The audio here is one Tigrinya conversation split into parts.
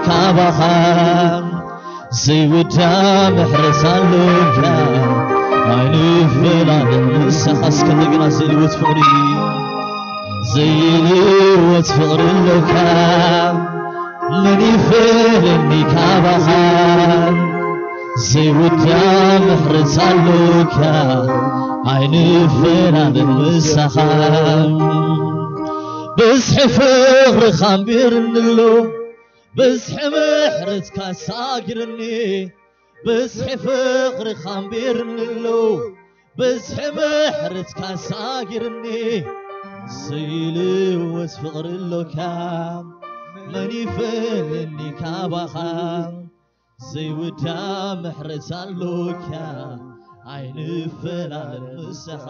ካባኻ ዘይውዳ ምሕረት ኣሎካ ኣይንፈላለን ምሳኻ። እስከ እንደገና ዘይልወት ፍቕሪ፣ ዘይልወት ፍቕሪ ኣሎካ፣ መን ይፈልየኒ ካባኻ? ዘይውዳ ምሕረት ኣሎካ ኣይንፈላለን ምሳኻ። ብዝሒ ፍቕርኻ ኣንቢርኒ ኣሎ፣ ብዝሒ ምሕረትካ ሳጊርኒ። ብዝሒ ፍቕርኻ ኣንቢርኒ ኣሎ፣ ብዝሒ ምሕረትካ ሳጊርኒ። ዘይልወት ፍቕሪ ኣሎካ፣ መን ይፈልየኒ ካባኻ? ዘይውዳ ምሕረት ኣሎካ ኣይንፈላለን ምሳኻ።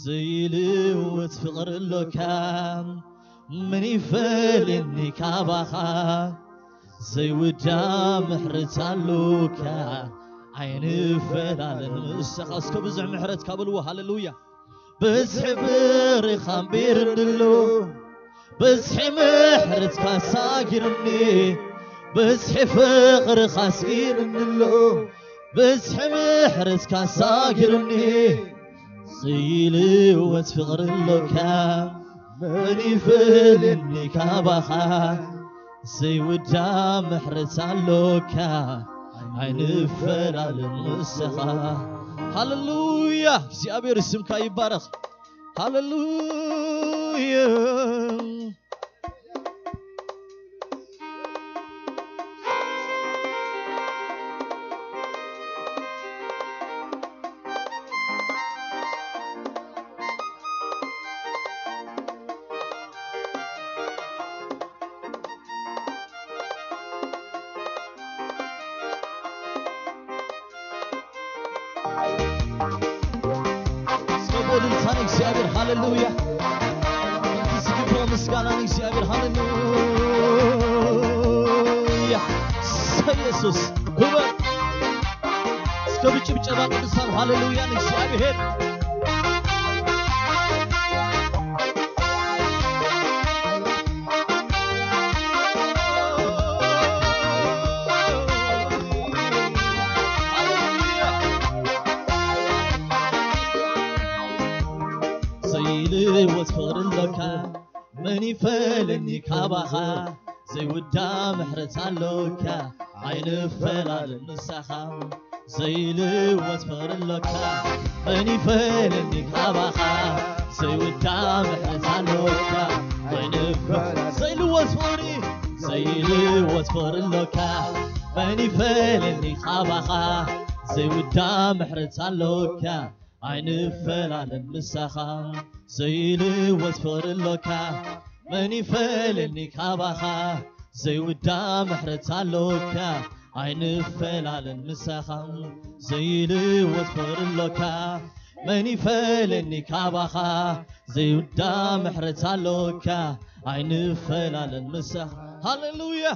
ዘይልወት ፍቕሪ ኣሎካ፣ መን ይፈልየኒ ካባኻ? ዘይውዳ ምሕረት ኣሎካ ኣይንፈላለን ምሳኻ። እስከ ብዙሕ ምሕረትካ በልዎ። ሃሌሉያ። ብዝሒ ፍቕርኻ ኣንቢርኒ ኣሎ፣ ብዝሒ ምሕረትካ ሳጊርኒ። ብዝሒ ፍቕርኻ ኣስጊርኒ ኣሎ፣ ብዝሒ ምሕረትካ ሳጊርኒ። ዘይልወት ፍቕሪ ኣሎካ፣ መን ይፈልየኒ ካባኻ? ዘይውዳ ምሕረት ኣሎካ ኣይንፈላለን ምሳኻ። ሃሌሉያ፣ እግዚኣብሔር ስምካ ይባረኽ። ሃሌሉያ። እስከ ብእልልታ ንእግዚኣብሔር ሃሌሉያ። እቲ ዝግብኦ ምስጋና ንእግዚኣብሔር ሃሌሉያ። እሰይ የሱስ ክበር። እስከ ብጭብጨባ ቅዱሳን ሃሌሉያ ንእግዚኣብሔር። ዘይልወት ፍቕሪ ኣሎካ፣ መን ይፈልየኒ ካባኻ? ዘይውዳ ምሕረት ኣሎካ፣ ኣይንፈላለን ምሳኻ። ዘይልወት ፍቕሪ ኣሎካ፣ መን ይፈልየኒ ካባኻ? ዘይውዳ ምሕረት ኣሎካ፣ ኣይንፈ-፣ ዘይልወት ፍቕሪ፣ ዘይልወት ፍቕሪ ኣሎካ፣ መን ይፈልየኒ ካባኻ? ዘይውዳ ምሕረት ኣሎካ፣ ኣይንፈላለን ምሳኻ። ዘይልወት ፍቕሪ ኣሎካ፣ መን ይፈልየኒ ካባኻ? ዘይውዳ ምሕረት ኣሎካ፣ ኣይንፈላለን ምሳኻ። ዘይልወት ፍቕሪ ኣሎካ፣ መን ይፈልየኒ ካባኻ? ዘይውዳ ምሕረት ኣሎካ፣ ኣይንፈላለን ምሳኻ። ሃሌሉያ።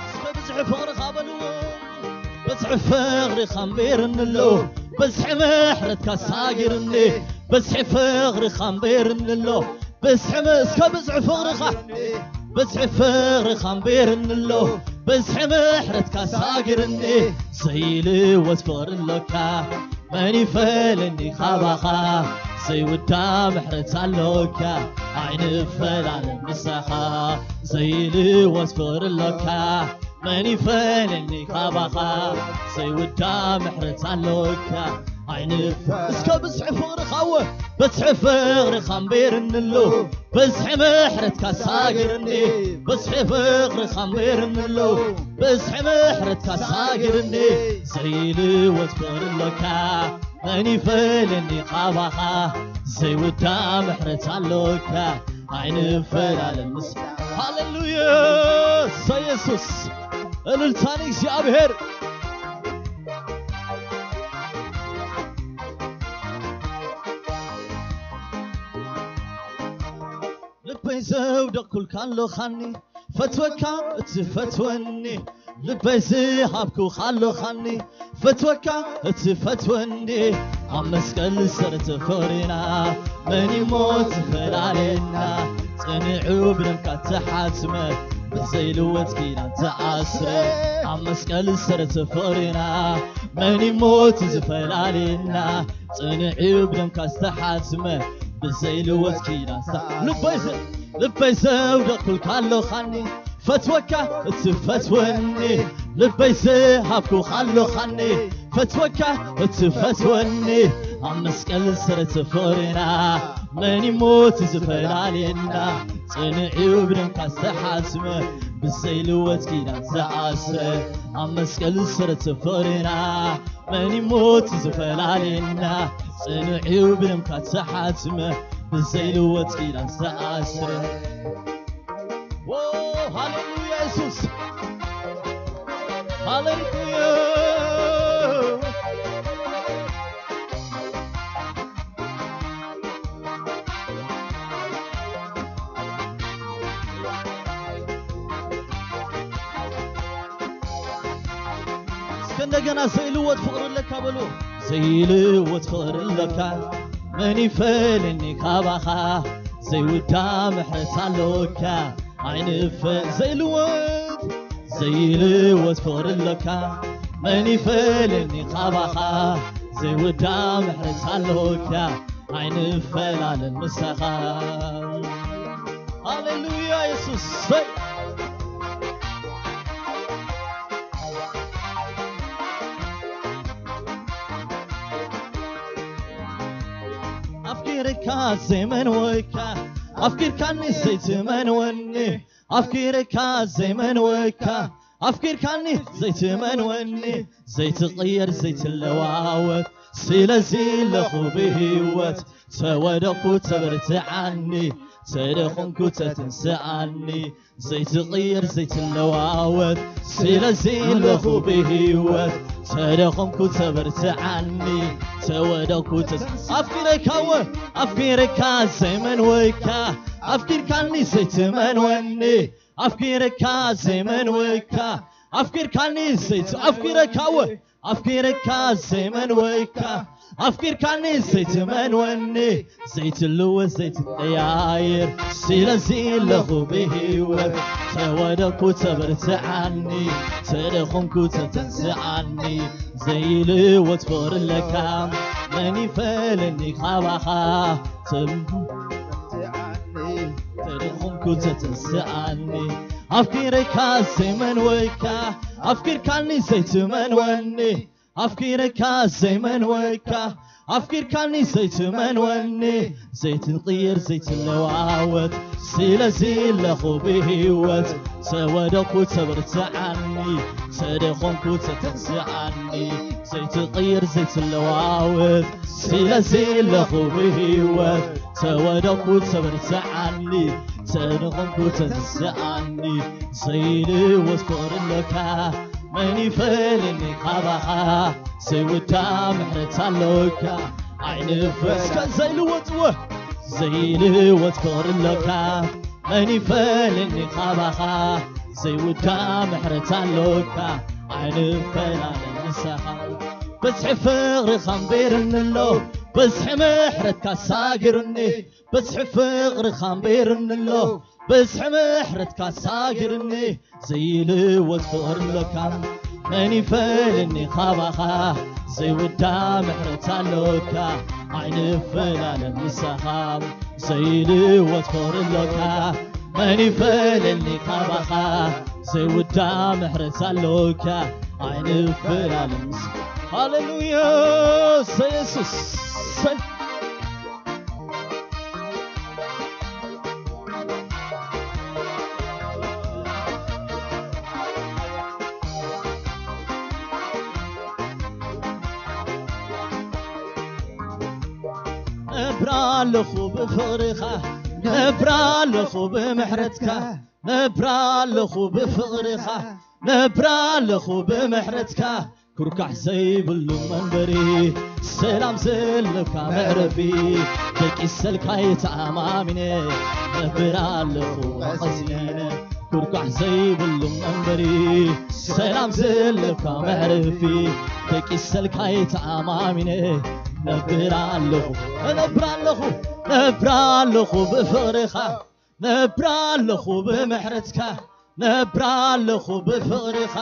እስከ ብዝሒ ፍቕርኻ በልዎ። ብዝሒ ፍቕርኻ ኣንቢርኒ ኣሎ፣ ብዝሒ ምሕረትካ ሳጊርኒ። ብዝሒ ፍቕርኻ ኣንቢርኒ ኣሎ፣ ብዝሒ ም-፣ እስከ ብዝሒ ፍቕርኻ፣ ብዝሒ ፍቕርኻ ኣንቢርኒ ኣሎ፣ ብዝሒ ምሕረትካ ሳጊርኒ። ዘይልወት ፍቕሪ ኣሎካ፣ መን ይፈልየኒ ካባኻ? ዘይውዳ ምሕረት ኣሎካ፣ ኣይንፈላለን ምሳኻ። ዘይልወት ፍቕሪ ኣሎካ፣ መን ይፈልየኒ ካባኻ? ዘይውዳ ምሕረት ኣሎካ፣ ኣይንፈ-፣ እስከ ብዝሒ ፍቕርኻ እወ፣ ብዝሒ ፍቕርኻ ኣንቢርኒ ኣሎ፣ ብዝሒ ምሕረትካ ሳጊርኒ። ብዝሒ ፍቕርኻ ኣንቢርኒ ኣሎ፣ ብዝሒ ምሕረትካ ሳጊርኒ። ዘይልወት ፍቕሪ ኣሎካ፣ መን ይፈልየኒ ካባኻ? ዘይውዳ ምሕረት ኣሎካ፣ ኣይንፈላለን ምስ-፣ ሃሌሉያ! እሰይ የሱስ! እልልታ ንእግዚኣብሔር! ዘውደቕኩልካ ኣለኻኒ፣ ፈትወካ እትፈትወኒ፣ ልበይ ዝሃብኩኻ ኣለኻኒ፣ ፈትወካ እትፈትወኒ። ኣብ መስቀል ስር ተፈሪና፣ መን እሞ ዝፈላልየና? ጽኒዑ ብደምካ ተሓትመ፣ ብዘይልወት ኪዳን ተኣስረ። ኣብ መስቀል ስር ተፈሪና፣ መን እሞ ዝፈላልየና? ጽኒዑ ብደምካ ዝተሓትመ፣ ብዘይልወት ኪዳን ሳ-፣ ልበይ ዘ-፣ ልበይ ዘውደቕኩልካ ኣለኻኒ፣ ፈትወካ እትፈትወኒ፣ ልበይ ዝሃብኩኻ ኣለኻኒ፣ ፈትወካ እትፈትወኒ። ኣብ መስቀል ስር ተፈሪና፣ መን እሞ ዝፈላልየና? ጽኒዑ ብደምካ ዝተሓትመ፣ ብዘይልወት ኪዳን ዝኣስረ። ኣብ መስቀል ስር ተፈሪና፣ መን እሞ ዝፈላልየና? ጽኒዑ ብደምካ ዝተሓትመ፣ ብዘይልወት ኪዳን ዝተኣስረ። ዎ፣ ሃሌሉያ የሱስ፣ ሃሌሉያ። እስከ እንደገና ዘይልወጥ ፍቕሪ ኣለካ በሉ። ዘይልወጥ ፍቕሪ ኣለካ፣ መን ይፈልየኒ ካባኻ? ዘይውዳ ምሕረት ኣለካ፣ ኣይንፈ-፣ ዘይልወጥ፣ ዘይልወጥ ፍቕሪ ኣለካ፣ መን ይፈልየኒ ካባኻ? ዘይውዳ ምሕረት ኣለካ፣ ኣይንፈላለን ምሳኻ። ሃሌሉያ የሱስ። ኣፍቂርካ ዘይመንወካ፣ ኣፍቂርካኒ ዘይትመንወኒ። ኣፍቂርካ ዘይመንወካ፣ ኣፍቂርካኒ ዘይትመንወኒ። ዘይትቕየር ዘይትለዋወጥ፣ ስለዚ ኣለኹ ብህይወት። ተወደቕኩ ተበርትዓኒ፣ ተደኾንኩ ተተንስኣኒ። ዘይትቕየር ዘይትለዋወጥ፣ ስለዚ ኣለኹ ብህይወት። ተደኾንኩ ተበርትዓኒ፣ ተወደቕኩ ተስ-፣ ኣፍቂረካ ወ-፣ ኣፍቂረካ ዘይመንወካ፣ ኣፍቂርካኒ ዘይትመንወኒ። ኣፍቂረካ ዘይመንወካ፣ ኣፍቂርካኒ ዘይት-፣ ኣፍቂረካ ወ-፣ ኣፍቂረካ ዘይመንወካ፣ ኣፍቂርካኒ ዘይትመንወኒ። ዘይትልወጥ ዘይትቀያየር፣ ስለዚ ኣለኹ ብህይወት። ተወደቕኩ ተበርትዓኒ፣ ተደኾንኩ ተተንስኣኒ። ዘይልወጥ ፍቕሪ ኣለካ፣ መን ይፈልየኒ ካባኻ? ተም-፣ ተደኾንኩ ተተንስኣኒ። ኣፍቂረካ ዘይመንወካ፣ ኣፍቂርካኒ ዘይትመንወኒ። ኣፍቂረካ ዘይመንወካ፣ ኣፍቂርካኒ ዘይትመንወኒ። ዘይትቕየር ዘይትለዋወጥ፣ ስለዚ ኣለኹ ብህይወት። ተወደቕኩ ተበርትዓኒ፣ ተደኾንኩ ተተንስኣኒ። ዘይትቕየር ዘይትለዋወጥ፣ ስለዚ ኣለኹ ብህይወት። ተወደቕኩ ተበርትዓኒ፣ ተደኾንኩ ተተንስኣኒ። ዘይልወጥ ፍቕሪ ኣለካ፣ መን ይፈልየኒ ካባኻ? ዘይውዳ ምሕረት ኣለካ፣ ኣይንፈ-፣ እስከ ዘይልወጥ ወ-፣ ዘይልወጥ ፍቕሪ ኣለካ፣ መን ይፈልየኒ ካባኻ? ዘይውዳ ምሕረት ኣለካ፣ ኣይንፈላለን ምሳኻ። ብዝሒ ፍቕርኻ ኣንቢሩኒ ኣሎ፣ ብዝሒ ምሕረትካ ሳጊሩኒ። ብዝሒ ፍቕርኻ ኣንቢሩኒ ኣሎ፣ ብዝሒ ምሕረትካ ሳጊሩኒ። ዘይልወጥ ፍቕሪ ኣለካ፣ መን ይፈልየኒ ካባኻ? ዘይውዳ ምሕረት ኣለካ፣ ኣይንፈላለን ምሳኻ። ዘይልወጥ ፍቕሪ ኣለካ፣ መን ይፈልየኒ ካባኻ? ዘይውዳ ምሕረት ኣለካ፣ ኣይንፈላለን ምሳኻ። ሃሌሉያ፣ ሰ-፣ የሱስ፣ ሰ-፣ ነብራ ኣለኹ ብፍቕርኻ፣ ነብራ ኣለኹ ብምሕረትካ፣ ነብራ ኣለኹ ብፍቕርኻ፣ ነብራ ኣለኹ ብምሕረትካ፣ ኩርካሕ ዘይብሉ መንበሪ፣ ሰላም ዘለካ መዕረፊ፣ ደቂሰልካ ተኣማሚነ፣ ነብር ኣለኹ ቀሲነ። ኩርካሕ ዘይብሉ መንበሪ፣ ሰላም ዘለካ መዕረፊ፣ ደቂሰልካ ተኣማሚነ፣ ነብር ኣለኹ፣ ነብር ኣለኹ፣ ነብር ኣለኹ ብፍቕርኻ፣ ነብር ኣለኹ ብምሕረትካ፣ ነብር ኣለኹ ብፍቕርኻ፣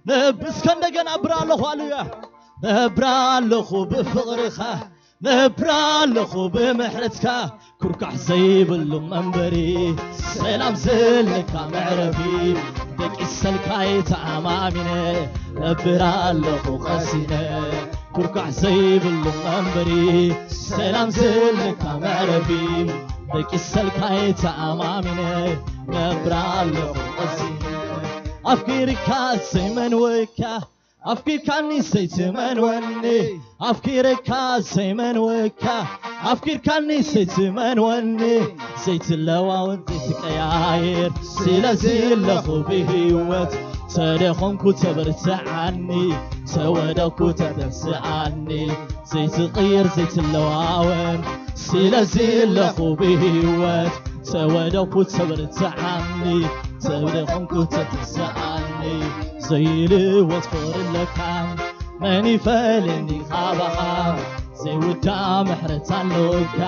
ነብ-፣ እስከ እንደገና ነብር ኣለኹ፣ ሃሌሉያ። ነብር ኣለኹ ብፍቕርኻ፣ ነብር ኣለኹ ብምሕረትካ፣ ኩርካሕ ዘይብሉ መንበሪ፣ ሰላም ዘለካ መዕረፊ፣ ደቂሰልካ ተኣማሚነ፣ ነብር ኣለኹ ቀሲነ። ኩርካሕ ዘይብሉ መንበሪ፣ ሰላም ዘለካ መዕረፊ፣ ደቂሰልካ ተኣማሚነ፣ ነብር ኣለኹ ቀሲነ። ኣፍቂርካ ዘይመንወካ፣ ኣፍቂርካኒ ዘይትመንወኒ፣ ኣፍቂርካ ዘይመንወካ፣ ኣፍቂርካኒ ዘይትመንወኒ፣ ዘይትለዋወጥ ዘይትቀያየር፣ ስለዚ ኣለኹ ብህይወት፣ ተደኾንኩ ተበርትዓኒ፣ ተወደኩ ተተንስኣኒ፣ ዘይትቕይር ዘይትለዋወን፣ ስለዚ ኣለኹ ብህይወት፣ ተወደኩ ተበርትዓኒ፣ ተደኾንኩ ተተንስኣኒ፣ ዘይልወጥ ፍቕሪ ኣለካ፣ መን ይፈልየኒ ካባኻ፣ ዘይውዳእ ምሕረት ኣለካ፣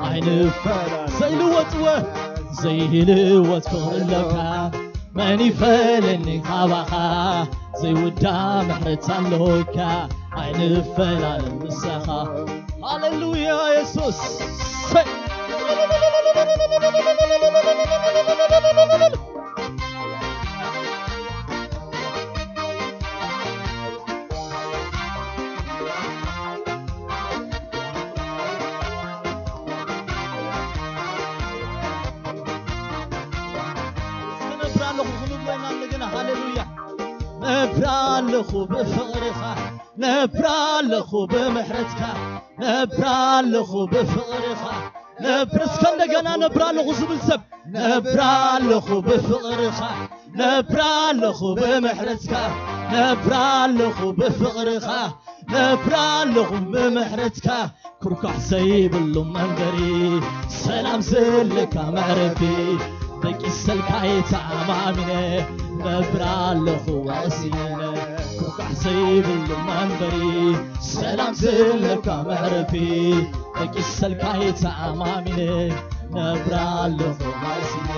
ኣይንፈላ ዘይልወጥ ወ-፣ ዘይልወጥ ፍቕሪ ኣለካ፣ መን ይፈልየኒ ካባኻ፣ ዘይውዳእ ምሕረት ኣለካ፣ ኣይንፈላለን ምሳኻ። ሃሌሉያ የሱስ። ሰይ። እስከ ነብር ኣለኹ ክንብለና እንደገና፣ ሃሌሉያ። ነብር ኣለኹ ብፍቕርኻ፣ ነብር ኣለኹ ብምሕረትካ፣ ነብር ኣለኹ ብፍቕርኻ፣ ነብር፣ እስከ እንደገና ነብር ኣለኹ ዝብል ሰብ፣ ነብር ኣለኹ ብፍቕርኻ፣ ነብር ኣለኹ ብምሕረትካ፣ ነብር ኣለኹ ብፍቕርኻ፣ ነብር ኣለኹ ብምሕረትካ፣ ኩርኳሕ ዘይብሉ መንበሪ፣ ሰላም ዘለካ መዕረፊ፣ ደቂሰልካ ተኣማሚነ፣ ነብር ኣለኹ ቀሲነ። ኩርኳሕ ዘይብሉ መንበሪ፣ ሰላም ዘለካ መዕረፊ፣ ደቂሰልካ ተኣማሚነ፣ ነብር ኣለኹ ቀሲነ።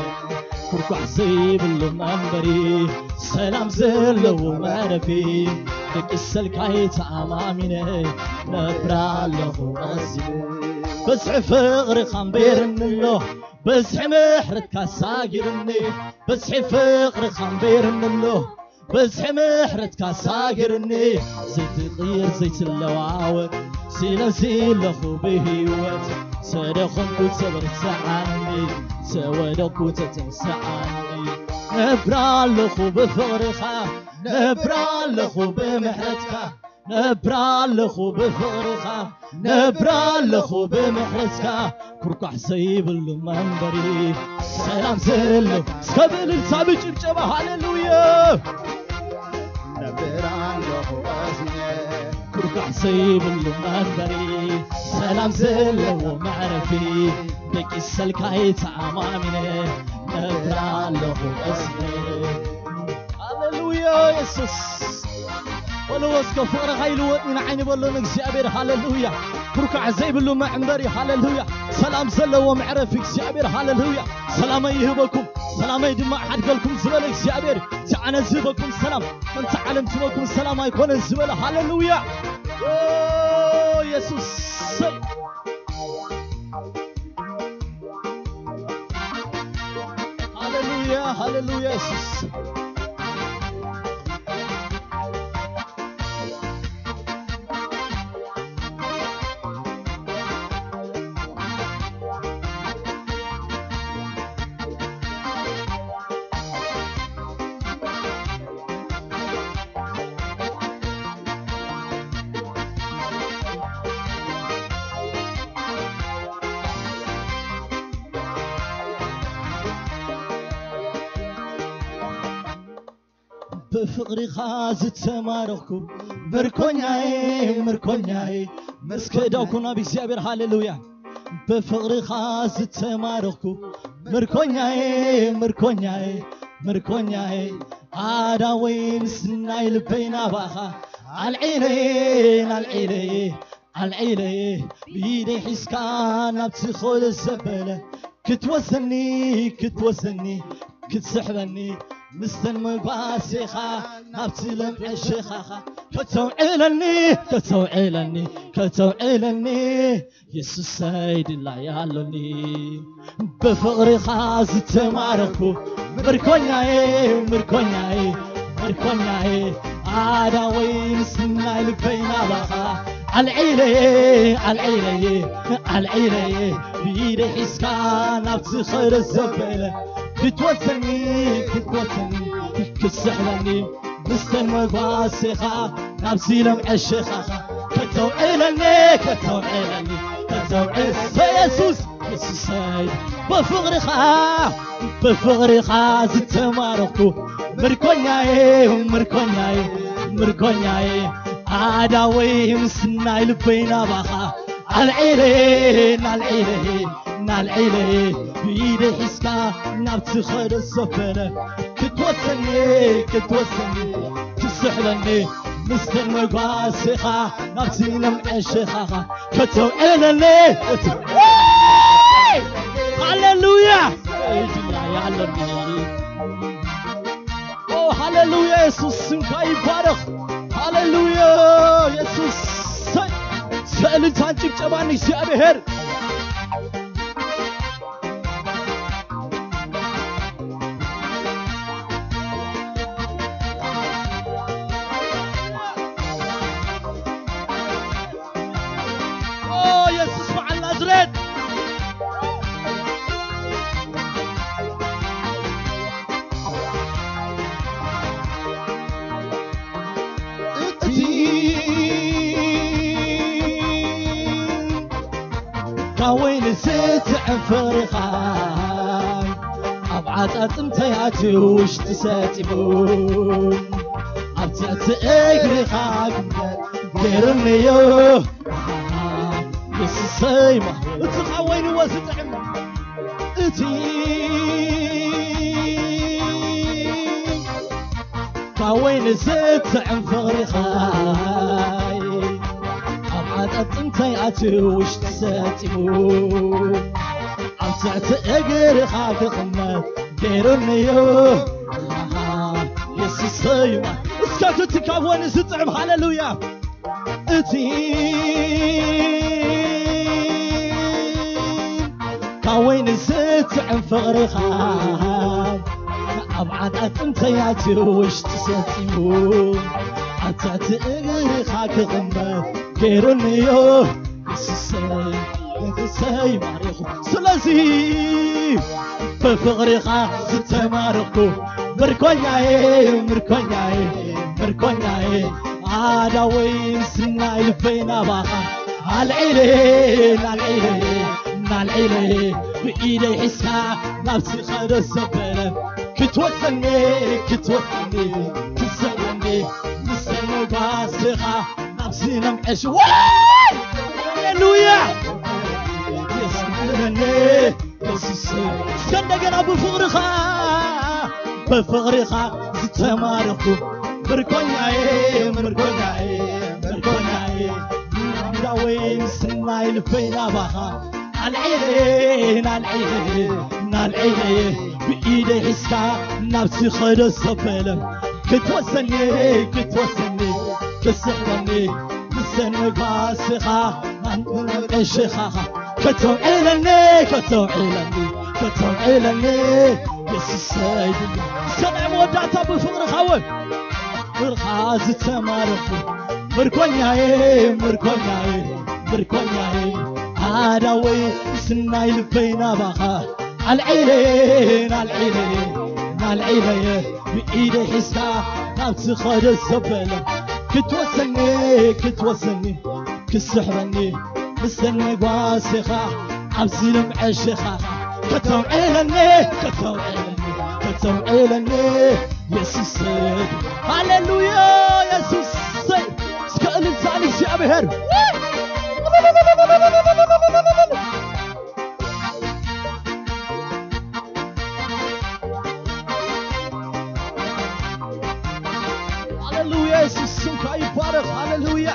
ኩርኳሕ ዘይብሉ መንበሪ፣ ሰላም ዘለዎ መዕረፊ፣ ደቂሰልካ ተኣማሚነ፣ ነብር ኣለኹ ቀሲነ። በዝሒ ፍቕርኻ ኣንቢሩኒ ኣሎ፣ በዝሒ ምሕረትካ ኣሳጊሩኒ፣ በዝሒ ፍቕርኻ ኣንቢሩኒ ኣሎ፣ በዝሒ ምሕረትካ ኣሳጊሩኒ፣ ዘይትቕይር ዘይትለዋወጥ፣ ስለዚ ኣለኹ ብህይወት፣ ተደኾንኩ ተበርትዓኒ፣ ተወደኩ ተተንስኣኒ። ነብር ኣለኹ ብፍቕርኻ፣ ነብር ኣለኹ ብምሕረትካ፣ ነብር ኣለኹ ብፍቕርኻ፣ ነብር ኣለኹ ብምሕረትካ፣ ኩርኳሕ ዘይብሉ መንበሪ፣ ሰላም ዘሎ። እስከ ብእልልታ ብጭብጨባ፣ ሃሌሉያ። ነብር ኣለኹ ቀሲነ። ኩርኳሕ ዘይብሉ መንበሪ፣ ሰላም ዘለዎ መዕረፊ፣ ደቂሰልካ ተኣማሚነ፣ ነብር ኣለኹ ቀሲነ። ሃሌሉያ የሱስ። በልዎ እስከ፣ ፍቕርኻ ይልወጥኒ ንዓይ ንበሎ ንእግዚኣብሔር። ሃሌሉያ። ኩርኳሕ ዘይብሉ መንበሪ። ሃሌሉያ። ሰላም ዘለዎ መዕረፊ እግዚኣብሔር። ሃሌሉያ። ሰላመይ ይህበኩም፣ ሰላመይ ድማ ይዓድገልኩም ዝበለ እግዚኣብሔር፣ እቲ ኣነ ዝህበኩም ሰላም ከምቲ ዓለም ትህበኩም ሰላም ኣይኮነን ዝበለ። ሃሌሉያ። ኦ፣ የሱስ። ሃሌሉያ፣ ሃሌሉያ፣ የሱስ። ብፍቕርኻ ዝተማረኽኩ ምርኮኛዬ፣ ምርኮኛዬ። እስከ ዳውኩ ናብ እግዚኣብሔር፣ ሃሌሉያ። ብፍቕርኻ ዝተማረኽኩ ምርኮኛዬ፣ ምርኮኛዬ፣ ምርኮኛዬ። ኣዳወይ ምስናይ ልበይ ናባኻ ኣልዒለዬ፣ ኣልዒለዬ፣ ኣልዒለዬ። ብኢደይ ሒዝካ ናብቲ ኾለ ዘበለ ክትወስደኒ፣ ክትወስደኒ፣ ክትስሕበኒ፣ ምስተን መጓሴኻ ናብቲ ለምዐ ሸኻኻ ከተውዕለኒ፣ ከተውዕለኒ፣ ከተውዕለኒ፣ የሱሰይ ድላይ ኣሎኒ። ብፍቕርኻ ዝተማረኽኩ ምርኮኛዬ፣ ምርኮኛዬ፣ ምርኮኛዬ። ኣዳወይ ምስናይ ልበይ ናባኻ ኣልዒለዬ፣ ኣልዒለዬ፣ ኣልዒለዬ። ብኢደይ ሒዝካ ናብቲ ኸረ ዘበለ ክትወስደኒ፣ ክትወስደኒ፣ ክትስሕበኒ፣ ምስተን መጓሴኻ ናብዚ ለምዐ ሸኻኻ ከተውዕለኒ፣ ከተውዕለኒ፣ ከተውዕል-፣ የሱስ፣ የሱሰይ። ብፍቕርኻ፣ ብፍቕርኻ ዝተማረኽኩ ምርኮኛዬ፣ ምርኮኛዬ፣ ምርኮኛዬ። ኣዳወይ ምስናይ ልበይ ናባኻ ኣልዒለዬ፣ ናልዒለዬ፣ ናልዒለዬ። ብኢደይ ሒዝካ ናብቲ ኸደ ዘበለ ክትወስደኒ፣ ክትወስደኒ፣ ክትስሕበኒ፣ ምስተን መጓሴኻ ናብቲ ለምዐ ሸኻኻ ከተውዕለኒ፣ እት-፣ ሃሌሉያ። ይድላ ያለኒ። ኦ፣ ሃሌሉያ፣ የሱስ ስምካ ይባረኽ። ሃሌሉያ፣ የሱስ። ሰይ፣ ሰእልልታን ጭብጨባን እግዚኣብሔር። ኦ፣ የሱስ በዓል ናዝሬት። እቲ ካብ ወይኒ ዝጥዕም ፍቕርኻ ኣብ ዓጻጽምተይ ኣትዩ ውሽጢ ሰጢሙ፣ ኣብ ትሕቲ እግርኻ ግንባር ገይሩኒዮ። የሱሰይ፣ እቲ ካብ ወይንዎ ዝጥዕም፣ እቲ ካብ ወይኒ ዝጥዕም ፍቕርኻ ኣብ ዓጻጽምተይ ኣትዩ ውሽጢ ሰጢሙ፣ ኣብ ትሕቲ እግርኻ ክቕመጥ ገይሩኒዮ። የሱሰይ፣ እስከ እቲ ካብ ወይኒ ዝጥዕም፣ ሃሌሉያ። እቲ ካብ ወይኒ ዝጥዕም ፍቕርኻ ኣብ ዓጣጥንተይ ኣትዩ ውሽጢ ሰጢሙ፣ ኣብ ትሕቲ እግርኻ ክቕመጥ ገይሩኒዮ። የሱሰይ፣ መንፈሰይ ማሪኹ። ስለዚ ብፍቕርኻ ዝተማረኽኩ ምርኮኛዬ፣ ምርኮኛዬ፣ ምርኮኛዬ፣ ኣዳወይ ምስናይ ልበይ ናባኻ ኣልዒለ፣ ናልዒለ፣ ናልዒለ፣ ብኢደይ ሒዝካ ናብቲ ኸደ ዘበለ ክትወስደኒ፣ ክትወስደኒ፣ ክትስሕበኒ፣ ምስ መጓስኻ ናብዚ ለምዐሽ። ወይ! ሃሌሉያ! የስመረኒ የሱስ። እስከ እንደገና ብፍቕርኻ፣ ብፍቕርኻ ዝተማረኹ ምርኮኛዬ፣ ምርኮኛዬ፣ ምርኮኛዬ፣ ኣዳወይ ምስናይ ልበይ ናባኻ ኣልዒለ፣ ናልዒለ፣ ናልዒለ፣ ብኢደይ ሒዝካ ናብቲ ኸደ ዘበለ ክትወስደኒ፣ ክትወስደኒ፣ ክትስሕበኒ፣ ምስ ነፋስኻ ናብ መቐሸኻኻ ከተውዕለኒ፣ ከተውዕለኒ፣ ከተውዕለኒ፣ የሱሰይ። እስከ ናይ መወዳእታ ብፍቕርኻ እውን ብፍቕርኻ ዝተማረኹ ምርኮኛዬ፣ ምርኮኛዬ፣ ምርኮኛዬ፣ ኣዳወይ ምስናይ ልበይ ናባኻ ኣልዒለ፣ ናልዒለ፣ ናልዒለ፣ ብኢደይ ሒዝካ ናብቲ ኸደ ዘበለ ክትወስደኒ፣ ክትወስደኒ፣ ክትስሕበኒ፣ ምስ ነፋስኻ ኣብዚ ለምዐ ሸኻኻ ከተውዕለኒ፣ ከተውዕለኒ፣ ከተውዕለኒ፣ የሱስ። ሃሌሉያ የሱስ። እስከ እልልታ ንእግዚኣብሔር። ሃሌሉያ የሱስ ስምካ ይባረኽ። ሃሌሉያ።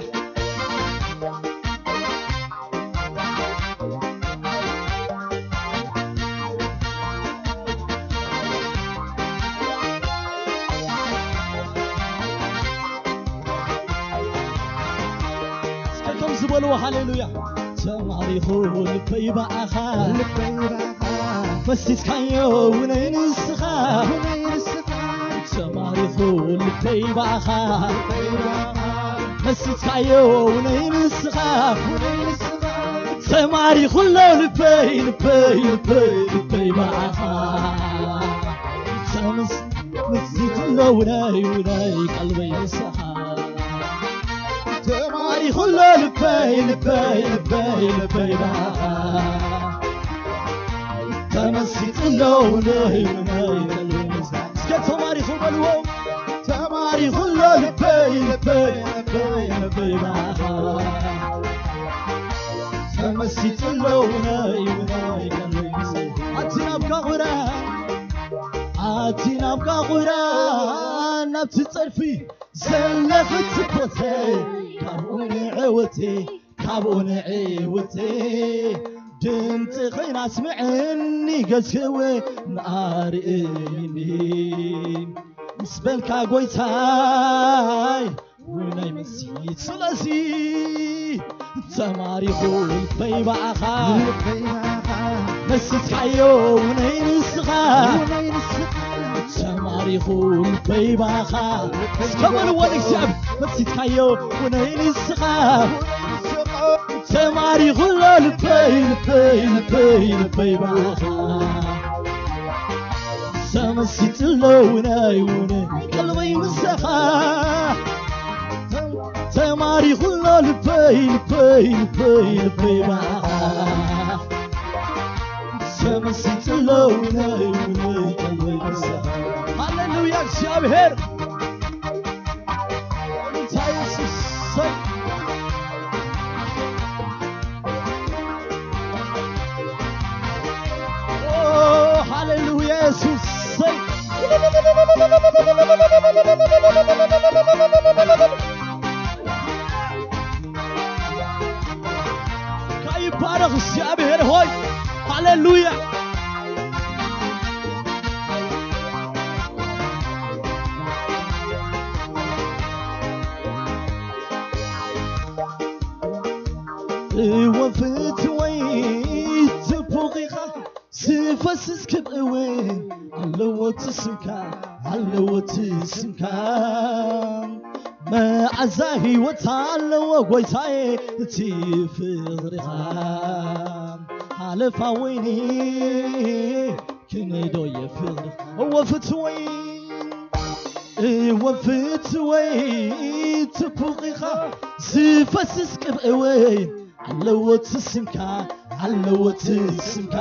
እስከ ከም ዝበልዎ ሃሌሉያ። ተማሪኹ ልበይ ብኣኻ፣ ልበይ ብኣኻ፣ ፈሲስካዮ ውነይ ንስኻ፣ ውነይ ንስኻ። ተማሪኹ ልበይ ብኣኻ፣ ልበይ ብኣኻ፣ ፈሲስካዮ ውነይ ንስኻ፣ ውነይ ንስኻ። ተማሪኹ ኣሎ ልበይ፣ ልበይ፣ ልበይ፣ ልበይ ብኣኻ። ተመስ-፣ መሲጡ ኣሎ ውነይ፣ ውነይ ቀልበይ ንስኻ። ተማሪኹ ኣሎ ልበይ፣ ልበይ፣ ልበይ፣ ልበይ ብኣኻ። ተመሲጡ ኣሎ ውነይ፣ ውነይ ቀልበይ ንስኻ። እስከ ተማሪኹ በልዎ። ተማሪኹ ኣሎ ልበይ፣ ልበይ፣ ልበይ፣ ልበይ ብኣኻ። ተመሲጡ ኣሎ ውነይ፣ ውነይ ቀልበይ ንስኻ። ኣቲ ናብካ ቁራ፣ ኣቲ ናብካ ቁራ፣ ናብቲ ጸድፊ ዘለኺ ትቦተይ፣ ካብኡ ንዕወተይ፣ ካብኡ ንዕወተይ፣ ድምፂ ኸይና ስምዐኒ፣ ገዝኪ እውን ኣርእይኒ። ምስ በልካ ጎይታይ፣ ውነይ መሲት። ስለዚ ተማሪኹ ልበይ ብኣኻ፣ ልበይ ብኣኻ፣ መሲጥካዮ ውነይ ንስኻ፣ ውነይ ንስኻ። ተማሪኹ ልበይ ብኣኻ፣ እስከ በልዎ ንእግዚኣብሔር። መሲጥካዮ ውነይ ንስኻ፣ ተማሪኹ ኣሎ ልበይ፣ ልበይ፣ ልበይ፣ ልበይ ብኣኻ። ተመሲጡ ኣሎ ውነይ፣ ውነይ ቀልበይ ምሳኻ። ተማሪኹ ኣሎ ልበይ፣ ልበይ፣ ልበይ፣ ልበይ ብኣኻ። ተመሲጡ ኣሎ ውነይ፣ ውነይ ቀልበይ ምሳኻ። ሃሌሉያ እግዚኣብሔር። እንታይ የሱስ፣ ሰይ። ኦ፣ ሃሌሉያ የሱስ፣ ሰይ። ይባረኽ እግዚኣብሔር ሆይ፣ ሃሌሉያ። እወ ፍትወይ ጽቡቕ ኢኻ፣ ዝፈስስ ክብሪ እውን ኣለዎ እቲ ስምካ፣ ኣለዎ እቲ ስምካ። መዓዛ ህይወት ኣለዎ ጎይታዬ እቲ ፍቕርኻ። ሓለፋ ወይኒ ክንዶ የፍቕርኻ። እወ ፍትወይ፣ እወ ፍትወይ ጽቡቕ ኢኻ፣ ዝፈስስ ቅብኢ ወይን ኣለዎ እቲ ስምካ፣ ኣለዎ እቲ ስምካ።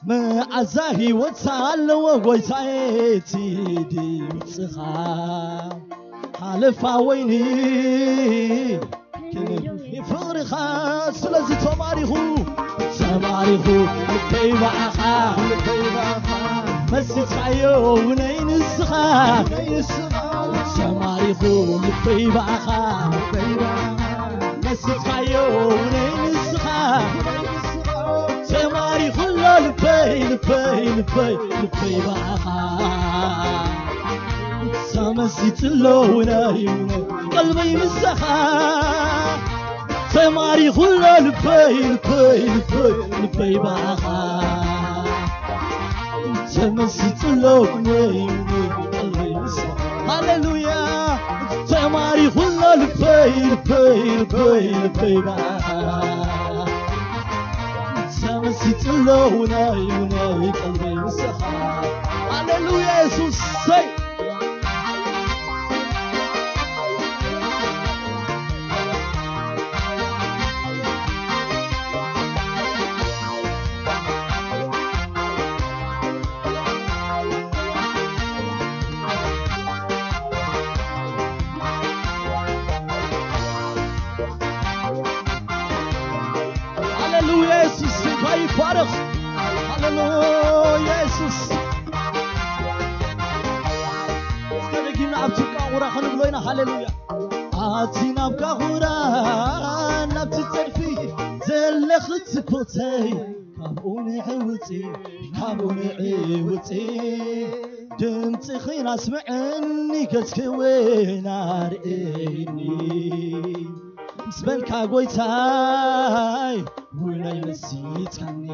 መዓዛ ህይወት ኣለዎ ጎይታዬ እቲ ድምፅኻ። ሓለፋ ወይኒ ፍቕርኻ ስለዚ ተማሪኹ፣ ተማሪኹ ልበይ ብኣኻ፣ ልበይ ብኣኻ። መሲጥካዮ ውነይ ንስኻ፣ ውነይ ንስኻ። ተማሪኹ ልበይ ብኣኻ፣ ልበይ ብኣኻ። መሲጥካዮ ውነይ ንስኻ፣ ውነይ ንስኻ። ተማሪኹ ኣሎ ልበይ፣ ልበይ፣ ልበይ፣ ልበይ ብኣኻ። ተመሲጡ ኣሎ ውነይ፣ ውነይ ቀልበይ ምሳኻ። ተማሪኹ ኣሎ ልበይ፣ ልበይ፣ ልበይ፣ ልበይ ብኣኻ። ተመሲጡ ኣሎ ውነይ፣ ውነይ ቀልበይ ምሳኻ። ሃሌሉያ። ተማሪኹ ኣሎ ልበይ፣ ልበይ፣ ልበይ፣ ልበይ ብኣኻ። ተመሲጡ ኣሎ ውነይ፣ ውነይ ቀልበይ ምሳኻ። ሃሌሉያ የሱስ፣ ሰይ። ባርኽ። ሃሌሉያ የሱስ። እስከ ደጊምና ኣብ ጭቃ ቁራ ክንብሎ ኢና። ሃሌሉያ። ኣቲ ናብ ካኹራ ናብቲ ጸድፊ ዘለኺ ጽብቕተይ ካብኡ ንዕውጺ፣ ካብኡ ንዕውጺ፣ ድምጽኺን ኣስምዕኒ፣ ገጽኪ እውን ኣርእይኒ። ምስ በልካ ጎይታይ ውነይ መሲትካኒ።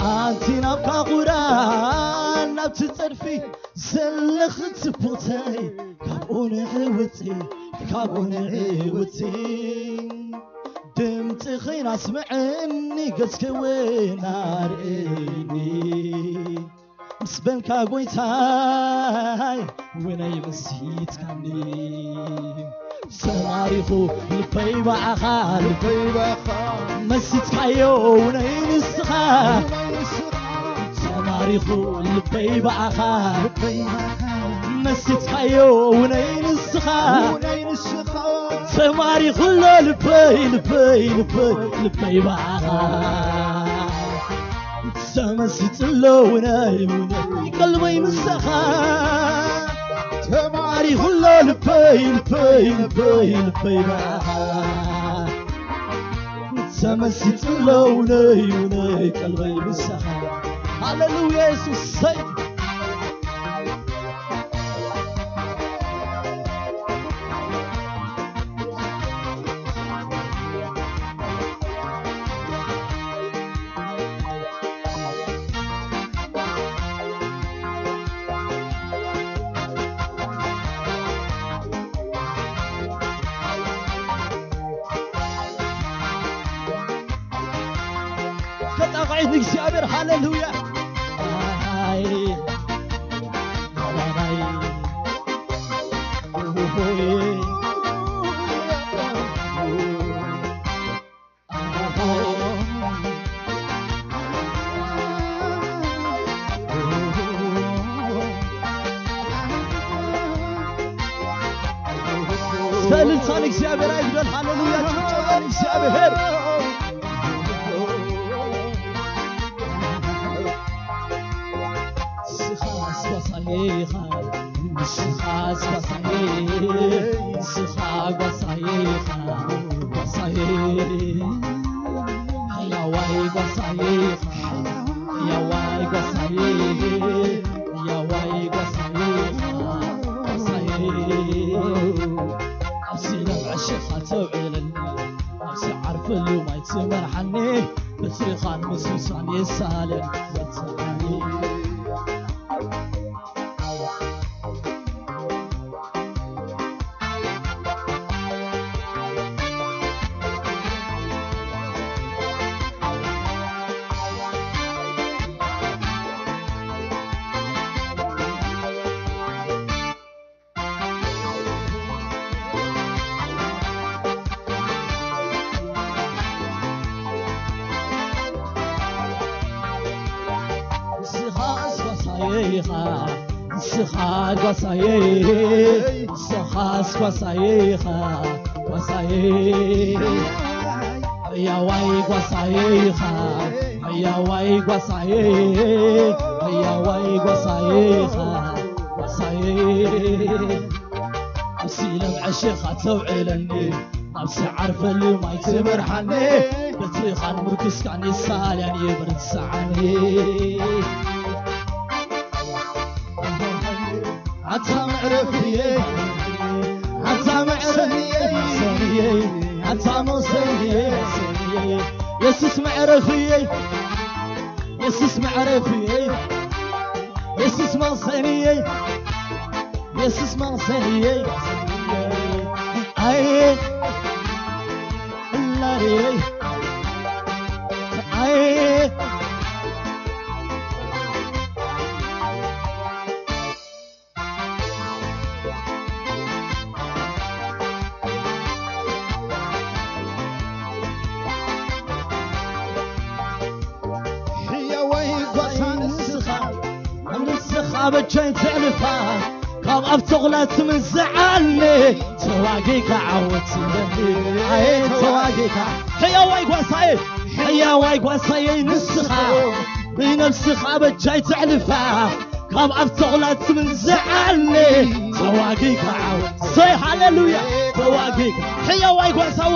ኣንቲ ናብ ካኹራ ናብቲ ጸድፊ ዘለኺ ጽብቕተይ ካብኡ ንዕውጺ፣ ካብኡ ንዕውጺ፣ ድምጽኺን ኣስምዕኒ፣ ገጽኪ እውን ኣርእይኒ። ምስ በልካ ጎይታይ ውነይ መሲትካኒ። ተማሪኹ ልበይ ብኣኻ፣ ልበይ ብኣኻ፣ መሲትካዮ ውነይ ንስኻ። ተማሪኹ ልበይ ብኣኻ፣ ልበይ ብኣኻ፣ መሲትካዮ ውነይ ንስኻ። ውነይ ንስኻ። ተማሪኹ ኣሎ ልበይ፣ ልበይ፣ ልበይ፣ ልበይ ብኣኻ። ተመሲጥሎ ውነይ ውነይ ቀልበይ ምሳኻ። ተማሪኹሎ ልበይ ልበይ ልበይ ልበይ ባኻ። ተመሲጥሎ ውነይ ውነይ ቀልበይ ምሳኻ። ሃሌሉያ የሱስ ሰይ። ተጣቕዒት ንእግዚኣብሔር። ሃሌሉያ። ኣይ፣ ኣይ፣ ኣይ። እልልታ ንእግዚኣብሔር ኣይጉደል። ሃሌሉያ፣ ጭብጨባ ንእግዚኣብሔር። ንስኻ ጓሳዬ ኢኻ፣ ንስኻ ጓሳዬ፣ ንስኻ ጓሳዬ ኢኻ፣ ጓሳዬ። ሕያዋይ ጓሳዬ ኢኻ፣ ሕያዋይ ጓሳዬ፣ ሕያዋይ ጓሳዬ ኢኻ፣ ጓሳዬ። ኣብ ሲና ዕሸኻ ተውዕለኒ፣ ኣብ ዝዓርፈሉ ማይ ትመርሓኒ፣ በትርኻን ምስሳን የሳልየን በትርኻን። ንስኻ ጓሳዬ ኢኻ፣ ንስኻ ጓሳዬ፣ ንስኻ ጓሳዬ ኢኻ፣ ጓሳዬ። ሕያዋይ ጓሳዬ ኢኻ፣ ሕያዋይ ጓሳዬ፣ ሕያዋይ ጓሳዬ ኢኻ፣ ጓሳዬ። ኣብ ሲለም ዕሸኻ ተውዕለኒ፣ ኣብ ዝዓርፈሉ ማይ ትመርሓኒ፣ በትርኻን ምርኩስካን የሳልያን የበርትዓኒ። ኣታ መዕረፍየ፣ ኣታ መዕረፍየ፣ ኣታ መውሰንየ፣ የሱስ መዕረፍየ፣ የሱስ መዕረፍየ፣ የሱስ መውሰንየ፣ የሱስ መውሰንየ። ኣየ ላሬ ኣየ ሕያዋይ ጓሳ ንስኻ፣ ንስኻ በጃይ ዘዕልፋ፣ ካብ ኣብ ተኹላ ትምንዝዓኒ፣ ተዋጊእካ ዓወት ትህበኒ። ኣየ ተዋጊእካ፣ ሕያዋይ ጓሳየ፣ ሕያዋይ ጓሳየይ ንስኻ፣ ብነብስኻ በጃይ ተዕልፋ፣ ካብ ኣፍ ተኹላ ትምንዝዓኒ፣ ተዋጊኻ ዓወት። ሰይ ሃሌሉያ። ተዋጊኻ፣ ሕያዋይ ጓሳወ፣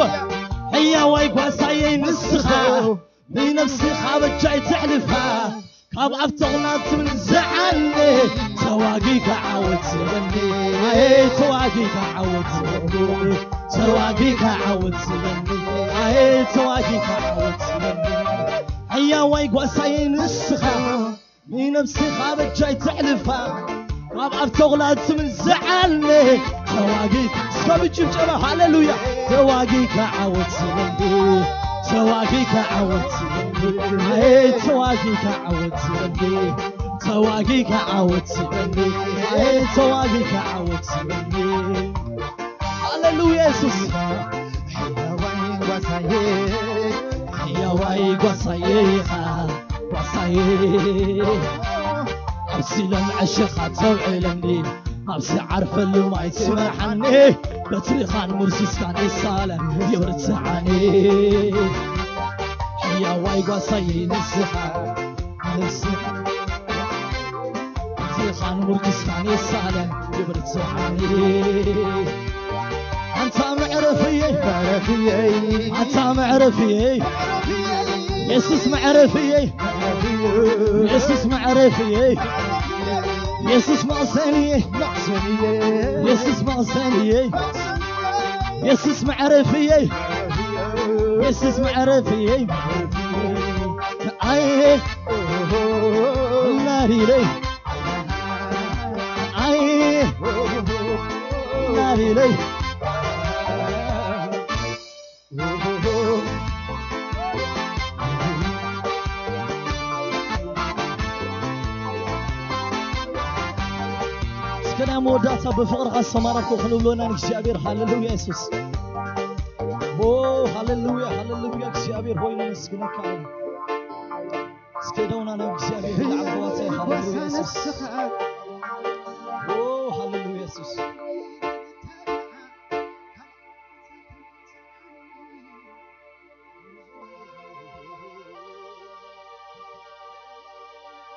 ሕያዋይ ጓሳየይ ንስኻ፣ ብነብስኻ በጃይ ተዕልፋ፣ ካብ ኣፍ ተኹላ ትምንዝዓኒ፣ ተዋጊኻ ዓወት ዝበኒ፣ ኣየ ተዋጊኻ ዓወት ዝበኒ፣ ተዋጊኻ ዓወት ዝበኒ፣ ኣየ ተዋጊኻ ዓወት ዝበኒ። ሕያዋይ ጓሳየይ ንስኻ፣ ንነብስኻ በጃይ ተዕልፋ፣ ካብ ኣፍ ተኹላ ትምንዝዓኒ፣ ተዋጊ-፣ እስከ ብጭብጨባ ሃሌሉያ። ተዋጊኻ ዓወት ዝበኒ፣ ተዋጊኻ ዓወት ዝበኒ፣ ኣየ ተዋጊኻ ዓወት ዝበኒ፣ ተዋጊኻ ዓወት ዝበኒ፣ ኣየ ተዋጊኻ ዓወት ዝበኒ። ሃሌሉያ የሱስ። ሕያዋይ ጓሳየ፣ ሕያዋይ ጓሳየ ኢኻ፣ ጓሳየ። ኣብ ሲሎም ዕሸኻ ተውዕለኒ፣ ኣብ ዝዓርፈሉ ማይ ትመርሓኒ፣ በትርኻን ሙርሲስካን ይሳለም የብርትዓኒ። ሕያዋይ ጓሳየ ንስኻ፣ ንስኻ። በትርኻን ሙርሲስካን ይሳለም የብርትዓኒ። ኣንታ መዕረፍየይ፣ መዕረፍየይ። ኣንታ መዕረፍየይ፣ የሱስ መዕረፍየይ፣ የሱስ መዕረፍየይ፣ የሱስ መቕሰንየይ፣ መቕሰንየይ። የሱስ መቕሰንየይ፣ የሱስ መዕረፍየይ፣ የሱስ መዕረፍየይ። ኣየ ናሪለይ፣ ኣየ ናሪለይ። እስከ ናይ መወዳእታ ብፍቕርኻ ዝተማረኹ ክንብሎ ኢና ንእግዚኣብሔር። ሃሌሉያ የሱስ። ኦ፣ ሃሌሉያ፣ ሃሌሉያ። እግዚኣብሔር ሆይ ነመስግነካ። እስከ ደውና ናብ እግዚኣብሔር ንዓወት። ሃሌሉያ የሱስ። ኦ፣ ሃሌሉያ የሱስ።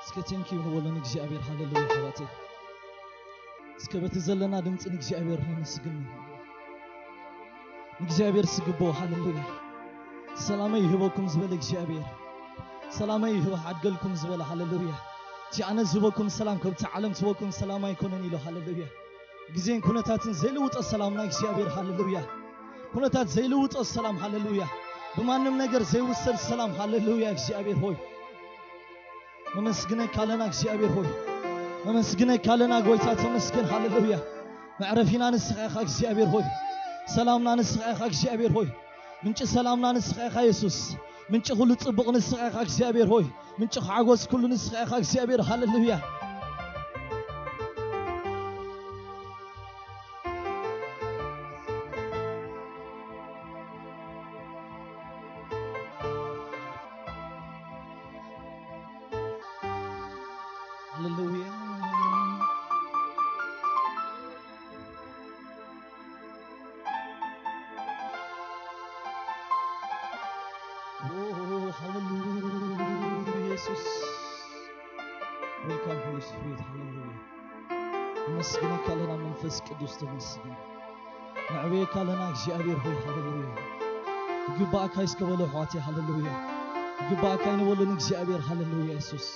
እስከ ቴንኪዩ ንበሎ ንእግዚኣብሔር። ሃሌሉያ ኣሕዋተይ። እስከ በቲ ዘለና ድምፂ ንእግዚኣብሔር ነመስግን። ንእግዚኣብሔር ዝግብኦ። ሃሌሉያ። ሰላመይ ይህበኩም ዝበለ እግዚኣብሔር፣ ሰላመይ ይህብ ዓድገልኩም ዝበለ። ሃሌሉያ። እቲ ኣነ ዝህበኩም ሰላም ከምቲ ዓለም ትህበኩም ሰላም ኣይኮነን ኢሉ። ሃሌሉያ። ግዜን ኩነታትን ዘይልውጦ ሰላም ናይ እግዚኣብሔር። ሃሌሉያ። ኩነታት ዘይልውጦ ሰላም። ሃሌሉያ። ብማንም ነገር ዘይውሰድ ሰላም። ሃሌሉያ። እግዚኣብሔር ሆይ ነመስግነካ ኣለና። እግዚኣብሔር ሆይ ነመስግነካ ኣለና። ጎይታ ተመስገን። ሃሌሉያ። መዕረፊና ንስኻ ኢኻ እግዚኣብሔር ሆይ። ሰላምና ንስኻ ኢኻ እግዚኣብሔር ሆይ። ምንጪ ሰላምና ንስኻ ኢኻ የሱስ። ምንጪ ኩሉ ጽቡቕ ንስኻ ኢኻ እግዚኣብሔር ሆይ። ምንጪ ሓጎስ ኩሉ ንስኻ ኢኻ እግዚኣብሔር። ሃሌሉያ። ሃሌሉያ። ኦ፣ ሃሌሉያ የሱስ። Welcome Holy Spirit። ሃሌሉያ። ነመስግነካ ኣለና መንፈስ ቅዱስ ተመስገን። ነዕብየካ ኣለና እግዚኣብሔር ሆይ። ሃሌሉያ። ይግባእካ እስከ በሉ ኣሕዋተይ። ሃሌሉያ። ይግባእካ ይንበሉ ንእግዚኣብሔር። ሃሌሉያ የሱስ።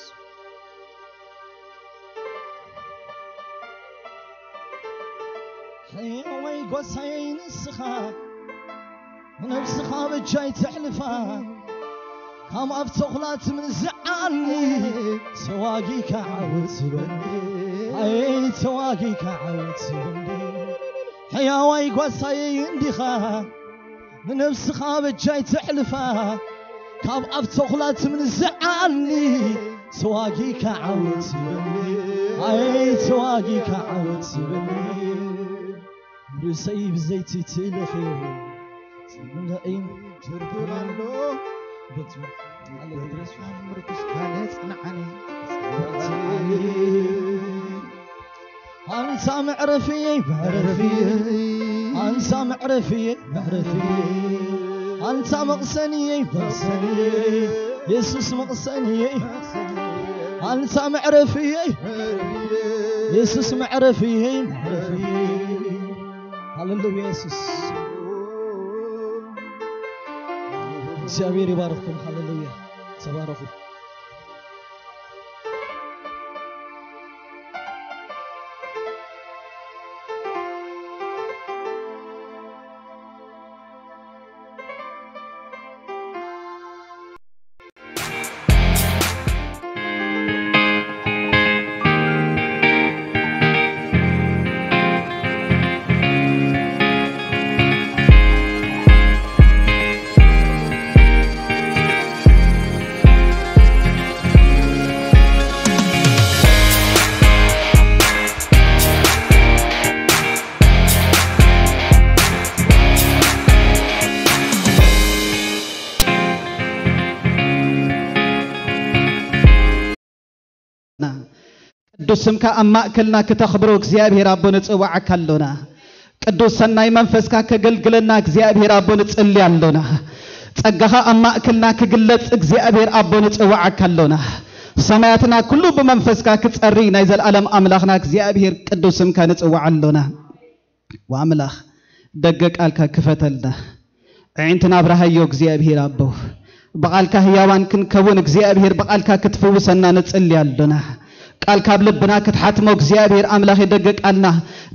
ሕያዋይ ጓሳየይ ንስኻ፣ ንነብስኻ በጃይ ተሕልፋ፣ ካብ ኣፍ ተኹላ ትምንዝዓኒ፣ ተዋጊካ ዓወት ዝበኒ፣ ኣይ ተዋጊካ ዓወት ዝበኒ። ሕያዋይ ጓሳየይ እንዲኻ፣ ንነብስኻ በጃይ ተሕልፋ፣ ካብ ኣፍ ተኹላ ትምንዝዓኒ፣ ተዋጊካ ዓወት ዝበኒ፣ ኣይ ተዋጊካ ዓወት ዝበኒ። ርእሰይ ብዘይቲ ትልኽዮ፣ ዝምልአይ ድርድር ኣሎ። በትሪ ምርኩስ ካለ ጽንዓኒ፣ ጽንዓኒ። ኣንታ መዕረፍየይ፣ መዕረፍየይ። ኣንታ መዕረፍየይ፣ መዕረፍየይ። ኣንታ መቕሰንየይ፣ መቕሰንየይ፣ የሱስ መቕሰንየይ፣ ኣንታ መዕረፍየይ፣ የሱስ መዕረፍየይ፣ መዕረፍየይ። ሃሌሉያ የሱስ። እግዚኣብሔር ይባርኽኩም። ሃሌሉያ። ተባረኹ። ቅዱስ ስምካ ኣብ ማእከልና ክተኽብሮ እግዚኣብሔር ኣቦ ንጽውዓካ ኣሎና። ቅዱስ ሰናይ መንፈስካ ከገልግለና እግዚኣብሔር ኣቦ ንጽሊ ኣሎና። ጸጋኻ ኣብ ማእከልና ክግለጽ እግዚኣብሔር ኣቦ ንጽውዓካ ኣሎና። ሰማያትና ኩሉ ብመንፈስካ ክጸሪ ናይ ዘለኣለም ኣምላኽና እግዚኣብሔር ቅዱስ ስምካ ንጽውዓ ኣሎና። ወኣምላኽ ደገ ቃልካ ክፈተልና። ኣዒንትና ኣብርሃዮ እግዚኣብሔር ኣቦ። ብቓልካ ህያዋን ክንከውን እግዚኣብሔር ብቓልካ ክትፍውሰና ንጽሊ ኣሎና። ቃልካ ኣብ ልብና ክትሓትሞ እግዚኣብሔር ኣምላኽ ደገ ቃልና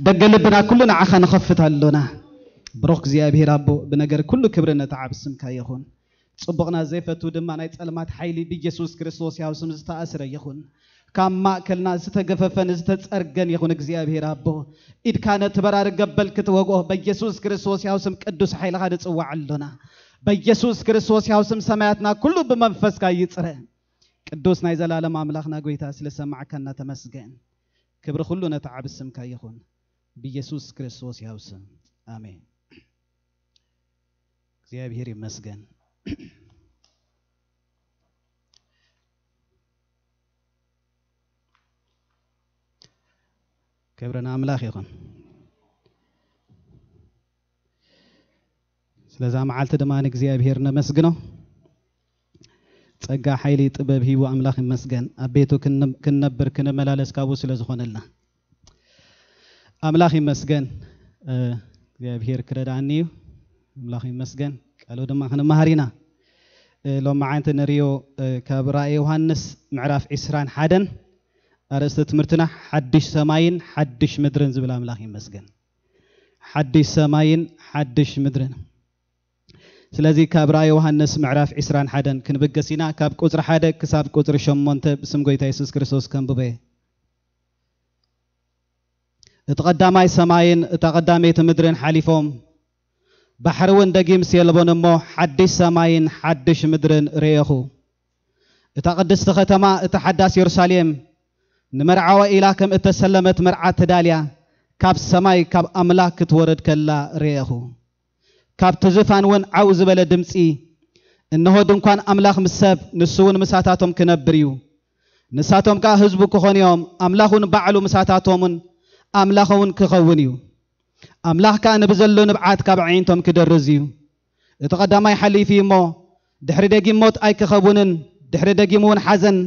ደገ ልብና ኩሉ ንዓኻ ንኸፍት ኣሎና። ብሩኽ እግዚኣብሔር ኣቦ ብነገር ኩሉ ክብሪ ነቲ ዓብ ስምካ ይኹን። ጽቡቕና ዘይፈቱ ድማ ናይ ጸልማት ሓይሊ ብኢየሱስ ክርስቶስ ያው ስም ዝተኣስረ ይኹን። ካብ ማእከልና ዝተገፈፈን ዝተጸርገን ይኹን እግዚኣብሔር ኣቦ። ኢድካ ነቲ በራሪ ገበል ክትወግኦ በኢየሱስ ክርስቶስ ያው ስም ቅዱስ ሓይልኻ ንጽዋዕ ኣሎና። በኢየሱስ ክርስቶስ ያው ስም ሰማያትና ኩሉ ብመንፈስካ ይጽረ። ቅዱስ ናይ ዘላለም ኣምላኽና ጎይታ ስለ ሰማዕካና ተመስገን። ክብሪ ኩሉ ነቲ ዓብ ስምካ ይኹን። ብኢየሱስ ክርስቶስ ያው ስም። ኣሜን። እግዚኣብሔር ይመስገን። ክብሪ ንኣምላኽ ይኹን። ስለዛ መዓልቲ ድማ ንእግዚኣብሔር ነመስግኖ። ጸጋ፣ ሓይሊ፣ ጥበብ ሂቡ ኣምላኽ ይመስገን። ኣብ ቤቱ ክን-፣ ክንነብር ክንመላለስ ካብኡ ስለ ዝኾነልና። ኣምላኽ ይመስገን። እ፣ እግዚኣብሔር ክረድኣኒ እዩ። ኣምላኽ ይመስገን። ቃሉ ድማ ክንመሃር ኢና። እ፣ ሎመዓንቲ ንሪኦ፣ እ፣ ካብ ራእይ ዮሃንስ ምዕራፍ ዕስራን ሓደን ኣርእስቲ ትምህርትና ሓድሽ ሰማይን ሓድሽ ምድርን ዝብል ኣምላኽ ይመስገን። ሓድሽ ሰማይን ሓድሽ ምድርን። ስለዚ ካብ ራእይ ዮሃንስ ምዕራፍ ዕስራን ሓደን ክንብገስ ኢና። ካብ ቁጽሪ ሓደ ክሳብ ቁጽሪ ሸሞንተ ብስም ጎይታ የሱስ ክርስቶስ ከንብቦ እየ። እቲ ቀዳማይ ሰማይን እታ ቀዳመይቲ ምድርን ሓሊፎም፣ ባሕሪ እውን ደጊምስ የልቦን እሞ፣ ሓድሽ ሰማይን ሓድሽ ምድርን ርኤኹ። እታ ቅድስቲ ከተማ፣ እታ ሓዳስ የሩሳሌም፣ ንመርዓዋ ኢላ ከም እተሰለመት መርዓት ተዳልያ፣ ካብ ሰማይ ካብ ኣምላኽ ክትወርድ ከላ ርኤኹ። ካብቲ ዝፋን እውን ዓው ዝበለ ድምጺ፣ እንሆ ድንኳን ኣምላኽ ምስ ሰብ፣ ንሱ እውን ምሳታቶም ክነብር እዩ። ንሳቶም ከኣ ህዝቡ ክኾኑ እዮም፣ ኣምላኽ እውን ባዕሉ ምሳታቶምን ኣምላኽ እውን ክኸውን እዩ። ኣምላኽ ከኣ ንብዘሎ ንብዓት ካብ ኣዒንቶም ክደርዝ እዩ። እቲ ቀዳማይ ሓሊፉ እዩ እሞ፣ ድሕሪ ደጊም ሞት ኣይክኸውንን፣ ድሕሪ ደጊም እውን ሓዘን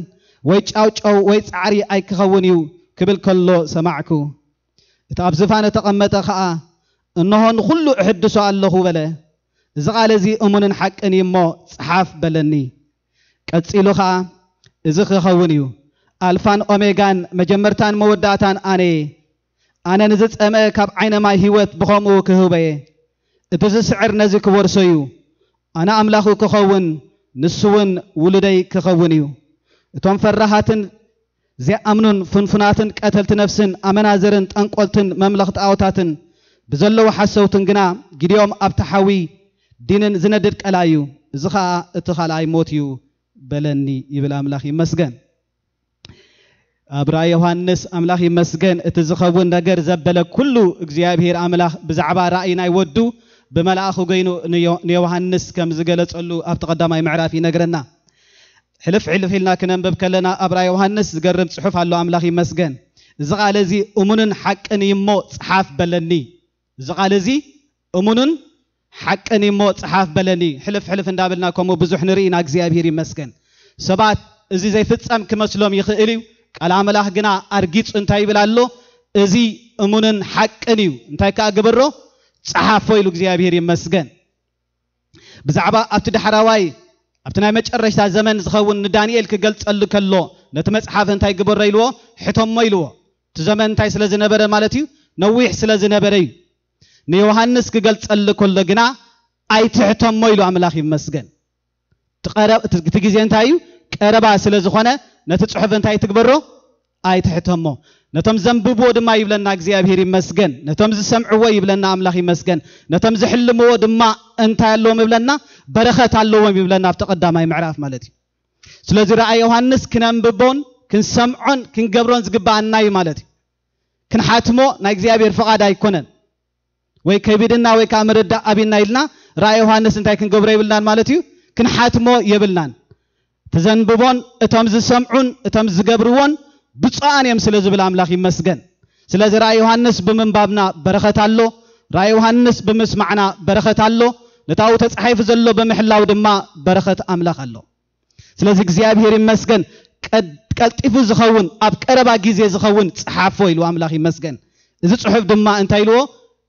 ወይ ጫውጫው ወይ ጻዕሪ ኣይክኸውን እዩ ክብል ከሎ ሰማዕኩ። እቲ ኣብ ዝፋን እተቐመጠ ኸኣ፣ እንሆ ንኹሉ እሕድሶ ኣለኹ በለ። እዚ ቓል እዚ እሙንን ሓቅን እዩ እሞ፣ ጽሓፍ በለኒ። ቀጺሉ ኸኣ፣ እዚ ክኸውን እዩ፣ ኣልፋን ኦሜጋን መጀመርታን መወዳእታን ኣነ እየ። ኣነ ንዝጸምአ ካብ ዓይነ ማይ ህይወት ብኸምኡ ክህቦ እየ። እቲ ዝስዕር ነዚ ክወርሶ እዩ። ኣነ ኣምላኹ ክኸውን፣ ንሱ እውን ውሉደይ ክኸውን እዩ። እቶም ፈራሃትን ዘይኣምኑን ፍንፉናትን ቀተልቲ ነፍስን ኣመናዝርን ጠንቆልትን መምለኽ ጣዖታትን ብዘለዉ ሓሰውትን ግና ግዲኦም ኣብቲ ሓዊ ዲንን ዝነድድ ቀላይ እዩ። እዚ ኸኣ እቲ ኻልኣይ ሞት እዩ በለኒ ይብል። ኣምላኽ ይመስገን። ኣብ ራእይ ዮሃንስ ኣምላኽ ይመስገን እቲ ዝኸውን ነገር ዘበለ ኩሉ እግዚኣብሔር ኣምላኽ ብዛዕባ ራእይ ናይ ወዱ ብመልኣኹ ገይኑ ንዮ-፣ ንዮሃንስ ከም ዝገለጸሉ ኣብቲ ቀዳማይ ምዕራፍ ይነግረና። ሕልፍ ሕልፍ ኢልና ክነንብብ ከለና ኣብ ራእይ ዮሃንስ ዝገርም ጽሑፍ ኣሎ። ኣምላኽ ይመስገን። እዚ ቃል እዚ እሙንን ሓቅን እዩ እሞ ጽሓፍ በለኒ። እዚ ቃል እዚ እሙንን ሓቅን እሞ ጽሓፍ በለኒ። ሕልፍ ሕልፍ እንዳበልና ከምኡ ብዙሕ ንርኢ ኢና። እግዚኣብሔር ይመስገን። ሰባት እዚ ዘይፍጸም ክመስሎም ይኽእል እዩ። ቃል ኣምላኽ ግና ኣርጊጹ እንታይ ይብል ኣሎ? እዚ እሙንን ሓቅን እዩ። እንታይ ከኣ ግበሮ? ጸሓፎ ኢሉ እግዚኣብሔር ይመስገን። ብዛዕባ ኣብቲ ዳሕራዋይ፣ ኣብቲ ናይ መጨረሽታ ዘመን ዝኸውን ንዳንኤል ክገልጸሉ ከሎ፣ ነቲ መጽሓፍ እንታይ ግበሮ ኢልዎ? ሕተሞ ኢልዎ። እቲ ዘመን እንታይ ስለ ዝነበረ ማለት እዩ? ነዊሕ ስለ ዝነበረ እዩ። ንዮሃንስ ክገልጸሉ ከሎ ግና ኣይትሕተሞ ኢሉ ኣምላኽ ይመስገን። እቲ ቀረ-፣ እቲ፣ እቲ ግዜ እንታይ እዩ? ቀረባ ስለ ዝኾነ ነቲ ጽሑፍ እንታይ ትግበሮ? ኣይትሕተሞ። ነቶም ዘንብብዎ ድማ ይብለና እግዚኣብሔር ይመስገን። ነቶም ዝሰምዕዎ ይብለና ኣምላኽ ይመስገን። ነቶም ዝሕልምዎ ድማ እንታይ ኣለዎም ይብለና? በረኸት ኣለዎም ይብለና ኣብቲ ቀዳማይ ምዕራፍ ማለት እዩ። ስለዚ ራእይ ዮሃንስ ክነንብቦን ክንሰምዖን ክንገብሮን ዝግብኣና እዩ ማለት እዩ። ክንሓትሞ ናይ እግዚኣብሔር ፍቓድ ኣይኮነን። ወይ ከቢድና ወይ ከዓ ምርዳእ ኣቢልና ኢልና ራእይ ዮሃንስ እንታይ ክንገብሮ የብልናን ማለት እዩ? ክንሓትሞ የብልናን። እቲ ዘንብቦን እቶም ዝሰምዑን እቶም ዝገብርዎን ብፁዓን እዮም ስለ ዝብል ኣምላኽ ይመስገን። ስለዚ ራእይ ዮሃንስ ብምንባብና በረኸት ኣሎ። ራእይ ዮሃንስ ብምስማዕና በረኸት ኣሎ። ነታኡ ተጻሒፉ ዘሎ ብምሕላው ድማ በረኸት ኣምላኽ ኣሎ። ስለዚ እግዚኣብሔር ይመስገን። ቀድ-፣ ቀልጢፉ ዝኸውን፣ ኣብ ቀረባ ግዜ ዝኸውን ጽሓፎ ኢሉ ኣምላኽ ይመስገን። እዚ ጽሑፍ ድማ እንታይ ኢልዎ?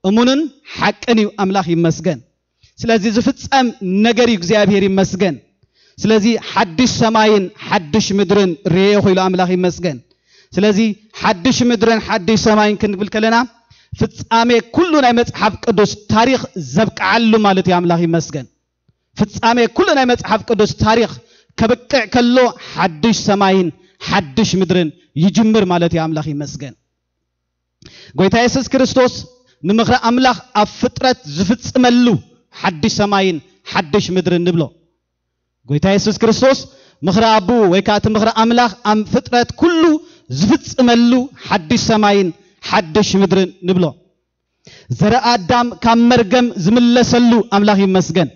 እሙንን ሓቅን እዩ። ኣምላኽ ይመስገን። ስለዚ ዝፍጸም ነገር እዩ። እግዚኣብሔር ይመስገን። ስለዚ ሓድሽ ሰማይን ሓድሽ ምድርን ርእየኹ ኢሉ ኣምላኽ ይመስገን። ስለዚ ሓድሽ ምድርን ሓድሽ ሰማይን ክንብል ከለና ፍጻሜ ኩሉ ናይ መጽሓፍ ቅዱስ ታሪኽ ዘብቅዓሉ ማለት እዩ። ኣምላኽ ይመስገን። ፍጻሜ ኩሉ ናይ መጽሓፍ ቅዱስ ታሪኽ ከብቅዕ ከሎ ሓድሽ ሰማይን ሓድሽ ምድርን ይጅምር ማለት እዩ። ኣምላኽ ይመስገን። ጎይታ የሱስ ክርስቶስ ንምኽሪ ኣምላኽ ኣብ ፍጥረት ዝፍጽመሉ ሓድሽ ሰማይን ሓድሽ ምድርን ንብሎ። ጎይታ የሱስ ክርስቶስ ምኽሪ ኣቦኡ ወይ ከኣ እቲ ምኽሪ ኣምላኽ ኣብ ፍጥረት ኩሉ ዝፍጽመሉ ሓድሽ ሰማይን ሓድሽ ምድርን ንብሎ። ዘረ ኣዳም ካብ መርገም ዝምለሰሉ ኣምላኽ ይመስገን።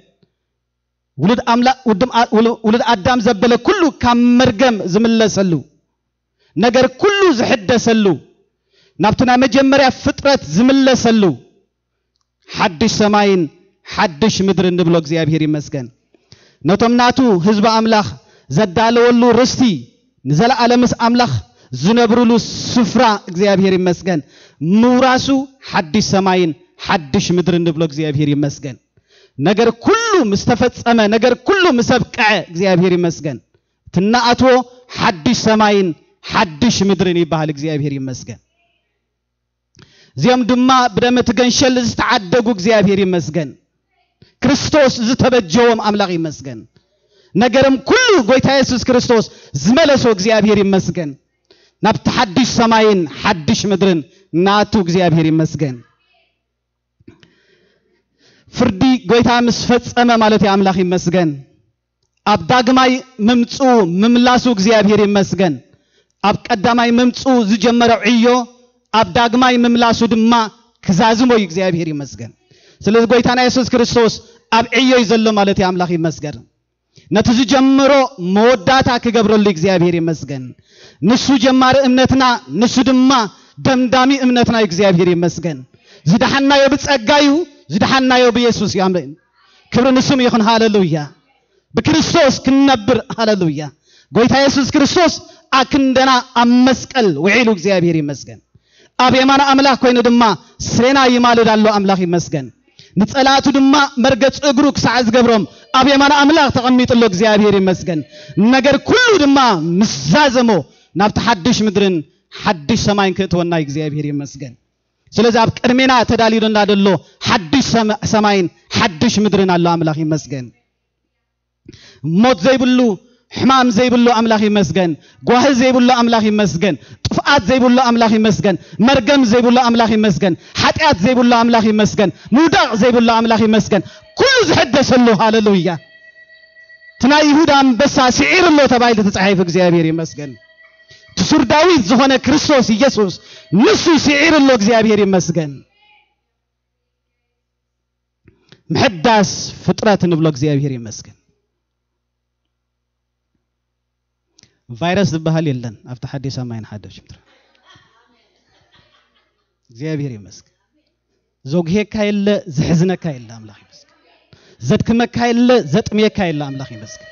ውሉድ ኣምላ-፣ ውድም ኣ-፣ ውሉ-፣ ውሉድ ኣዳም ዘበለ ኩሉ ካብ መርገም ዝምለሰሉ፣ ነገር ኩሉ ዝሕደሰሉ፣ ናብቲ ናይ መጀመርያ ፍጥረት ዝምለሰሉ፣ ሓድሽ ሰማይን ሓድሽ ምድርን ንብሎ እግዚኣብሔር ይመስገን። ነቶም ናቱ ህዝቢ ኣምላኽ ዘዳለወሉ ርስቲ፣ ንዘለኣለምስ ኣምላኽ ዝነብሩሉ ስፍራ እግዚኣብሔር ይመስገን። ምውራሱ ሓድሽ ሰማይን ሓድሽ ምድርን ንብሎ እግዚኣብሔር ይመስገን። ነገር ኩሉ ምስ ተፈጸመ፣ ነገር ኩሉ ምስ ኣብቅዐ እግዚኣብሔር ይመስገን። ትናኣትዎ ሓድሽ ሰማይን ሓድሽ ምድርን ይበሃል። እግዚኣብሔር ይመስገን። እዚኦም ድማ ብደም እቲ ገንሸል ዝተዓደጉ እግዚኣብሔር ይመስገን። ክርስቶስ ዝተበጀዎም ኣምላኽ ይመስገን። ነገርም ኩሉ ጎይታ የሱስ ክርስቶስ ዝመለሶ እግዚኣብሔር ይመስገን። ናብቲ ሓድሽ ሰማይን ሓድሽ ምድርን ናቱ እግዚኣብሔር ይመስገን። ፍርዲ ጎይታ ምስ ፈጸመ ማለት እዩ። ኣምላኽ ይመስገን። ኣብ ዳግማይ ምምጽኡ ምምላሱ እግዚኣብሔር ይመስገን። ኣብ ቀዳማይ ምምጽኡ ዝጀመረ ዕዮ ኣብ ዳግማይ ምምላሱ ድማ ክዛዝሞ እዩ። እግዚኣብሔር ይመስገን። ስለዚ ጎይታና የሱስ ክርስቶስ ኣብ ዕዮ እዩ ዘሎ ማለት እዩ። ኣምላኽ ይመስገን። ነቲ ዝጀመሮ መወዳእታ ክገብረሉ እግዚኣብሔር ይመስገን። ንሱ ጀማሪ እምነትና፣ ንሱ ድማ ደምዳሚ እምነትና እዩ። እግዚኣብሔር ይመስገን። ዝደሓናዮ ብጸጋ እዩ፣ ዝደሓናዮ ብየሱስ እዩ። ኣሜን። ክብሪ ንስም ይኹን። ሃሌሉያ። ብክርስቶስ ክንነብር። ሃሌሉያ። ጎይታ የሱስ ክርስቶስ ኣክንደና ኣብ መስቀል ውዒሉ። እግዚኣብሔር ይመስገን። ኣብ የማን ኣምላኽ ኮይኑ ድማ ስሬና ይማልድ ኣሎ። ኣምላኽ ይመስገን። ንጸላእቱ ድማ መርገጽ እግሩ ክሳዕ ዝገብሮም ኣብ የማን ኣምላኽ ተቐሚጡ ኣሎ። እግዚኣብሔር ይመስገን። ነገር ኩሉ ድማ ምስ ዛዘሞ ናብቲ ሓድሽ ምድርን ሓድሽ ሰማይን ክእትወና እዩ። እግዚኣብሔር ይመስገን። ስለዚ ኣብ ቅድሜና ተዳልዩልና ዘሎ ሓድሽ ሰማ-፣ ሰማይን ሓድሽ ምድርን ኣሎ። ኣምላኽ ይመስገን። ሞት ዘይብሉ፣ ሕማም ዘይብሉ ኣምላኽ ይመስገን። ጓሂ ዘይብሉ ኣምላኽ ይመስገን። ጥፍኣት ዘይብሉ ኣምላኽ ይመስገን። መርገም ዘይብሉ ኣምላኽ ይመስገን። ሓጢኣት ዘይብሉ ኣምላኽ ይመስገን። ምውዳቕ ዘይብሉ ኣምላኽ ይመስገን። ኩሉ ዝሕደሰሉ። ሃሌሉያ። እቲ ናይ ይሁዳ ኣንበሳ ስዒሩ ኣሎ ተባሂሉ ተጻሒፉ። እግዚኣብሔር ይመስገን። እቲ ሱር ዳዊት ዝኾነ ክርስቶስ ኢየሱስ ንሱ ስዒሩ ኣሎ። እግዚኣብሔር ይመስገን። ምሕዳስ ፍጥረት ንብሎ እግዚኣብሔር ይመስገን። ቫይረስ ዝበሃል የለን ኣብቲ ሓድሽ ሰማይን ሓድሽ ምድሪ። እግዚኣብሔር ይመስገን። ዘጉሄካ የለ፣ ዝሕዝነካ የለ። ኣምላኽ ይመስገን። ዘድክመካ የለ፣ ዘጥምየካ የለ። ኣምላኽ ይመስገን።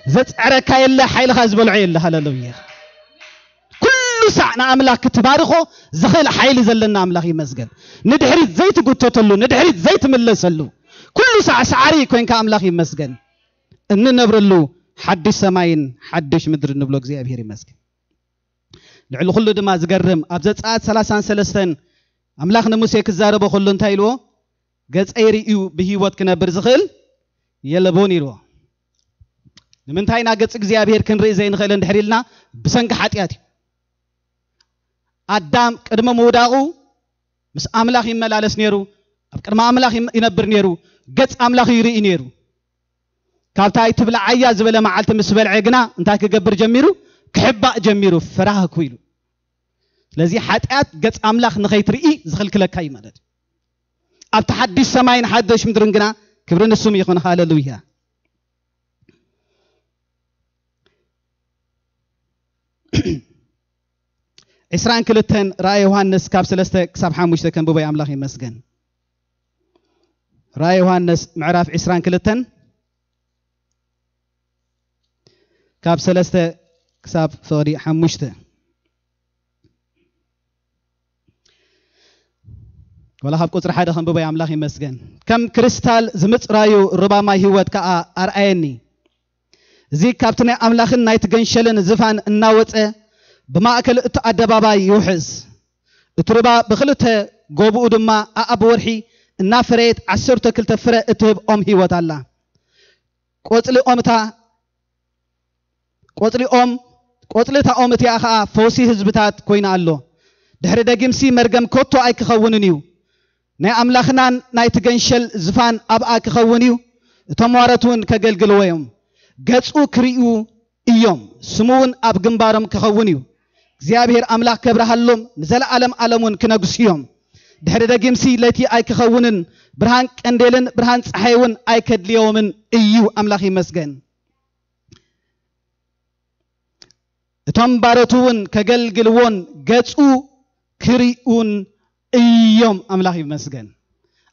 ዘጽዕረካ የለ፣ ሓይልኻ ዝበልዖ የለ። ሃሌሉያ። ኩሉ ሳዕ ንኣምላኽ ክትባርኾ ዝኽእል ሓይሊ ዘለና ኣምላኽ ይመስገን። ንድሕሪት ዘይትጉተተሉ፣ ንድሕሪት ዘይትምለሰሉ፣ ኩሉ ሳዕ ሳዕሪ ኮይንካ ኣምላኽ ይመስገን። እንነብረሉ ሓድሽ ሰማይን ሓድሽ ምድሪ ንብሎ እግዚኣብሔር ይመስገን። ልዕሊ ኩሉ ድማ ዝገርም፣ ኣብ ዘጸኣት ሰላሳን ሰለስተን ኣምላኽ ንሙሴ ክዛረቦ ከሎ እንታይ ኢልዎ? "ገጸይ ርእዩ ብህይወት ክነብር ዝኽእል የለቦን" ኢልዎ። ንምንታይ ኢና ገጽ እግዚኣብሔር ክንርኢ ዘይንኽእል እንድሕር ኢልና? ብሰንኪ ሓጢኣት እዩ። ኣዳም ቅድሚ ምውዳቑ ምስ ኣምላኽ ይመላለስ ነይሩ፣ ኣብ ቅድሚ ኣምላኽ ይም-፣ ይነብር ነይሩ፣ ገጽ ኣምላኽ ይርኢ ነይሩ። ካብታ ኣይትብልዓያ ዝበለ መዓልቲ ምስ በልዐ ግና እንታይ ክገብር ጀሚሩ? ክሕባእ ጀሚሩ፣ ፈራህኩ ኢሉ። ስለዚ ሓጢኣት ገጽ ኣምላኽ ንኸይትርኢ ዝኽልክለካ እዩ ማለት እዩ። ኣብቲ ሓድሽ ሰማይን ሓድሽ ምድርን ግና ክብሪ ንስም ይኹን። ሃሌሉያ። ዕስራን ክልተን ራእይ ዮሃንስ ካብ ሰለስተ ክሳብ ሓሙሽተ ከንብቦ ኣምላኽ ይመስገን። ራእይ ዮሃንስ ምዕራፍ ዕስራን ክልተን ካብ ሰለስተ ክሳብ ፍቕዲ ሓሙሽተ። ወላ ካብ ቁጽሪ ሓደ ከንብቦ ኣምላኽ ይመስገን። "ከም ክሪስታል ዝምጽራዩ ሩባ ማይ ህይወት ከኣ ኣርኣየኒ። እዚ ካብቲ ናይ ኣምላኽን ናይቲ ገንሸልን ዝፋን እናወጸ ብማእከል እቲ ኣደባባይ ይውሕዝ። እቲ ሩባ ብኽልተ ጎብኡ ድማ ኣኣብ ወርሒ እናፈረየት ዓሰርተ ክልተ ፍረ እትህብ ኦም ህይወት ኣላ። ቆጽሊ ኦም እታ ቆጽሊ ኦም ቆጽሊ እታ ኦም እቲኣ ኸኣ ፈውሲ ህዝብታት ኮይና ኣሎ። ድሕሪ ደጊምሲ መርገም ከቶ ኣይክኸውንን እዩ። ናይ ኣምላኽናን ናይቲ ገንሸል ዝፋን ኣብኣ ክኸውን እዩ። እቶም ዋረት እውን ከገልግልዎ እዮም። ገጹ ክርእዩ እዮም። ስሙ እውን ኣብ ግንባሮም ክኸውን እዩ። እግዚኣብሔር ኣምላኽ ከብርሃሎም፣ ንዘለኣለም ኣለሙን ክነግሱ እዮም። ድሕሪ ደጊምሲ ለይቲ ኣይክኸውንን፣ ብርሃን ቀንዴልን ብርሃን ጸሓይ እውን ኣይከድልዮምን እዩ። ኣምላኽ ይመስገን። እቶም ባሮቱ እውን ከገልግልዎን ገጹ ክርእዩን እዮም። ኣምላኽ ይመስገን።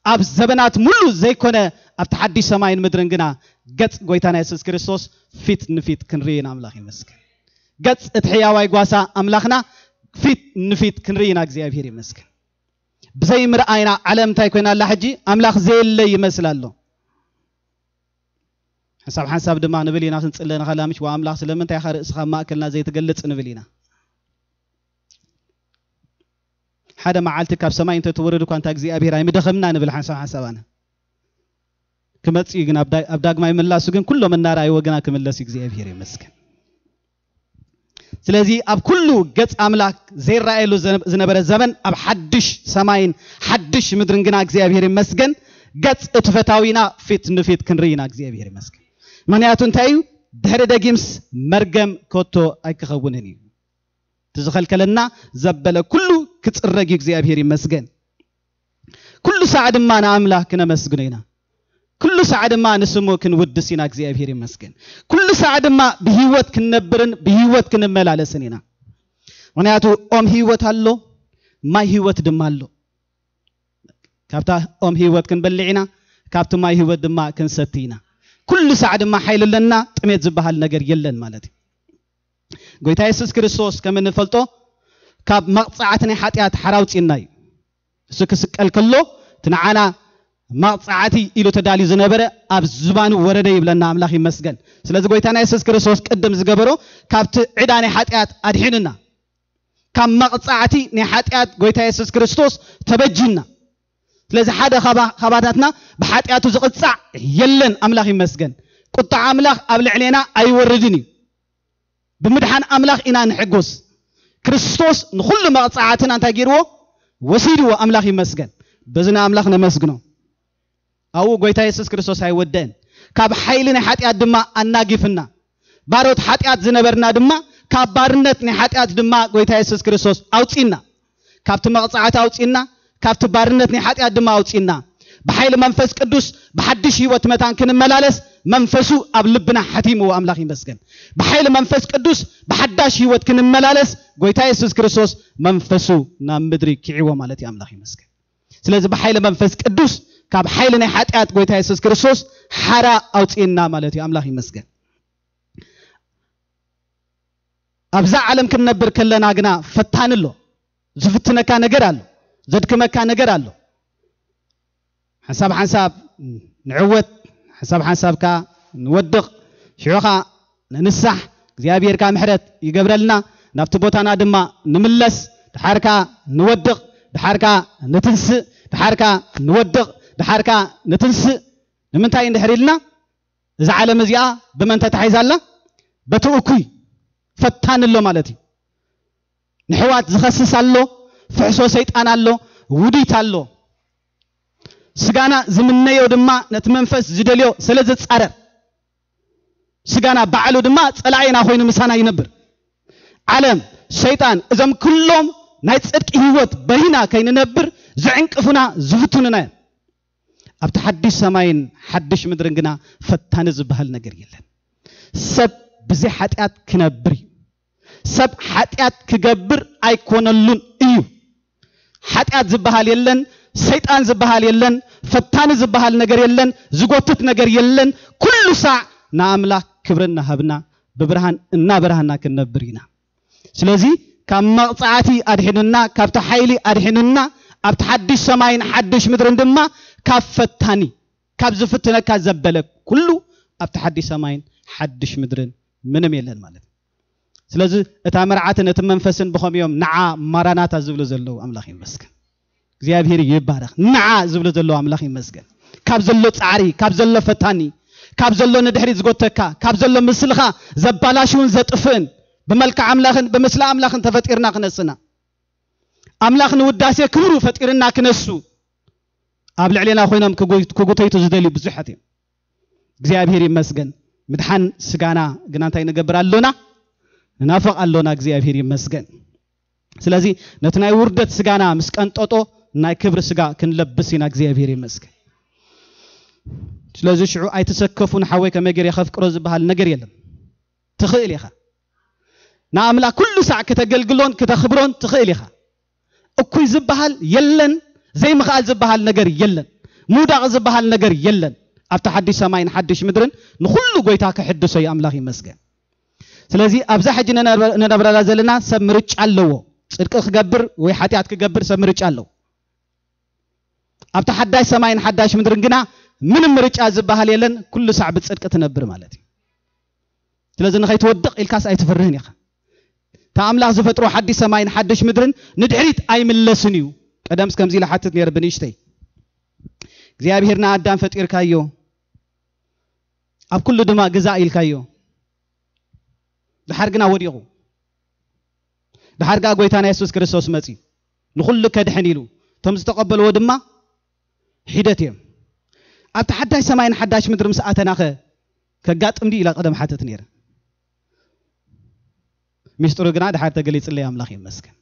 ኣብ ዘበናት ሙሉ ዘይኮነ ኣብቲ ሓድሽ ሰማይን ምድርን ግና ገጽ ጎይታና የሱስ ክርስቶስ ፊት ንፊት ክንርኢ ኢና። ኣምላኽ ይመስገን። ገጽ እቲ ሕያዋይ ጓሳ ኣምላኽና ፊት ንፊት ክንርኢ ኢና። እግዚኣብሔር ይመስገን። ብዘይ ምርኣይና ዓለም እንታይ ኮይና ኣላ ሕጂ? ኣምላኽ ዘየለ ይመስል ኣሎ። ሓንሳብ ሓንሳብ ድማ ንብል ኢና ክንጽለ ንኸላ፣ "ምሽ ወኣምላኽ ስለምንታይ ኢኻ ርእስኻ ኣብ ማእከልና ዘይትገልጽ?" ንብል ኢና። ሓደ መዓልቲ ካብ ሰማይ እንተ ትወርድ እኳ እንታ እግዚኣብሔር ኣይምደኸምና ንብል ሓንሳብ ሓንሳብ ኣነ። ክመጽእ እዩ ግን ኣብ ዳ-፣ ኣብ ዳግማይ ምላሱ ግን ኩሎም እናረኣይዎ ግና ክምለስ እዩ። እግዚኣብሔር ይመስገን። ስለዚ ኣብ ኩሉ ገጽ ኣምላኽ ዘይረኣየሉ ዘ-፣ ዝነበረ ዘመን ኣብ ሓድሽ ሰማይን ሓድሽ ምድርን ግና እግዚኣብሔር ይመስገን ገጽ እቲ ፈታዊና ፊት ንፊት ክንርኢ ኢና። እግዚኣብሔር ይመስገን። ምኽንያቱ እንታይ እዩ? ድሕሪ ደጊምስ መርገም ከቶ ኣይክኸውንን እዩ። እቲ ዝኸልከለና ዘበለ ኩሉ ክጽረግ እዩ። እግዚኣብሔር ይመስገን። ኩሉ ሳዕ ድማ ንኣምላኽ ክነመስግኖ ኢና። ኩሉ ሳዕ ድማ ንስሙ ክንውድስ ኢና። እግዚኣብሔር ይመስገን። ኩሉ ሳዕ ድማ ብህይወት ክንነብርን ብህይወት ክንመላለስን ኢና። ምኽንያቱ ኦም ህይወት ኣሎ፣ ማይ ህይወት ድማ ኣሎ። ካብታ ኦም ህይወት ክንበልዕ ኢና፣ ካብቲ ማይ ህይወት ድማ ክንሰቲ ኢና። ኩሉ ሳዕ ድማ ሓይሊ ኣለና፣ ጥሜት ዝበሃል ነገር የለን ማለት እዩ። ጎይታ የሱስ ክርስቶስ ከም እንፈልጦ ካብ መቕጻዕቲ ናይ ሓጢኣት ሓራ ኣውጺእና እዩ። እሱ ክስቀል ከሎ እቲ ንዓና መቕጻዕቲ ኢሉ ተዳልዩ ዝነበረ ኣብ ዝባኑ ወረደ ይብለና። ኣምላኽ ይመስገን። ስለዚ ጎይታና የሱስ ክርስቶስ ቅድም ዝገበሮ ካብቲ ዕዳ ናይ ሓጢኣት ኣድሒኑና፣ ካብ መቕጻዕቲ ናይ ሓጢኣት ጎይታ የሱስ ክርስቶስ ተበጅና። ስለዚ ሓደ ካባ-፣ ካባታትና ብሓጢኣቱ ዝቕጻዕ የለን። ኣምላኽ ይመስገን። ቁጣ ኣምላኽ ኣብ ልዕሌና ኣይወርድን እዩ። ብምድሓን ኣምላኽ ኢና ንሕጎስ። ክርስቶስ ንኹሉ መቕጻዕትና እንታይ ገይርዎ? ወሲድዎ። ኣምላኽ ይመስገን። በዚ ንኣምላኽ ነመስግኖ። ኣብኡ ጎይታ የሱስ ክርስቶስ ኣይወደእን። ካብ ሓይሊ ናይ ሓጢኣት ድማ ኣናጊፍና። ባሮት ሓጢኣት ዝነበርና ድማ ካብ ባርነት ናይ ሓጢኣት ድማ ጎይታ የሱስ ክርስቶስ ኣውጺእና። ካብቲ መቕጻዕቲ ኣውጺእና፣ ካብቲ ባርነት ናይ ሓጢኣት ድማ ኣውጺእና። ብሓይሊ መንፈስ ቅዱስ ብሓድሽ ህይወት መታን ክንመላለስ መንፈሱ ኣብ ልብና ሓቲምዎ። ኣምላኽ ይመስገን። ብሓይሊ መንፈስ ቅዱስ ብሓዳሽ ህይወት ክንመላለስ ጎይታ የሱስ ክርስቶስ መንፈሱ ናብ ምድሪ ኪዕዎ ማለት እዩ። ኣምላኽ ይመስገን። ስለዚ ብሓይሊ መንፈስ ቅዱስ ካብ ሓይሊ ናይ ሓጢኣት ጎይታ የሱስ ክርስቶስ ሓራ ኣውፅእና ማለት እዩ። ኣምላኽ ይመስገን። ኣብዛ ዓለም ክንነብር ከለና ግና ፈታኒ ኣሎ። ዝፍትነካ ነገር ኣሎ። ዘድክመካ ነገር ኣሎ። ሓንሳብ ሓንሳብ ንዕወት፣ ሓንሳብ ሓንሳብ ከኣ ንወድቕ። ሽዑ ከኣ ንንሳሕ፣ እግዚኣብሔር ከኣ ምሕረት ይገብረልና፣ ናብቲ ቦታና ድማ ንምለስ። ድሓር ከኣ ንወድቕ፣ ድሓር ከኣ ንትንስእ፣ ድሓር ከኣ ንወድቕ፣ ድሓር ከኣ ንትንስእ። ንምንታይ እንድሕር ኢልና፣ እዛ ዓለም እዚኣ ብመን ተታሒዛ ኣላ? በቲ እኩይ ፈታኒ ኣሎ ማለት እዩ። ንሕዋት ዝኸስስ ኣሎ፣ ፍሕሶ ሰይጣን ኣሎ፣ ውዲት ኣሎ። ስጋና ዝምነዮ ድማ ነቲ መንፈስ ዝደልዮ ስለ ዝጻረር፣ ስጋና ባዕሉ ድማ ጸላኢና ኮይኑ ምሳና ይነብር። ዓለም፣ ሰይጣን፣ እዞም ኩሎም ናይ ጽድቂ ህይወት በሪህና ከይንነብር ዝዕንቅፉና፣ ዝፍትኑና እዮም። ኣብቲ ሓድሽ ሰማይን ሓድሽ ምድርን ግና ፈታኒ ዝበሃል ነገር የለን። ሰብ ብዘይ ሓጢኣት ክነብር እዩ። ሰብ ሓጢኣት ክገብር ኣይኮነሉን እዩ። ሓጢኣት ዝበሃል የለን፣ ሰይጣን ዝበሃል የለን፣ ፈታኒ ዝበሃል ነገር የለን፣ ዝጎትት ነገር የለን። ኩሉ ሳዕ ንኣምላኽ ክብሪ እናሃብና ብብርሃን እናበራህና ክንነብር ኢና። ስለዚ ካብ መቕጻዕቲ ኣድሒኑና፣ ካብቲ ሓይሊ ኣድሒኑና፣ ኣብቲ ሓድሽ ሰማይን ሓድሽ ምድርን ድማ ካብ ፈታኒ፣ ካብ ዝፍትነካ ዘበለ ኩሉ ኣብቲ ሓድሽ ሰማይን ሓድሽ ምድርን ምንም የለን ማለት እዩ። ስለዚ እታ መርዓትን እቲ መንፈስን ብኸምኡ እዮም ንዓ ማራናታ ዝብሉ ዘለዉ። ኣምላኽ ይመስገን። እግዚኣብሔር ይባረኽ። ንዓ ዝብሉ ዘለዉ ኣምላኽ ይመስገን። ካብ ዘሎ ጻዕሪ፣ ካብ ዘሎ ፈታኒ፣ ካብ ዘሎ ንድሕሪት ዝጎተካ፣ ካብ ዘሎ ምስልኻ ዘባላሽውን ዘጥፍእን፣ ብመልክዕ ኣምላኽን ብምስሊ ኣምላኽን ተፈጢርና ክነስና፣ ኣምላኽ ንውዳሴ ክብሩ ፈጢርና ክነሱ፣ ኣብ ልዕሌና ኮይኖም ክጉ-፣ ክጉተይቱ ዝደልዩ ብዙሓት እዮም። እግዚኣብሔር ይመስገን። ምድሓን ስጋና ግና እንታይ ንገብር ኣሎና? ንናፍቕ ኣሎና። እግዚኣብሔር ይመስገን። ስለዚ ነቲ ናይ ውርደት ስጋና ምስ ቀንጠጦ ናይ ክብሪ ስጋ ክንለብስ ኢና። እግዚኣብሔር ይመስገን። ስለዚ ሽዑ ኣይትሰከፉ፣ ንሓወይ ከመይ ገይረ ከፍቅሮ ዝበሃል ነገር የለን። ትኽእል ኢኻ። ንኣምላኽ ኩሉ ሳዕ ክተገልግሎን ክተኽብሮን ትኽእል ኢኻ። እኩይ ዝበሃል የለን፣ ዘይምኽኣል ዝበሃል ነገር የለን፣ ምውዳቕ ዝበሃል ነገር የለን። ኣብቲ ሓድሽ ሰማይን ሓድሽ ምድርን ንኹሉ ጎይታ ክሕድሶ እዩ። ኣምላኽ ይመስገን። ስለዚ ኣብዛ ሕጂ ንነብረ-፣ ንነብረላ ዘለና ሰብ ምርጫ ኣለዎ። ጽድቂ ክገብር ወይ ሓጢኣት ክገብር ሰብ ምርጫ ኣለዎ። ኣብቲ ሓዳሽ ሰማይን ሓዳሽ ምድርን ግና ምንም ምርጫ ዝበሃል የለን። ኩሉ ሳዕ ብጽድቂ ትነብር ማለት እዩ። ስለዚ ንኸይትወድቕ ኢልካስ ኣይትፍርህን ኢኻ። እታ ኣምላኽ ዝፈጥሮ ሓድሽ ሰማይን ሓድሽ ምድርን ንድሕሪት ኣይምለስን እዩ። ቀደምስ ከምዚ ኢለ ሓትት ነይረ ብንእሽተይ። እግዚኣብሔር ንኣዳም ፈጢርካዮ፣ ኣብ ኩሉ ድማ ግዛእ ኢልካዮ። ድሓር ግና ወዲቑ። ድሓር ግና ጎይታና የሱስ ክርስቶስ መጺኡ ንኹሉ ከድሕን ኢሉ፣ እቶም ዝተቐበልዎ ድማ ሒደት እዮም። ኣብቲ ሓዳሽ ሰማይን ሓዳሽ ምድሪ ምስ ኣተናኸ ከጋጥም ድዩ ኢላ ቀደም ሓተት ነይረ። ሚስጥሩ ግና ድሓር ተገሊጽለይ፣ ኣምላኽ ይመስገን።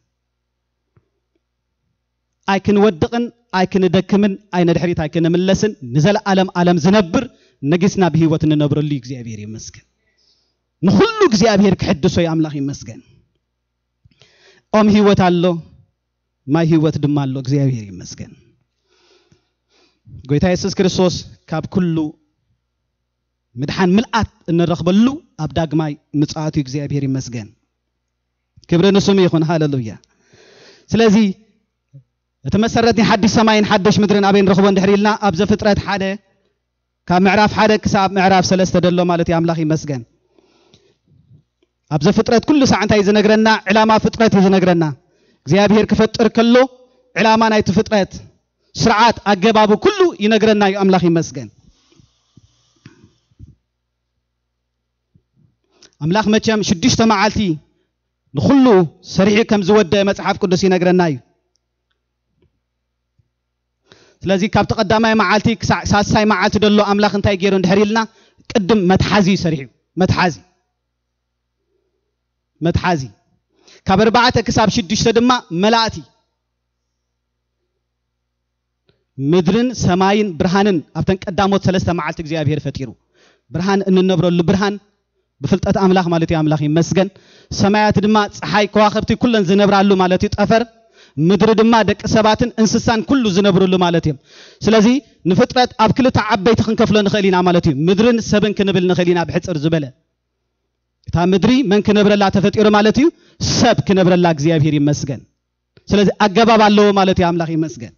ኣይክንወድቕን ኣይክንደክምን፣ ኣይ ንድሕሪት ኣይክንምለስን፣ ንዘለኣለም ኣለም ዝነብር ነጊስና ብህይወት እንነብረሉ እዩ። እግዚኣብሔር ይመስገን። ንኹሉ እግዚኣብሔር ክሕድሶ እዩ። ኣምላኽ ይመስገን። ኦም ህይወት ኣሎ፣ ማይ ህይወት ድማ ኣሎ። እግዚኣብሔር ይመስገን። ጎይታ የሱስ ክርስቶስ ካብ ኩሉ ምድሓን ምልኣት እንረኽበሉ ኣብ ዳግማይ ምጽኣቱ እዩ። እግዚኣብሔር ይመስገን። ክብሪ ንስሙ ይኹን። ሃሌሉያ። ስለዚ እቲ መሰረት ናይ ሓድሽ ሰማይን ሓድሽ ምድርን ኣበይ ንረኽቦ እንድሕር ኢልና፣ ኣብ ዘፍጥረት ሓደ፣ ካብ ምዕራፍ ሓደ ክሳብ ምዕራፍ ሰለስተ ደሎ ማለት እዩ። ኣምላኽ ይመስገን። ኣብ ዘፍጥረት ኩሉ ሳዕ እንታይ እዩ ዝነግረና? ዕላማ ፍጥረት እዩ ዝነግረና። እግዚኣብሔር ክፈጥር ከሎ ዕላማ ናይቲ ፍጥረት፣ ስርዓት ኣገባቡ ኩሉ ይነግረና እዩ። ኣምላኽ ይመስገን። ኣምላኽ መቸም ሽዱሽተ መዓልቲ ንኹሉ ሰሪሑ ከም ዝወደአ መጽሓፍ ቅዱስ ይነግረና እዩ። ስለዚ ካብቲ ቀዳማይ መዓልቲ ክሳዕ ሳልሳይ መዓልቲ ደሎ ኣምላኽ እንታይ ገይሩ እንድሕር ኢልና፣ ቅድም መትሓዚ እዩ ሰሪሑ። መትሓዚ፣ መትሓዚ። ካብ ኣርባዕተ ክሳብ ሽዱሽተ ድማ መላእቲ። ምድርን ሰማይን ብርሃንን ኣብተን ቀዳሞት ሰለስተ መዓልቲ እግዚኣብሔር ፈጢሩ። ብርሃን እንነብረሉ ብርሃን ብፍልጠት ኣምላኽ ማለት እዩ። ኣምላኽ ይመስገን። ሰማያት ድማ ጸሓይ፣ ከዋኽብቲ፣ ኩለን ዝነብራሉ ማለት እዩ። ጠፈር ምድሪ ድማ ደቂ ሰባትን እንስሳን ኩሉ ዝነብርሉ ማለት እዮም። ስለዚ ንፍጥረት ኣብ ክልተ ዓበይቲ ክንከፍሎ ንኽእል ኢና ማለት እዩ። ምድርን ሰብን ክንብል ንኽእል ኢና ብሕጽር ዝበለ። እታ ምድሪ መን ክነብረላ ተፈጢሩ ማለት እዩ? ሰብ ክነብረላ። እግዚኣብሔር ይመስገን። ስለዚ ኣገባብ ኣለዎ ማለት እዩ። ኣምላኽ ይመስገን።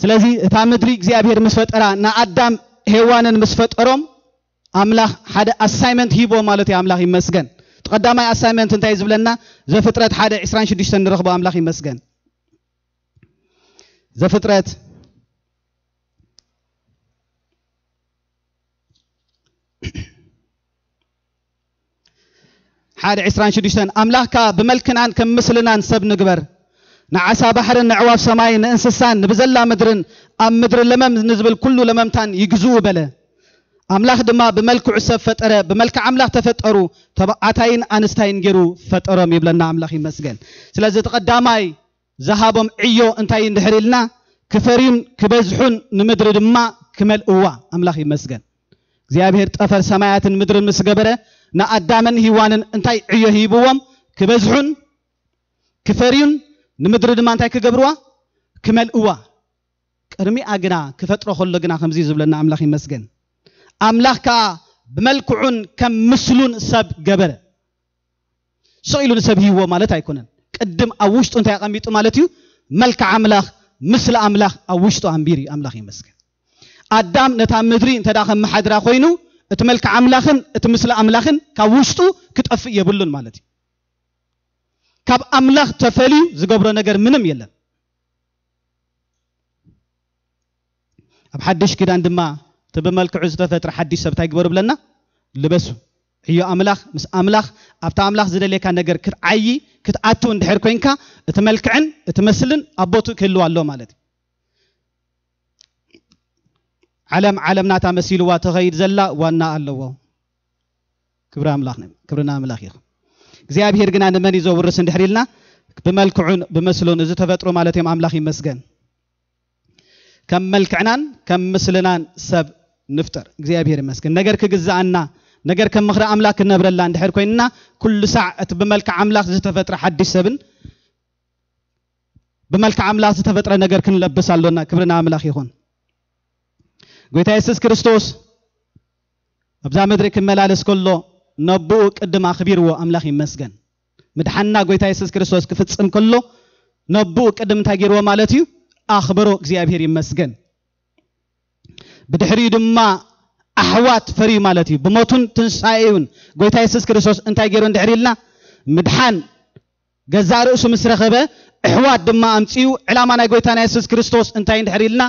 ስለዚ እታ ምድሪ እግዚኣብሔር ምስ ፈጠራ፣ ንኣዳም ሄዋንን ምስ ፈጠሮም ኣምላኽ ሓደ ኣሳይመንት ሂቦ ማለት እዩ። ኣምላኽ ይመስገን። እቲ ቀዳማይ ኣሳይመንት እንታይ እዩ ዝብለና? ዘፍጥረት ሓደ ዕስራን ሽዱሽተን ንረኽቦ። ኣምላኽ ይመስገን። ዘፍጥረት ሓደ ዕስራን ሽዱሽተን፣ ኣምላኽካ ብመልክናን ከም ምስልናን ሰብ ንግበር፣ ንዓሳ ባሕርን ንዕዋፍ ሰማይን ንእንስሳን ንብዘላ ምድርን ኣብ ምድሪ ለመም ንዝብል ኩሉ ለመምታን ይግዝኡ በለ። ኣምላኽ ድማ ብመልክዑ ሰብ ፈጠረ፣ ብመልክዕ ኣምላኽ ተፈጠሩ፣ ተባዕታይን ኣንስታይን ገይሩ ፈጠሮም ይብለና። ኣምላኽ ይመስገን። ስለዚ እቲ ቀዳማይ ዝሃቦም ዕዮ እንታይ እንድሕር ኢልና፣ ክፈርዩን ክበዝሑን ንምድሪ ድማ ክመልእዋ። ኣምላኽ ይመስገን። እግዚኣብሔር ጠፈር ሰማያትን ምድርን ምስ ገበረ፣ ንኣዳምን ሂዋንን እንታይ ዕዮ ሂብዎም? ክበዝሑን ክፈርዩን ንምድሪ ድማ እንታይ ክገብርዋ? ክመልእዋ። ቅድሚኣ ግና ክፈጥሮ ከሎ ግና ከምዚ ዝብለና ኣምላኽ ይመስገን። ኣምላኽ ከኣ ብመልክዑን ከም ምስሉን ሰብ ገበረ። ስቕ ኢሉ ንሰብ ሂብዎ ማለት ኣይኮነን። ቅድም ኣብ ውሽጡ እንታይ ኣቐሚጡ ማለት እዩ? መልክዕ ኣምላኽ፣ ምስሊ ኣምላኽ ኣብ ውሽጡ ኣንቢሩ እዩ። ኣምላኽ ይመስገን። ኣዳም ነታ ምድሪ እንተ ደኣ ከመሓድራ ኮይኑ፣ እቲ መልክዕ ኣምላኽን እቲ ምስሊ ኣምላኽን ካብ ውሽጡ ክጠፍእ የብሉን ማለት እዩ። ካብ ኣምላኽ ተፈልዩ ዝገብሮ ነገር ምንም የለን። ኣብ ሓድሽ ኪዳን ድማ እቲ ብመልክዑ ዝተፈጥረ ሓድሽ ሰብ እንታይ ግበሩ ብለና? ልበሱ። ዕዮ ኣምላኽ፣ ምስ ኣምላኽ፣ ኣብታ ኣምላኽ ዝደልየካ ነገር ክትዓዪ፣ ክትኣቱ እንድሕር ኮይንካ፣ እቲ መልክዕን እቲ ምስልን ኣብ ቦትኡ ክህልው ኣሎ ማለት እዩ። ዓለም ዓለም ናታ መሲልዋ ትኸይድ ዘላ ዋና ኣለዎ። ክብሪ ኣምላኽ ነ-፣ ክብሪ ንኣምላኽ ይኹን። እግዚኣብሔር ግና ንመን እዩ ዘውርስ እንድሕር ኢልና፣ ብመልክዑን ብምስሉን ዝተፈጥሩ ማለት እዮም። ኣምላኽ ይመስገን። ከም መልክዕናን ከም ምስልናን ሰብ ንፍጠር። እግዚኣብሔር ይመስገን። ነገር ክግዝኣና፣ ነገር ከም ምኽሪ ኣምላኽ ክንነብረላ እንድሕር ኮይንና፣ ኩሉ ሳዕ እቲ ብመልክዕ ኣምላኽ ዝተፈጥረ ሓድሽ ሰብን ብመልክዕ ኣምላኽ ዝተፈጥረ ነገር ክንለብስ ኣሎና። ክብሪ ንኣምላኽ ይኹን። ጎይታ የሱስ ክርስቶስ ኣብዛ ምድሪ ክመላለስ ከሎ ነብኡ ቅድም ኣኽቢርዎ። ኣምላኽ ይመስገን። ምድሓንና ጎይታ የሱስ ክርስቶስ ክፍጽም ከሎ ነብኡ ቅድም እንታይ ገይርዎ ማለት እዩ? ኣኽበሮ። እግዚኣብሔር ይመስገን። ብድሕሪኡ ድማ ኣሕዋት ፈርዩ ማለት እዩ። ብሞቱን ትንሳኤኡን ጎይታ የሱስ ክርስቶስ እንታይ ገይሩ እንድሕር ኢልና፣ ምድሓን ገዛእ ርእሱ ምስ ረኸበ፣ ኣሕዋት ድማ ኣምጺኡ። ዕላማ ናይ ጎይታና የሱስ ክርስቶስ እንታይ እንድሕር ኢልና፣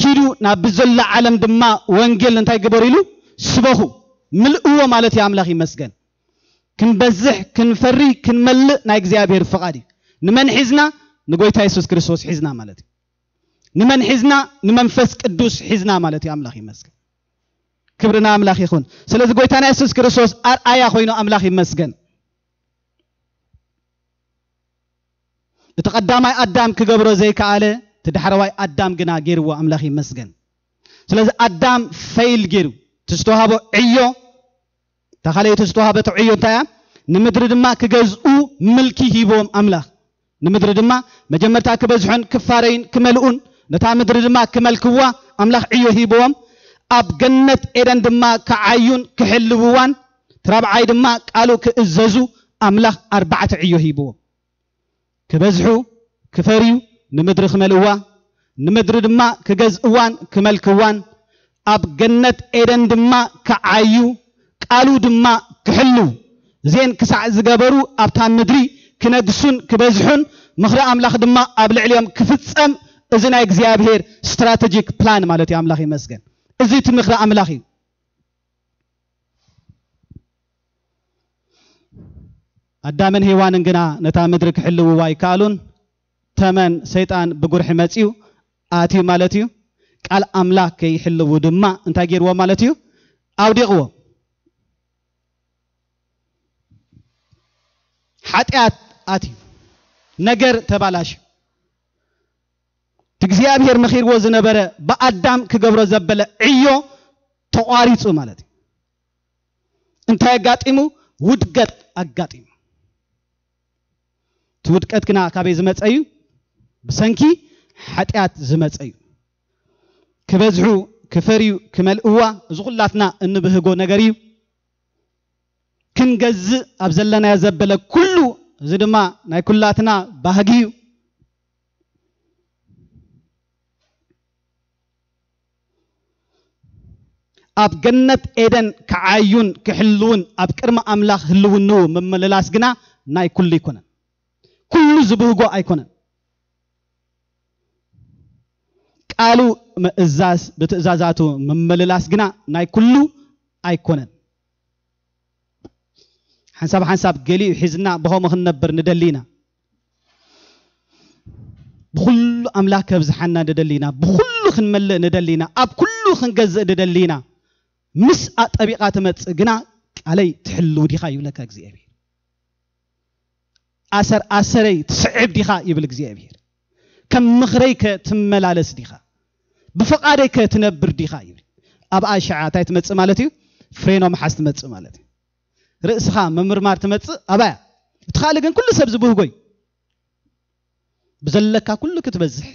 ኪዱ ናብ ብዘላ ዓለም ድማ ወንጌል እንታይ ግበሩ ኢሉ፣ ስበኹ፣ ምልእዎ ማለት እዩ። ኣምላኽ ይመስገን። ክንበዝሕ፣ ክንፈሪ፣ ክንመልእ ናይ እግዚኣብሔር ፍቓድ እዩ። ንመን ሒዝና? ንጎይታ የሱስ ክርስቶስ ሒዝና ማለት እዩ። ንመን ሒዝና? ንመንፈስ ቅዱስ ሒዝና ማለት እዩ። ኣምላኽ ይመስገን። ክብሪ ንኣምላኽ ይኹን። ስለዚ ጎይታና የሱስ ክርስቶስ ኣርኣያ ኮይኑ ኣምላኽ ይመስገን። እቲ ቀዳማይ ኣዳም ክገብሮ ዘይከኣለ፣ እቲ ዳሕረዋይ ኣዳም ግና ገይርዎ። ኣምላኽ ይመስገን። ስለዚ ኣዳም ፈይል ገይሩ፣ እቲ ዝተዋህቦ ዕዮ፣ እታ ካልኣይቲ ዝተዋህበቶ ዕዮ እንታይ እያ? ንምድሪ ድማ ክገዝኡ ምልኪ ሂብዎም ኣምላኽ። ንምድሪ ድማ መጀመርታ ክበዝሑን ክፋረዩን ክመልኡን፣ ነታ ምድሪ ድማ ክመልክዋ ኣምላኽ ዕዮ ሂብዎም። ኣብ ገነት ኤደን ድማ ክዓዩን ክሕልውዋን፣ እቲ ራብዓይ ድማ ቃሉ ክእዘዙ ኣምላኽ ኣርባዕተ ዕዮ ሂብዎም። ክበዝሑ፣ ክፈርዩ፣ ንምድሪ ክመልእዋ፣ ንምድሪ ድማ ክገዝእዋን ክመልክዋን፣ ኣብ ገነት ኤደን ድማ ክዓዩ፣ ቃሉ ድማ ክሕልው፣ እዚኤን ክሳዕ ዝገበሩ ኣብታ ምድሪ ክነግሱን ክበዝሑን፣ ምኽሪ ኣምላኽ ድማ ኣብ ልዕሊኦም ክፍጸም፣ እዚ ናይ እግዚኣብሔር ስትራተጂክ ፕላን ማለት እዩ። ኣምላኽ ይመስገን። እዚ እቲ ምኽሪ ኣምላኽ እዩ። ኣዳምን ሄዋንን ግና ነታ ምድሪ ክሕልውዋ ኣይከኣሉን። ተመን ሰይጣን ብጉርሒ መጺኡ ኣትዩ ማለት እዩ። ቃል ኣምላኽ ከይሕልዉ ድማ እንታይ ገይርዎም ማለት እዩ? ኣውዲቕዎም። ሓጢኣት ኣትዩ። ነገር ተባላሽዩ። እቲ እግዚኣብሔር መኺርዎ ዝነበረ ብኣዳም ክገብሮ ዘበለ ዕዮ ተቋሪጹ ማለት እዩ። እንታይ ኣጋጢሙ? ውድቀት ኣጋጢሙ። ውድቀት ግና ካበይ ዝመጸ እዩ? ብሰንኪ ሓጢኣት ዝመጸ እዩ። ክበዝሑ፣ ክፈርዩ፣ ክመልእዋ፣ እዚ ኩላትና እንብህጎ ነገር እዩ። ክንገዝእ ኣብ ዘለናዮ ዘበለ ኩሉ፣ እዚ ድማ ናይ ኩላትና ባህጊ እዩ። ኣብ ገነት ኤደን ክዓዩን ክሕልውን ኣብ ቅድሚ ኣምላኽ ህልውንኡ ምምልላስ ግና ናይ ኩሉ ኣይኮነን። ኩሉ ዝብህጎ ኣይኮነን። ቃሉ ምእዛዝ፣ ብትእዛዛቱ ምምልላስ ግና ናይ ኩሉ ኣይኮነን። ሓንሳብ ሓንሳብ ገሊኡ ሒዝና ብኸምኡ ክንነብር ንደሊ ኢና። ብኹሉ ኣምላኽ ከብዝሓና ንደሊ ኢና። ብኹሉ ክንመልእ ንደሊ ኢና። ኣብ ኩሉ ክንገዝእ ንደሊ ኢና። ምስ ኣጠቢቓ ትመጽእ ግና ቃለይ ትሕልው ዲኻ ይብለካ እግዚኣብሔር። ኣሰር ኣሰረይ ትስዕብ ዲኻ ይብል እግዚኣብሔር። ከም ምኽረይ ከ ትመላለስ ዲኻ? ብፍቓደይ ከ ትነብር ዲኻ ይብል። ኣብኣ ሽዓ እንታይ ትመጽእ ማለት እዩ? ፍሬኖ ምሓዝ ትመጽእ ማለት እዩ። ርእስኻ ምምርማር ትመጽእ ኣብኣ እያ። እቲ ካልእ ግን ኩሉ ሰብ ዝብህጎ እዩ። ብዘለካ ኩሉ ክትበዝሕ፣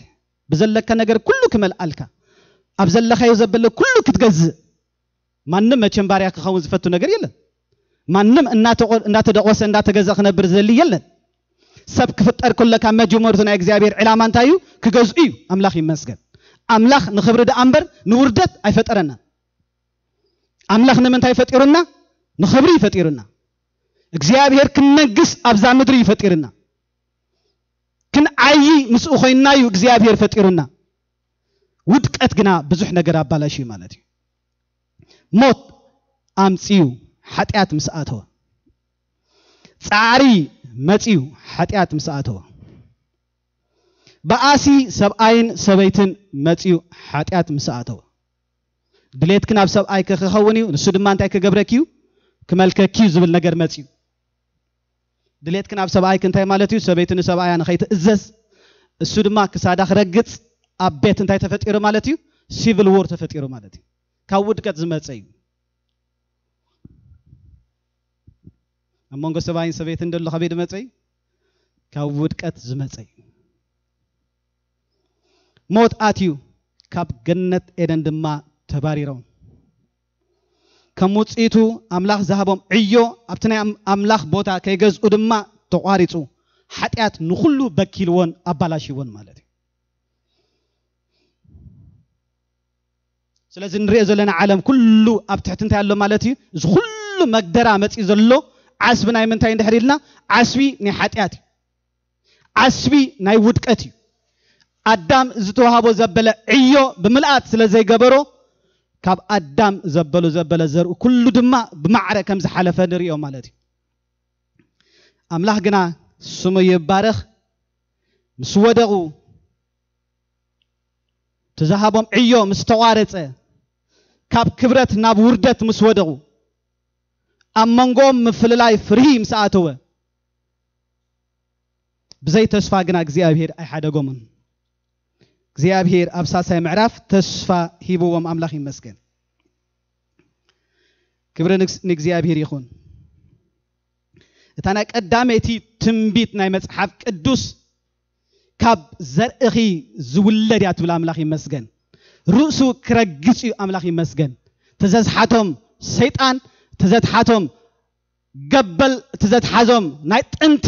ብዘለካ ነገር ኩሉ ክመልኣልካ፣ ኣብ ዘለኻዮ ዘበለ ኩሉ ክትገዝእ። ማንም መቸም ባርያ ክኸውን ዝፈቱ ነገር የለን። ማንም እናተቆ-፣ እናተደቆሰ እናተገዛ ክነብር ዝደሊ የለን። ሰብ ክፍጠር ከሎ ካብ መጀመርቱ ናይ እግዚኣብሔር ዕላማ እንታይ እዩ? ክገዝኡ እዩ። ኣምላኽ ይመስገን። ኣምላኽ ንኽብሪ ደኣ እምበር ንውርደት ኣይፈጠረናን። ኣምላኽ ንምንታይ ፈጢሩና? ንኽብሪ እዩ ፈጢሩና። እግዚኣብሔር ክንነግስ ኣብዛ ምድሪ እዩ ፈጢሩና። ክንዓዪ ምስኡ ኮይንና እዩ እግዚኣብሔር ፈጢሩና። ውድቀት ግና ብዙሕ ነገር ኣባላሽዩ ማለት እዩ። ሞት ኣምጺኡ ሓጢኣት ምስ ኣተወ፣ ጻዕሪ መጺኡ ሓጢኣት ምስ ኣተወ፣ በኣሲ ሰብኣይን ሰበይትን መጺኡ ሓጢኣት ምስ ኣተወ፣ ድሌትኪ ናብ ሰብኣይኪ ክኸውን እዩ፣ ንሱ ድማ እንታይ ክገብረኪ እዩ? ክመልከኪ እዩ ዝብል ነገር መጺኡ። ድሌትኪ ናብ ሰብኣይኪ እንታይ ማለት እዩ? ሰበይቲ ንሰብኣያ ንኸይትእዘዝ፣ እሱ ድማ ክሳዳ ክረግጽ፣ ኣብ ቤት እንታይ ተፈጢሩ ማለት እዩ? ሲቪል ዎር ተፈጢሩ ማለት እዩ። ካብ ውድቀት ዝመጸ እዩ። ኣብ መንጎ ሰብኣይን ሰበይትን ደሎ ካበይ ዝመጸ እዩ? ካብ ውድቀት ዝመጸ እዩ። ሞት ኣትዩ፣ ካብ ገነት ኤደን ድማ ተባሪሮም። ከም ውጽኢቱ ኣምላኽ ዝሃቦም ዕዮ ኣብቲ ናይ ኣም-፣ ኣምላኽ ቦታ ከይገዝኡ ድማ ተቋሪጹ። ሓጢኣት ንኹሉ በኪልዎን ኣባላሽዎን ማለት እዩ። ስለዚ ንሪኦ ዘለና ዓለም ኩሉ ኣብ ትሕቲ እንታይ ኣሎ ማለት እዩ? እዚ ኩሉ መግደራ መፂኡ ዘሎ ዓስቢ ናይ ምንታይ እንድሕር ኢልና፣ ዓስቢ ናይ ሓጢኣት እዩ። ዓስቢ ናይ ውድቀት እዩ። ኣዳም ዝተዋሃቦ ዘበለ ዕዮ ብምልኣት ስለ ዘይገበሮ፣ ካብ ኣዳም ዘበሉ ዘበለ ዘርኡ ኩሉ ድማ ብማዕረ ከም ዝሓለፈ ንሪኦ ማለት እዩ። ኣምላኽ ግና ስሙ ይባረኽ፣ ምስ ወደቑ፣ እቲ ዝሃቦም ዕዮ ምስ ተቋረጸ፣ ካብ ክብረት ናብ ውርደት ምስ ወደቑ፣ ኣብ መንጎኦም ምፍልላይ ፍርሂ ምስ ኣተወ፣ ብዘይ ተስፋ ግና እግዚኣብሔር ኣይሓደጎምን። እግዚኣብሔር ኣብ ሳልሳይ ምዕራፍ ተስፋ ሂብዎም፣ ኣምላኽ ይመስገን። ክብሪ ንግስ-፣ ንእግዚኣብሔር ይኹን። እታ ናይ ቀዳመይቲ ትንቢት ናይ መጽሓፍ ቅዱስ፣ ካብ ዘርእኺ ዝውለድ እያ ትብል፣ ኣምላኽ ይመስገን። ርእሱ ክረግጽ እዩ፣ ኣምላኽ ይመስገን። ተዘዝሓቶም ሰይጣን፣ ተዘትሓቶም ገበል፣ ተዘትሓዞም ናይ ጥንቲ፣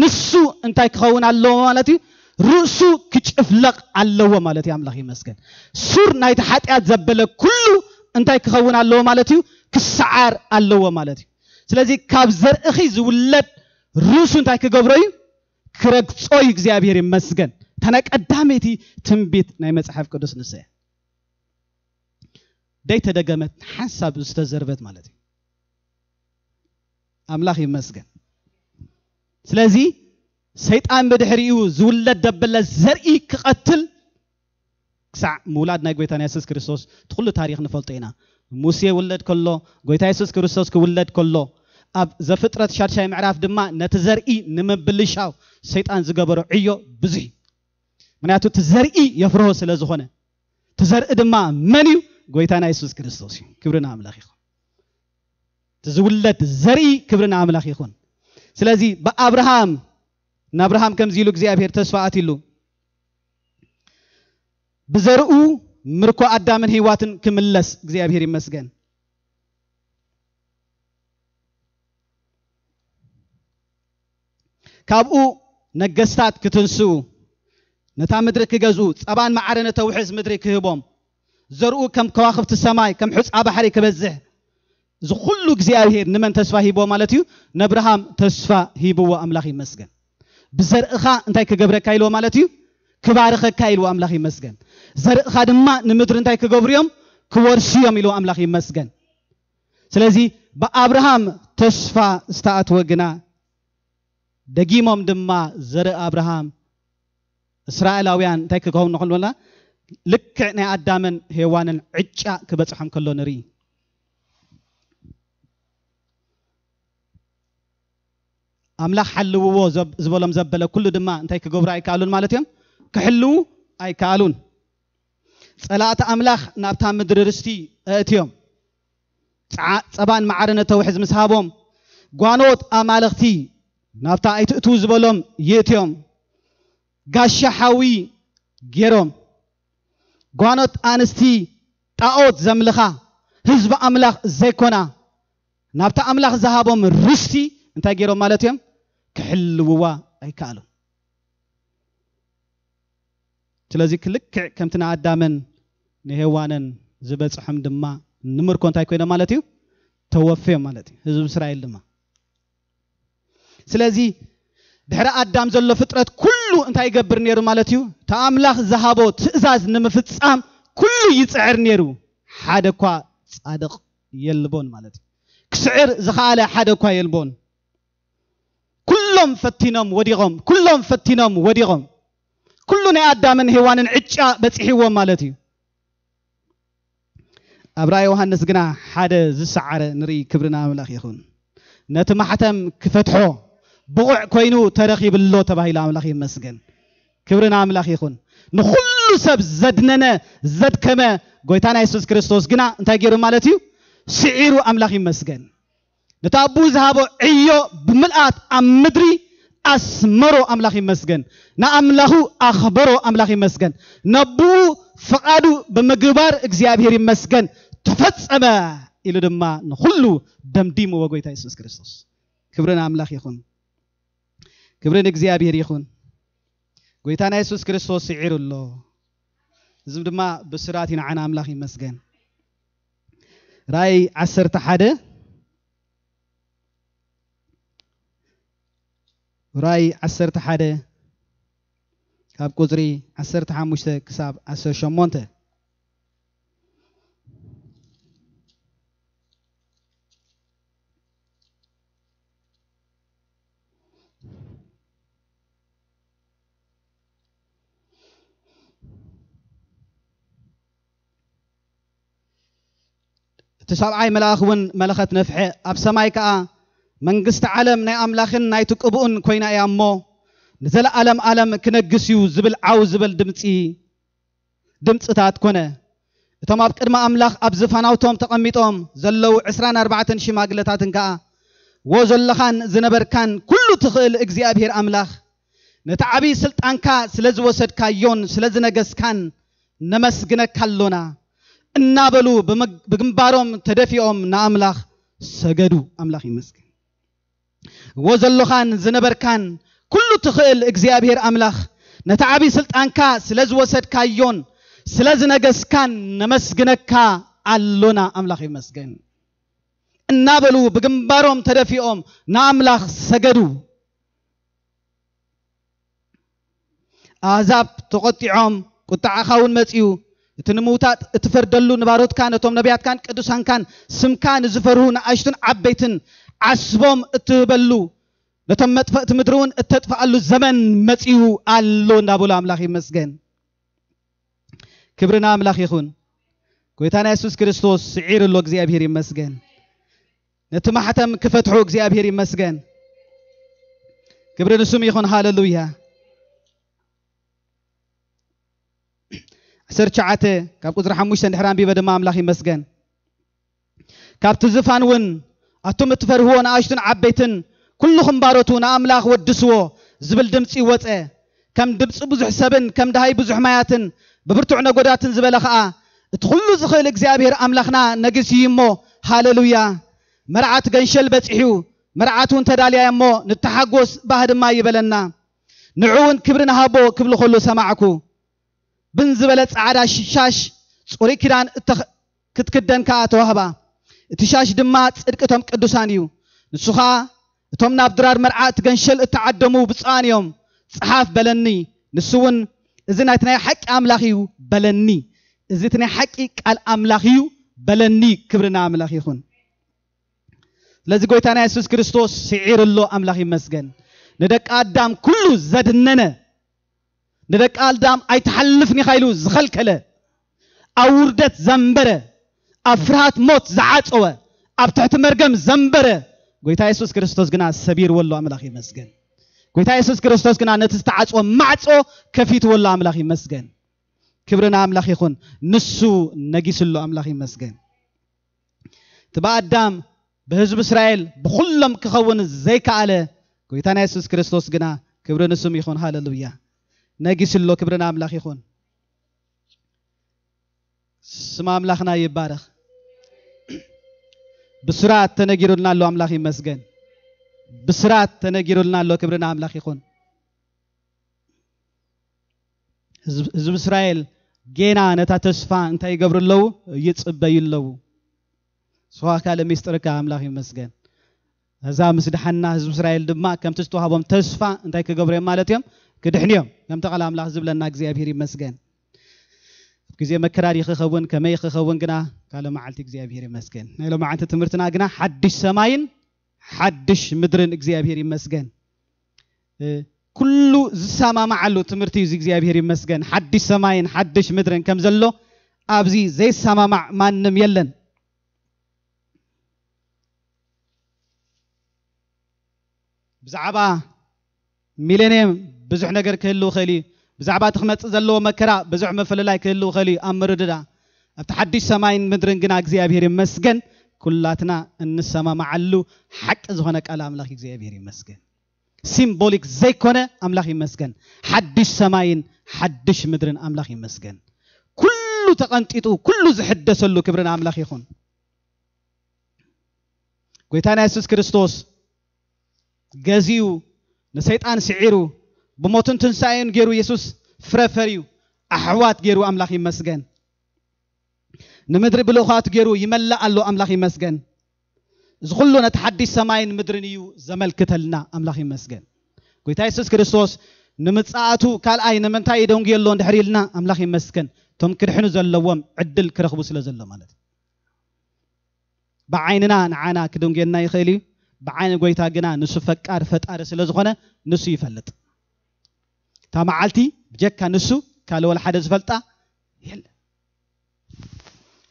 ንሱ እንታይ ክኸውን ኣለዎ ማለት እዩ? ርእሱ ክጭፍለቕ ኣለዎ ማለት እዩ። ኣምላኽ ይመስገን። ሱር ናይቲ ሓጢኣት ዘበለ ኩሉ እንታይ ክኸውን ኣለዎ ማለት እዩ? ክሰዓር ኣለዎ ማለት እዩ። ስለዚ ካብ ዘርእኺ ዝውለድ ርእሱ እንታይ ክገብሮ እዩ? ክረግጾ እዩ። እግዚኣብሔር ይመስገን። እታ ናይ ቀዳመይቲ ትንቢት ናይ መጽሓፍ ቅዱስ ንሳ እያ። ደይተደገመት፣ ሓንሳብ ዝተዘርበት ማለት እዩ። ኣምላኽ ይመስገን። ስለዚ ሰይጣን ብድሕሪኡ ዝውለድ ደበለ ዘርኢ ክቐትል ክሳዕ ምውላድ ናይ ጎይታና የሱስ ክርስቶስ እቲ ኩሉ ታሪኽ ንፈልጦ ኢና። ሙሴ ይውለድ ከሎ፣ ጎይታ የሱስ ክርስቶስ ክውለድ ከሎ፣ ኣብ ዘፍጥረት ሻድሻይ ምዕራፍ ድማ ነቲ ዘርኢ ንምብልሻው ሰይጣን ዝገበሮ ዕዮ ብዙሕ እዩ። ምክንያቱ እቲ ዘርኢ የፍርሆ ስለ ዝኾነ፣ እቲ ዘርኢ ድማ መን እዩ? ጎይታና የሱስ ክርስቶስ እዩ። ክብሪ ንኣምላኽ ይኹን። እቲ ዝውለድ ዘርኢ ክብሪ ንኣምላኽ ይኹን። ስለዚ ብኣብርሃም ንኣብርሃም ከምዚ ኢሉ እግዚኣብሔር ተስፋ ኣትሉ፣ ብዘርኡ ምርኮ ኣዳምን ሄዋትን ክምለስ እግዚኣብሔር ይመስገን። ካብኡ ነገስታት ክትንስኡ፣ ነታ ምድሪ ክገዝኡ፣ ጸባን መዓረን እተውሕዝ ምድሪ ክህቦም፣ ዘርኡ ከም ከዋኽብቲ ሰማይ፣ ከም ሑጻ ባሕሪ ክበዝሕ፣ እዚ ኩሉ እግዚኣብሔር ንመን ተስፋ ሂቦ ማለት እዩ? ነብርሃም ተስፋ ሂብዎ። ኣምላኽ ይመስገን። ብዘርእኻ እንታይ ክገብረካ ኢልዎ ማለት እዩ? ክባርኸካ ኢልዎ። ኣምላኽ ይመስገን። ዘርእኻ ድማ ንምድሪ እንታይ ክገብሩ እዮም? ክወርሱ እዮም ኢልዎ። ኣምላኽ ይመስገን። ስለዚ ብኣብርሃም ተስፋ ዝተኣትወ ግና፣ ደጊሞም ድማ ዘርኢ ኣብርሃም እስራኤላውያን እንታይ ክኸውን ንኽእሉና፣ ልክዕ ናይ ኣዳምን ሄዋንን ዕጫ ክበጽሖም ከሎ ንርኢ። ኣምላኽ ሓልውዎ ዘብ-፣ ዝበሎም ዘበለ ኩሉ ድማ እንታይ ክገብሩ ኣይከኣሉን ማለት እዮም? ክሕልዉ ኣይከኣሉን። ጸላእቲ ኣምላኽ ናብታ ምድሪ ርስቲ ኣእትዮም፣ ጸዓ-፣ ጸባን መዓርን እተውሕዝ ምስ ሃቦም፣ ጓኖት ኣማልኽቲ ናብታ ኣይትእትዉ ዝበሎም ይእትዮም፣ ጋሻ ሓዊ ገይሮም፣ ጓኖት ኣንስቲ ጣዖት ዘምልኻ፣ ህዝቢ ኣምላኽ ዘይኮና፣ ናብታ ኣምላኽ ዝሃቦም ርስቲ እንታይ ገይሮም ማለት እዮም? ክሕልውዋ ኣይከኣሉን። ስለዚ ክልክዕ ከምቲ ንኣዳምን ንሄዋንን ዝበጽሖም ድማ ንምርኮ እንታይ ኮይኖም ማለት እዩ? ተወፍዮም ማለት እዩ። ህዝቢ እስራኤል ድማ። ስለዚ ድሕሪ ኣዳም ዘሎ ፍጥረት ኩሉ እንታይ ይገብር ነይሩ ማለት እዩ? እቲ ኣምላኽ ዝሃቦ ትእዛዝ ንምፍጻም ኩሉ ይጽዕር ነይሩ። ሓደ እኳ ጻድቕ የልቦን ማለት እዩ። ክስዕር ዝኸኣለ ሓደ እኳ የልቦን። ኩሎም ፈቲኖም ወዲቖም፣ ኩሎም ፈቲኖም ወዲቖም። ኩሉ ናይ ኣዳምን ሄዋንን ዕጫ በጺሕዎም ማለት እዩ። ኣብ ራእይ ዮሃንስ ግና ሓደ ዝሰዓረ ንርኢ። ክብሪ ንኣምላኽ ይኹን። ነቲ ማሕተም ክፈትሖ ብቑዕ ኮይኑ ተረኺብሎ ተባሂሉ። ኣምላኽ ይመስገን። ክብሪ ንኣምላኽ ይኹን። ንኹሉ ሰብ ዘድነነ፣ ዘድከመ ጎይታና የሱስ ክርስቶስ ግና እንታይ ገይሩ ማለት እዩ? ስዒሩ። ኣምላኽ ይመስገን። ነቲ ኣቦኡ ዝሃቦ ዕዮ ብምልኣት ኣብ ምድሪ ኣስመሮ። ኣምላኽ ይመስገን። ንኣምላኹ ኣኽበሮ። ኣምላኽ ይመስገን። ነቦኡ ፍቓዱ ብምግባር እግዚኣብሔር ይመስገን። ተፈጸመ ኢሉ ድማ ንኹሉ ደምዲምዎ ጎይታ የሱስ ክርስቶስ። ክብሪ ንኣምላኽ ይኹን። ክብሪ ንእግዚኣብሔር ይኹን። ጎይታና የሱስ ክርስቶስ ስዒሩ ኣሎ። እዚ ድማ ብስራት እዩ ንዓና። ኣምላኽ ይመስገን። ራእይ ዓሰርተ ሓደ፣ ራእይ ዓሰርተ ሓደ ካብ ቁጽሪ ዓሰርተ ሓሙሽተ ክሳብ ዓሰርተ ሸሞንተ። እቲ ሰብዓይ መልኣኽ እውን መለኸት ነፍሐ፣ ኣብ ሰማይ ከኣ መንግስቲ ዓለም ናይ ኣምላኽን ናይቲ ቅብኡን ኮይና እያ እሞ፣ ንዘለኣለም ኣለም ክነግስ እዩ ዝብል ዓው ዝበል ድምጺ፣ ድምጽታት ኮነ። እቶም ኣብ ቅድሚ ኣምላኽ ኣብ ዝፋናውቶም ተቐሚጦም ዘለዉ ዕስራን ኣርባዕተን ሽማግለታትን ከኣ፣ "ወ ዘለኻን ዝነበርካን ኩሉ ትኽእል እግዚኣብሔር ኣምላኽ፣ ነቲ ዓብዪ ስልጣንካ ስለ ዝወሰድካዮን ስለ ዝነገስካን ነመስግነካ ኣሎና" እናበሉ ብምግ-፣ ብግንባሮም ተደፊኦም ንኣምላኽ ሰገዱ። ኣምላኽ ይመስገን። "ወ ዘለኻን ዝነበርካን ኩሉ ትኽእል እግዚኣብሔር ኣምላኽ፣ ነቲ ዓብዪ ስልጣንካ ስለ ዝወሰድካዮን ስለ ዝነገስካን ነመስግነካ ኣሎና፣ ኣምላኽ ይመስገን" እናበሉ ብግንባሮም ተደፊኦም ንኣምላኽ ሰገዱ። ኣህዛብ ተቖጢዖም፣ ቁጥዓኻ እውን መጺኡ፣ እቲ ንምውታጥ እትፈርደሉ፣ ንባሮትካ ነቶም ነቢያትካን ቅዱሳንካን፣ ስምካ ንዝፈርሁ ንኣሽቱን ዓበይትን ዓስቦም እትህበሉ፣ ነቶም መጥፈእቲ ምድሪ እውን እተጥፍኣሉ ዘመን መጺኡ ኣሎ እንዳበሉ ኣምላኽ ይመስገን። ክብሪ ንኣምላኽ ይኹን። ጎይታና የሱስ ክርስቶስ ስዒሩ ኣሎ። እግዚኣብሔር ይመስገን። ነቲ ማሕተም ክፈትሖ እግዚኣብሔር ይመስገን። ክብሪ ንስሙ ይኹን። ሃሌሉያ። ዓሰርተ ትሽዓተ ካብ ቁጽሪ ሓሙሽተ እንድሕር ኣንቢበ ድማ ኣምላኽ ይመስገን። ካብቲ ዝፋን እውን ኣቱም እትፈርህዎ ንኣሽቱን ዓበይትን ኩልኹም ባሮቱ ንኣምላኽ ወድስዎ፣ ዝብል ድምፂ ወፀ። ከም ድምፂ ብዙሕ ሰብን ከም ደሃይ ብዙሕ ማያትን ብብርቱዕ ነጎዳትን ዝበለ ኸዓ፣ እቲ ኩሉ ዝኽእል እግዚኣብሔር ኣምላኽና ነጊሱ እዩ እሞ፣ ሃሌሉያ። መርዓት ገንሸል በፂሑ፣ መርዓት እውን ተዳልያ እሞ፣ ንተሓጎስ፣ ባህ ድማ ይበለና። ንዑ እውን ክብሪ ንሃቦ ክብሉ ከሉ ሰማዕኩ። ብን ዝበለ ጻዕዳ ሽ-፣ ሻሽ ጽሩይ ኪዳን እተኸ-፣ ክትክደን ከኣ ተዋህባ። እቲ ሻሽ ድማ ጽድቂ እቶም ቅዱሳን እዩ። ንሱ ኸኣ፣ "እቶም ናብ ድራር መርዓ እቲ ገንሸል እተዓደሙ ብፁዓን እዮም፣ ጸሓፍ" በለኒ። ንሱ እውን፣ "እዚ ናይቲ ናይ ሓቂ ኣምላኽ እዩ" በለኒ። "እዚ እቲ ናይ ሓቂ ቃል ኣምላኽ እዩ" በለኒ። ክብሪ ንኣምላኽ ይኹን። ስለዚ ጎይታና የሱስ ክርስቶስ ስዒሩ ኣሎ፣ ኣምላኽ ይመስገን። ንደቂ ኣዳም ኩሉ ዘድነነ፣ ንደቂ ኣዳም ኣይትሓልፍን ኢኻ ኢሉ ዝኸልከለ፣ ኣብ ውርደት ዘንበረ፣ ኣብ ፍርሃት ሞት ዝዓጸወ፣ ኣብ ትሕቲ መርገም ዘንበረ፣ ጎይታ የሱስ ክርስቶስ ግና ሰቢርዎ ኣሎ፣ ኣምላኽ ይመስገን። ጎይታ የሱስ ክርስቶስ ግና ነቲ ዝተዓጽወ ማዕጾ ከፊትዎ ኣሎ፣ ኣምላኽ ይመስገን። ክብሪ ንኣምላኽ ይኹን። ንሱ ነጊሱ ኣሎ፣ ኣምላኽ ይመስገን። እቲ ብኣዳም፣ ብህዝቢ እስራኤል፣ ብኹሎም ክኸውን ዘይከኣለ ጎይታና የሱስ ክርስቶስ ግና፣ ክብሪ ንስሙ ይኹን፣ ሃሌሉያ፣ ነጊሱ ኣሎ። ክብሪ ንኣምላኽ ይኹን። ስም ኣምላኽና ይባረኽ። ብስራት ተነጊሩልና ኣሎ፣ ኣምላኽ ይመስገን። ብስራት ተነጊሩልና ኣሎ፣ ክብሪ ንኣምላኽ ይኹን። ህዝብ-፣ ህዝቢ እስራኤል ጌና ነታ ተስፋ እንታይ ይገብሩ ኣለዉ? ይጽበዩ ኣለዉ። ንስኻ ካልእ ሚስጥርካ ኣምላኽ ይመስገን። እዛ ምስ ደሓና ህዝቢ እስራኤል ድማ ከምቲ ዝተዋህቦም ተስፋ እንታይ ክገብሩ እዮም ማለት እዮም? ክድሕኑ እዮም። ከምቲ ቃል ኣምላኽ ዝብለና እግዚኣብሔር ይመስገን። ኣብ ግዜ መከራ ድዩ ክኸውን፣ ከመይ ክኸውን ግና ካልእ መዓልቲ እግዚኣብሔር ይመስገን። ናይ ሎማዓንቲ ትምህርትና ግና ሓድሽ ሰማይን ሓድሽ ምድርን እግዚኣብሔር ይመስገን። እ፣ ኩሉ ዝሰማማዓሉ ትምህርቲ እዩ እዚ። እግዚኣብሔር ይመስገን። ሓድሽ ሰማይን ሓድሽ ምድርን ከም ዘሎ ኣብዚ ዘይሰማማዕ ማንም የለን። ብዛዕባ ሚሌንየም ብዙሕ ነገር ክህልው ይኽእል እዩ። ብዛዕባ እቲ ክመጽእ ዘለዎ መከራ ብዙሕ ምፍልላይ ክህልው ይኽእል እዩ። ኣብ ምርድዳ ኣብቲ ሓድሽ ሰማይን ምድርን ግና እግዚኣብሔር ይመስገን ኩላትና እንሰማማዓሉ ሓቂ ዝኾነ ቃል ኣምላኽ እግዚኣብሔር ይመስገን። ሲምቦሊክ ዘይኮነ ኣምላኽ ይመስገን። ሓድሽ ሰማይን ሓድሽ ምድርን ኣምላኽ ይመስገን። ኩሉ ተቐንጢጡ፣ ኩሉ ዝሕደሰሉ ክብሪ ንኣምላኽ ይኹን። ጎይታና የሱስ ክርስቶስ ገዚኡ፣ ንሰይጣን ስዒሩ፣ ብሞትን ትንሳኤን ገይሩ የሱስ ፍረ ፈርዩ፣ ኣሕዋት ገይሩ ኣምላኽ ይመስገን። ንምድሪ ብልኡኻቱ ገይሩ ይመልእ ኣሎ፣ ኣምላኽ ይመስገን። እዚ ኩሉ ነቲ ሓድሽ ሰማይን ምድርን እዩ ዘመልክተልና፣ ኣምላኽ ይመስገን። ጎይታ የሱስ ክርስቶስ ንምጽኣቱ ካልኣይ ንምንታይ ይደንጉዮ ኣሎ እንድሕር ኢልና፣ ኣምላኽ ይመስገን። እቶም ክድሕኑ ዘለዎም ዕድል ክረኽቡ ስለ ዘሎ ማለት እዩ። ብዓይንና ንዓና ክድንጉየና ይኽእል እዩ። ብዓይኒ ጎይታ ግና ንሱ ፈቃር ፈጣሪ ስለ ዝኾነ ንሱ ይፈልጥ። እታ መዓልቲ ብጀካ ንሱ ካልእ ወላ ሓደ ዝፈልጣ የለን።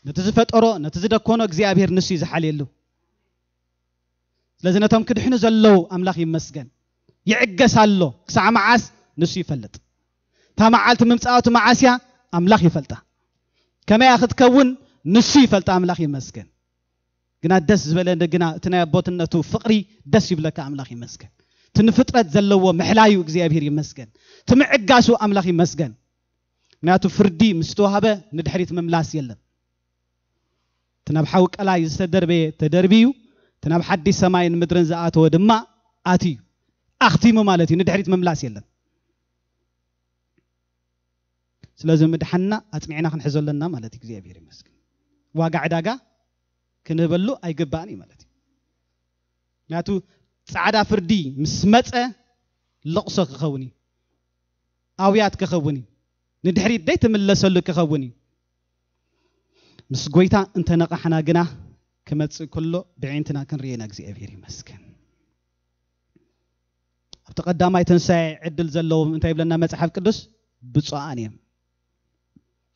ነቲ ዝፈጠሮ፣ ነቲ ዝደኮኖ እግዚኣብሔር ንሱ እዩ ዝሓልየሉ። ስለዚ ነቶም ክድሕኑ ዘለዉ ኣምላኽ ይመስገን። ይዕገስ ኣሎ። ክሳዕ መዓስ? ንሱ ይፈልጥ። እታ መዓልቲ ምምጻእቱ መዓስ እያ? ኣምላኽ ይፈልጣ። ከመይ እያ ክትከውን? ንሱ ይፈልጣ። ኣምላኽ ይመስገን። ግና ደስ ዝበለኒ ግና እቲ ናይ ኣቦትነቱ ፍቕሪ ደስ ይብለካ። ኣምላኽ ይመስገን። እቲ ንፍጥረት ዘለዎ ምሕላዩ እግዚኣብሔር ይመስገን። እቲ ምዕጋሱ ኣምላኽ ይመስገን። ምክንያቱ ፍርዲ ምስ ተዋህበ ንድሕሪት ምምላስ የለን። እቲ ናብ ሓዊ ቀላይ ዝተደርበየ ተደርብዩ፣ እቲ ናብ ሓድሽ ሰማይን ምድርን ዝኣተወ ድማ ኣትዩ፣ ኣኽቲሙ ማለት እዩ። ንድሕሪት ምምላስ የለን። ስለዚ ምድሓንና ኣጽኒዕና ክንሕዞ ኣለና ማለት እዩ። እግዚኣብሔር ይመስገን። ዋጋ ዕዳጋ ክንህበሉ ኣይግባእን እዩ ማለት እዩ። ምክንያቱ ጻዕዳ ፍርዲ ምስ መጸ ለቕሶ ክኸውን እዩ። ኣውያት ክኸውን እዩ። ንድሕሪት ደይትምለሰሉ ክኸውን እዩ። ምስ ጎይታ እንተነቓሕና ግና ክመጽእ ከሎ ብዒንትና ክንርእየና እግዚኣብሔር ይመስገን። ኣብቲ ቀዳማይ ትንሳኤ ዕድል ዘለዎም እንታይ ይብለና መጽሓፍ ቅዱስ? ብፁዓን እዮም።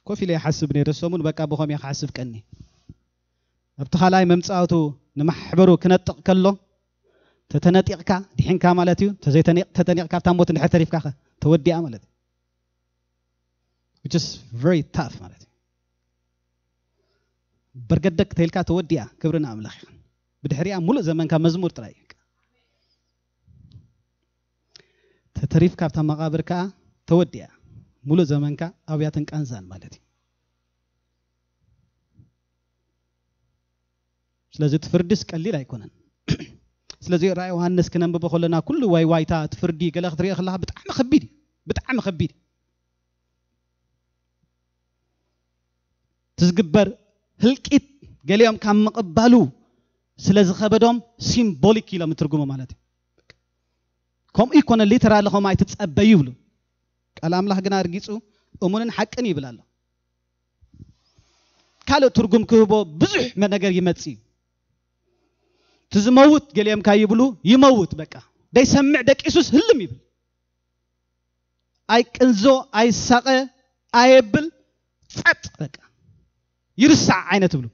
ኮፍ ኢለ ይሓስብ ነይረ ሰሙን በቃ ብኸም እየ ክሓስብ ቀኒ። ኣብቲ ካልኣይ መምጻእቱ ንማሕበሩ ክነጥቕ ከሎ ተተነጢቕካ ድሒንካ ማለት እዩ። ተዘይተኒቕ-፣ ተተኒቕካ ኣብታ ሞት እንድሕር ተሪፍካ ኸ ተወዲኣ ማለት እዩ። Which is very tough ማለት እዩ። በርገደግ ተይልካ ተወዲኣ። ክብሪ ንኣምላኽ ይኹን። ብድሕሪኣ ሙሉእ ዘመንካ መዝሙር ጥራይ እዩ። እቲ ተሪፍካ ኣብታ መቓብር ከኣ ተወዲኣ። ሙሉእ ዘመንካ ኣብያትን ቃንዛን ማለት እዩ። ስለዚ እቲ ፍርድስ ቀሊል ኣይኮነን። ስለዚ ራእይ ዮሃንስ ክነንብቦ ከለና ኩሉ ዋይ ዋይታ እቲ ፍርዲ ገለ ክትርኢ ከለኻ ብጣዕሚ ከቢድ እዩ። ብጣዕሚ ከቢድ እዩ። እቲ ዝግበር ህልቂት ገሊኦም ካብ ምቕባሉ ስለ ዝኸበዶም ሲምቦሊክ ኢሎም ይትርጉሙ ማለት እዩ። ከምኡ ይኮነ ሊተራሊ ከምኡ ኣይትጸበዩ ይብሉ። ቃል ኣምላኽ ግና ኣርጊጹ እሙንን ሓቅን ይብል ኣሎ። ካልእ ትርጉም ክህቦ ብዙሕ መ- ነገር ይመጽእ እዩ። እቲ ዝመውት ገሊኦም ካይብሉ ይመውት፣ በቃ ደይሰምዕ ደቂሱስ ህልም ይብል። ኣይቅንዞ፣ ኣይሳቐ፣ ኣየብል፣ ጸጥ በቃ ይርሳዕ ዓይነት ብሉ።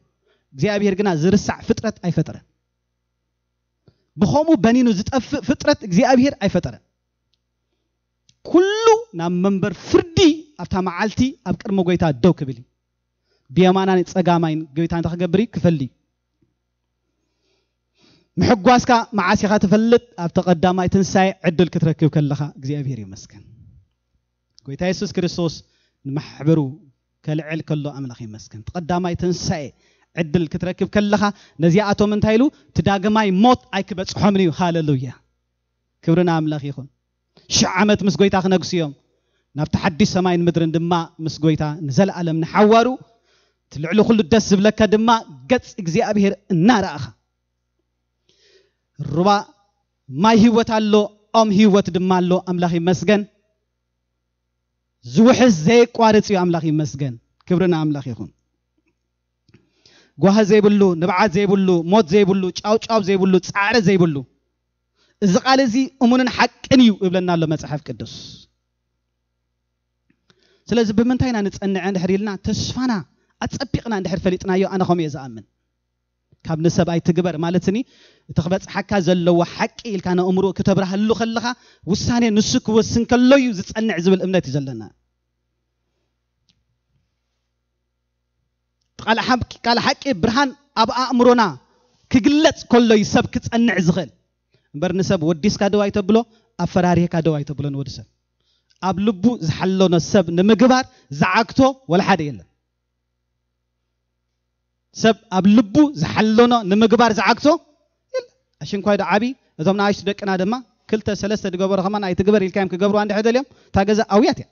እግዚኣብሔር ግና ዝርሳዕ ፍጥረት ኣይፈጠረን። ብኸምኡ በኒኑ ዝጠፍእ ፍጥረት እግዚኣብሔር ኣይፈጠረን። ኩሉ ናብ መንበር ፍርዲ ኣብታ መዓልቲ ኣብ ቅድሚ ጎይታ ደው ክብል እዩ። ብየማናን ጸጋማይን ጎይታ እንታይ ክገብር እዩ? ክፈሊ እዩ። ምሕጓስካ መዓስ ኢኻ ትፈልጥ? ኣብቲ ቀዳማይ ትንሳኤ ዕድል ክትረክብ ከለኻ። እግዚኣብሔር ይመስገን። ጎይታ የሱስ ክርስቶስ ንማሕበሩ ከልዕል ከሎ ኣምላኽ ይመስገን። እቲ ቀዳማይ ትንሳኤ ዕድል ክትረክብ ከለኻ ነዚኣቶም እንታይ ኢሉ? እቲ ዳግማይ ሞት ኣይክበጽሖምን እዩ። ሃሌሉያ! ክብሪ ንኣምላኽ ይኹን። ሽሕ ዓመት ምስ ጎይታ ክነግሱ እዮም። ናብቲ ሓድሽ ሰማይን ምድርን ድማ ምስ ጎይታ ንዘለኣለም ንሓዋሩ። እቲ ልዕሊ ኩሉ ደስ ዝብለካ ድማ ገጽ እግዚኣብሔር እናረኣኻ። ሩባ ማይ ህይወት ኣሎ፣ ኦም ህይወት ድማ ኣሎ። ኣምላኽ ይመስገን። ዝውሕዝ ዘየቋርጽ እዩ። ኣምላኽ ይመስገን። ክብሪ ንኣምላኽ ይኹን። ጓሂ ዘይብሉ፣ ንብዓት ዘይብሉ፣ ሞት ዘይብሉ፣ ጫውጫው ዘይብሉ፣ ጻዕሪ ዘይብሉ። እዚ ቃል እዚ እሙንን ሓቅን እዩ እብለና ኣሎ መጽሓፍ ቅዱስ። ስለዚ ብምንታይ ኢና ንጸንዕ እንድሕር ኢልና ተስፋና ኣጸቢቕና እንድሕር ፈሊጥናዮ፣ ኣነ ከምኡ እየ ዝኣምን። ካብ ንሰብ ኣይትግበር ማለትኒ፣ እቲ ክበጽሓካ ዘለዎ ሓቂ ኢልካ ነእምሮ ክተብርሃሉ ከለኻ ውሳኔ ንሱ ክወስን ከሎ እዩ ዝጸንዕ ዝብል እምነት እዩ ዘለና። ቃል ሓቂ፣ ቃል ሓቂ ብርሃን ኣብ ኣእምሮና ክግለጽ ከሎ እዩ ሰብ ክጸንዕ ዝኽእል። እምበር ንሰብ ወዲስካ ደው ኣይተብሎ፣ ኣፈራሪህካ ደው ኣይተብሎ ንወዲ ሰብ። ኣብ ልቡ ዝሓለኖ ሰብ ንምግባር ዝዓግቶ ወላ ሓደ የለን። ሰብ ኣብ ልቡ ዝሓለኖ ንምግባር ዝዓግቶ የለን። ኣሽንኳይ ዶ ዓቢ፣ እዞም ንኣሽቱ ደቅና ድማ ክልተ ሰለስተ ዝገበሩ ከማን ኣይትግበር ኢልካዮም ክገብርዋ እንድሕር ደልዮም፣ እታ ገዛ ኣውያት እያ።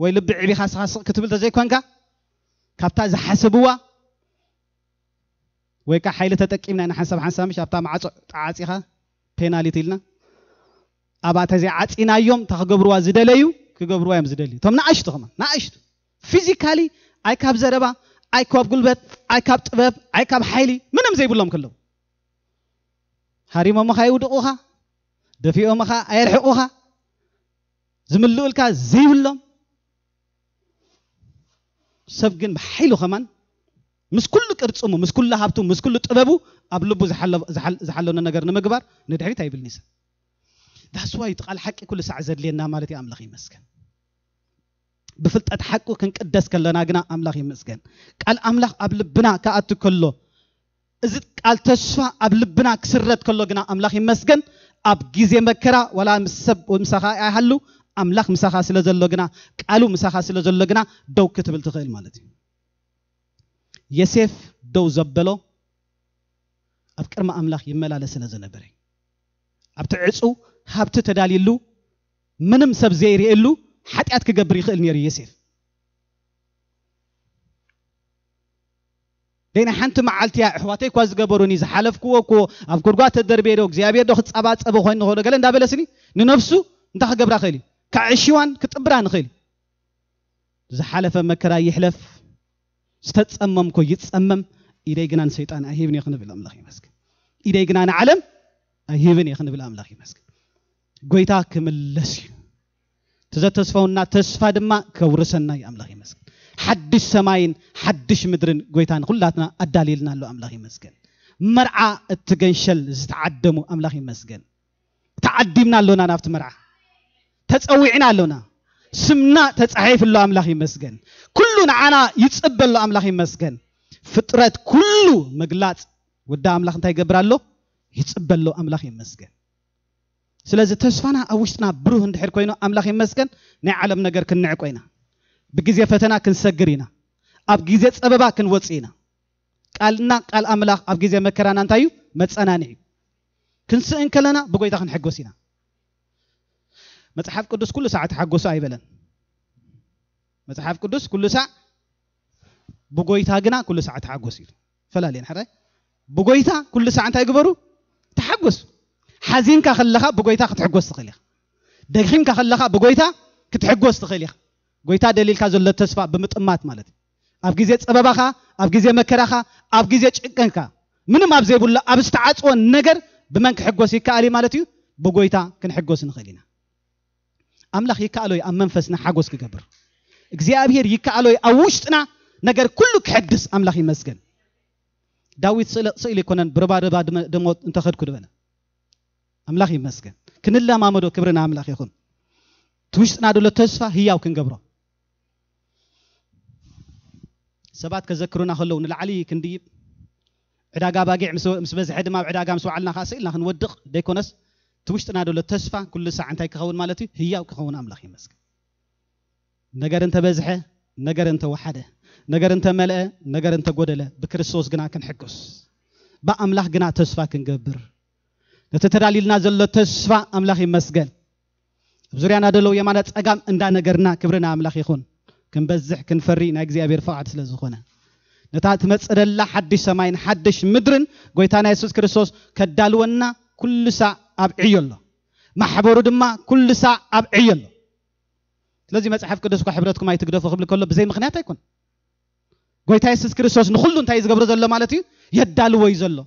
ወይ ልቢ ዕቢኻ ስኻ ስቕ ክትብል ተዘይኮንካ፣ ካብታ ዝሓሰብዋ ወይ ከዓ ሓይሊ ተጠቂምና ኢና ሓንሳብ ሓንሳብ ምሽ ኣብታ ማዕጾ ተዓጺኻ ፔናሊቲ ኢልና ኣብኣ ተዘይዓጺናዮም እታ ክገብርዋ ዝደለዩ ክገብርዋ እዮም ዝደልዩ። እቶም ንኣሽቱ ከማን ንኣሽቱ ፊዚካሊ ኣይ ካብ ዘረባ ኣይ ካብ ጉልበት ኣይ ካብ ጥበብ ኣይ ካብ ሓይሊ ምንም ዘይብሎም ከለዉ ሃሪሞምኻ ይውድቑኻ፣ ደፊኦምኻ ኣየርሕቑኻ፣ ዝምልኡልካ ዘይብሎም ሰብ ግን ብሓይሉ ከማን ምስ ኩሉ ቅርጽሙ ምስ ኩሉ ሃብቱ ምስ ኩሉ ጥበቡ ኣብ ልቡ ዝሓለ- ዝሓል- ዝሓለኖ ነገር ንምግባር ንድሕሪት ኣይብልን እዩ ሰብ። ዳስዋይ እቲ ቃል ሓቂ ኩሉ ሳዕ ዘድልየና ማለት እዩ። ኣምላኽ ይመስገን። ብፍልጠት ሓቁ ክንቅደስ ከለና ግና ኣምላኽ ይመስገን። ቃል ኣምላኽ ኣብ ልብና ክኣቱ ከሎ እዚ ቃል ተስፋ ኣብ ልብና ክስረድ ከሎ ግና ኣምላኽ ይመስገን። ኣብ ግዜ መከራ ዋላ ምስ ሰብ ምሳኻ ኣይሃሉ ኣምላኽ ምሳኻ ስለ ዘሎ ግና ቃሉ ምሳኻ ስለ ዘሎ ግና ደው ክትብል ትኽእል ማለት እዩ። የሴፍ ደው ዘበሎ ኣብ ቅድሚ ኣምላኽ ይመላለስ ስለ ዝነበረ ኣብቲ ዕጹ ሃብቲ ተዳልይሉ ምንም ሰብ ዘይርእየሉ ሓጢኣት ክገብር ይኽእል ነይሩ የሴፍ። ደይ ናይ ሓንቲ መዓልቲ እያ ኣሕዋተይ እኳ ዝገበሩኒ ዝሓለፍክዎ እኮ ኣብ ጉድጓድ ተደርቤዶ እግዚኣብሔር ዶ ክጸባጸበ ኮይኑ ንኽእሎ ገለ እንዳበለስኒ ንነፍሱ እንታይ ክገብራ ክእል እዩ? ከዕሽዋን ክጥብራ ንኽእል እዩ። ዝሓለፈ መከራ ይሕለፍ ዝተጸመምኮ ይጸመም ኢደይ ግና ንሰይጣን ኣይህብን እየ ክንብል ኣምላኽ ይመስገን። ኢደይ ግና ንዓለም ኣይህብን እየ ክንብል ኣምላኽ ይመስገን። ጎይታ ክምለስ እዩ። ትዘተስፈውና ተስፋ ድማ ከውርሰና እዩ ኣምላኽ ይመስገን። ሓድሽ ሰማይን ሓድሽ ምድርን ጎይታ ንኩላትና ኣዳልልና ኣሎ ኣምላኽ ይመስገን። መርዓ እትገንሸል ዝተዓደሙ ኣምላኽ ይመስገን። ተዓዲምና ኣሎና ናብቲ መርዓ ተጸዊዕና ኣሎና። ስምና ተጻሒፍ ኣሎ ኣምላኽ ይመስገን። ኩሉ ንዓና ይጽበ ኣሎ ኣምላኽ ይመስገን። ፍጥረት ኩሉ ምግላጽ ወዲ ኣምላኽ እንታይ ይገብር ኣሎ? ይጽበ ኣሎ ኣምላኽ ይመስገን። ስለዚ ተስፋና ኣብ ውሽጥና ብሩህ እንድሕር ኮይኑ፣ ኣምላኽ ይመስገን፣ ናይ ዓለም ነገር ክንንዕቆ ኢና። ብግዜ ፈተና ክንሰግር ኢና። ኣብ ግዜ ጸበባ ክንወጽእ ኢና። ቃልና፣ ቃል ኣምላኽ ኣብ ግዜ መከራና እንታይ እዩ? መጸናንዒ እዩ። ክንስእን ከለና ብጎይታ ክንሕጎስ ኢና። መጽሓፍ ቅዱስ ኩሉ ሰዓት ተሓጎሱ ኣይበለን። መጽሓፍ ቅዱስ ኩሉ ሳዕ፣ ብጎይታ ግና ኩሉ ሳዕ ተሓጎስ እዩ። ፈላልየን ሕራይ። ብጎይታ ኩሉ ሳዕ እንታይ ግበሩ? ተሓጎሱ። ሓዚንካ ከለኻ ብጎይታ ክትሕጎስ ትኽእል ኢኻ። ደኺምካ ከለኻ ብጎይታ ክትሕጎስ ትኽእል ኢኻ። ጎይታ ደሊልካ ዘሎ ተስፋ ብምጥማት ማለት እዩ። ኣብ ግዜ ጸበባኻ፣ ኣብ ግዜ መከራኻ፣ ኣብ ግዜ ጭንቀንካ፣ ምንም ኣብ ዘይብሉ ኣብ ዝተዓጽወ ነገር ብመን ክሕጎስ ይከኣል እዩ ማለት እዩ? ብጎይታ ክንሕጎስ ንኽእል ኢና። ኣምላኽ ይከኣሎ እዩ ኣብ መንፈስና ሓጎስ ክገብር። እግዚኣብሔር ይከኣሎ እዩ ኣብ ውሽጥና ነገር ኩሉ ክሕድስ። ኣምላኽ ይመስገን። ዳዊት ስእለ-፣ ስእሊ ኣይኮነን ብርባርባ ድመ-፣ ደሞ እንተኸድኩ ዝበለ። ኣምላኽ ይመስገን። ክንለማመዶ ክብሪ ንኣምላኽ ይኹን። እቲ ውሽጥና ዘሎ ተስፋ ህያው ክንገብሮ። ሰባት ከዘክሩና ከለዉ ንላዕሊ ክንድይብ፣ ዕዳጋ ባጊዕ ምስ፣ ምስ በዝሐ ድማ ኣብ ዕዳጋ ምስ ወዓልና ከኣ ስኢልና ክንወድቕ ደይኮነስ፣ እቲ ውሽጥና ዘሎ ተስፋ ኩሉ ሳዕ እንታይ ክኸውን ማለት እዩ? ህያው ክኸውን ኣምላኽ ይመስገን። ነገር እንተበዝሐ፣ ነገር እንተወሓደ፣ ነገር እንተመልአ፣ ነገር እንተጎደለ፣ ብክርስቶስ ግና ክንሕጎስ፣ ብኣምላኽ ግና ተስፋ ክንገብር፣ ነቲ ተዳልዩልና ዘሎ ተስፋ ኣምላኽ ይመስገን። ኣብ ዙርያና ዘለዉ የማነ ጸጋም እንዳነገርና፣ ክብሪ ንኣምላኽ ይኹን። ክንበዝሕ ክንፈሪ ናይ እግዚኣብሔር ፍቓድ ስለ ዝኾነ፣ ነታ ትመጽእ ዘላ ሓድሽ ሰማይን ሓድሽ ምድርን ጎይታና የሱስ ክርስቶስ ከዳልወና ኩሉ ሳዕ ኣብ ዕዮ ኣሎ። ማሕበሩ ድማ ኩሉ ሳዕ ኣብ ዕዮ ኣሎ። ስለዚ መጽሓፍ ቅዱስ እኳ ሕብረትኩም ኣይትግደፉ ክብል ከሎ ብዘይ ምኽንያት ኣይኮን። ጎይታ የሱስ ክርስቶስ ንኹሉ እንታይ እዩ ዝገብሮ ዘሎ ማለት እዩ? የዳልዎ እዩ ዘሎ።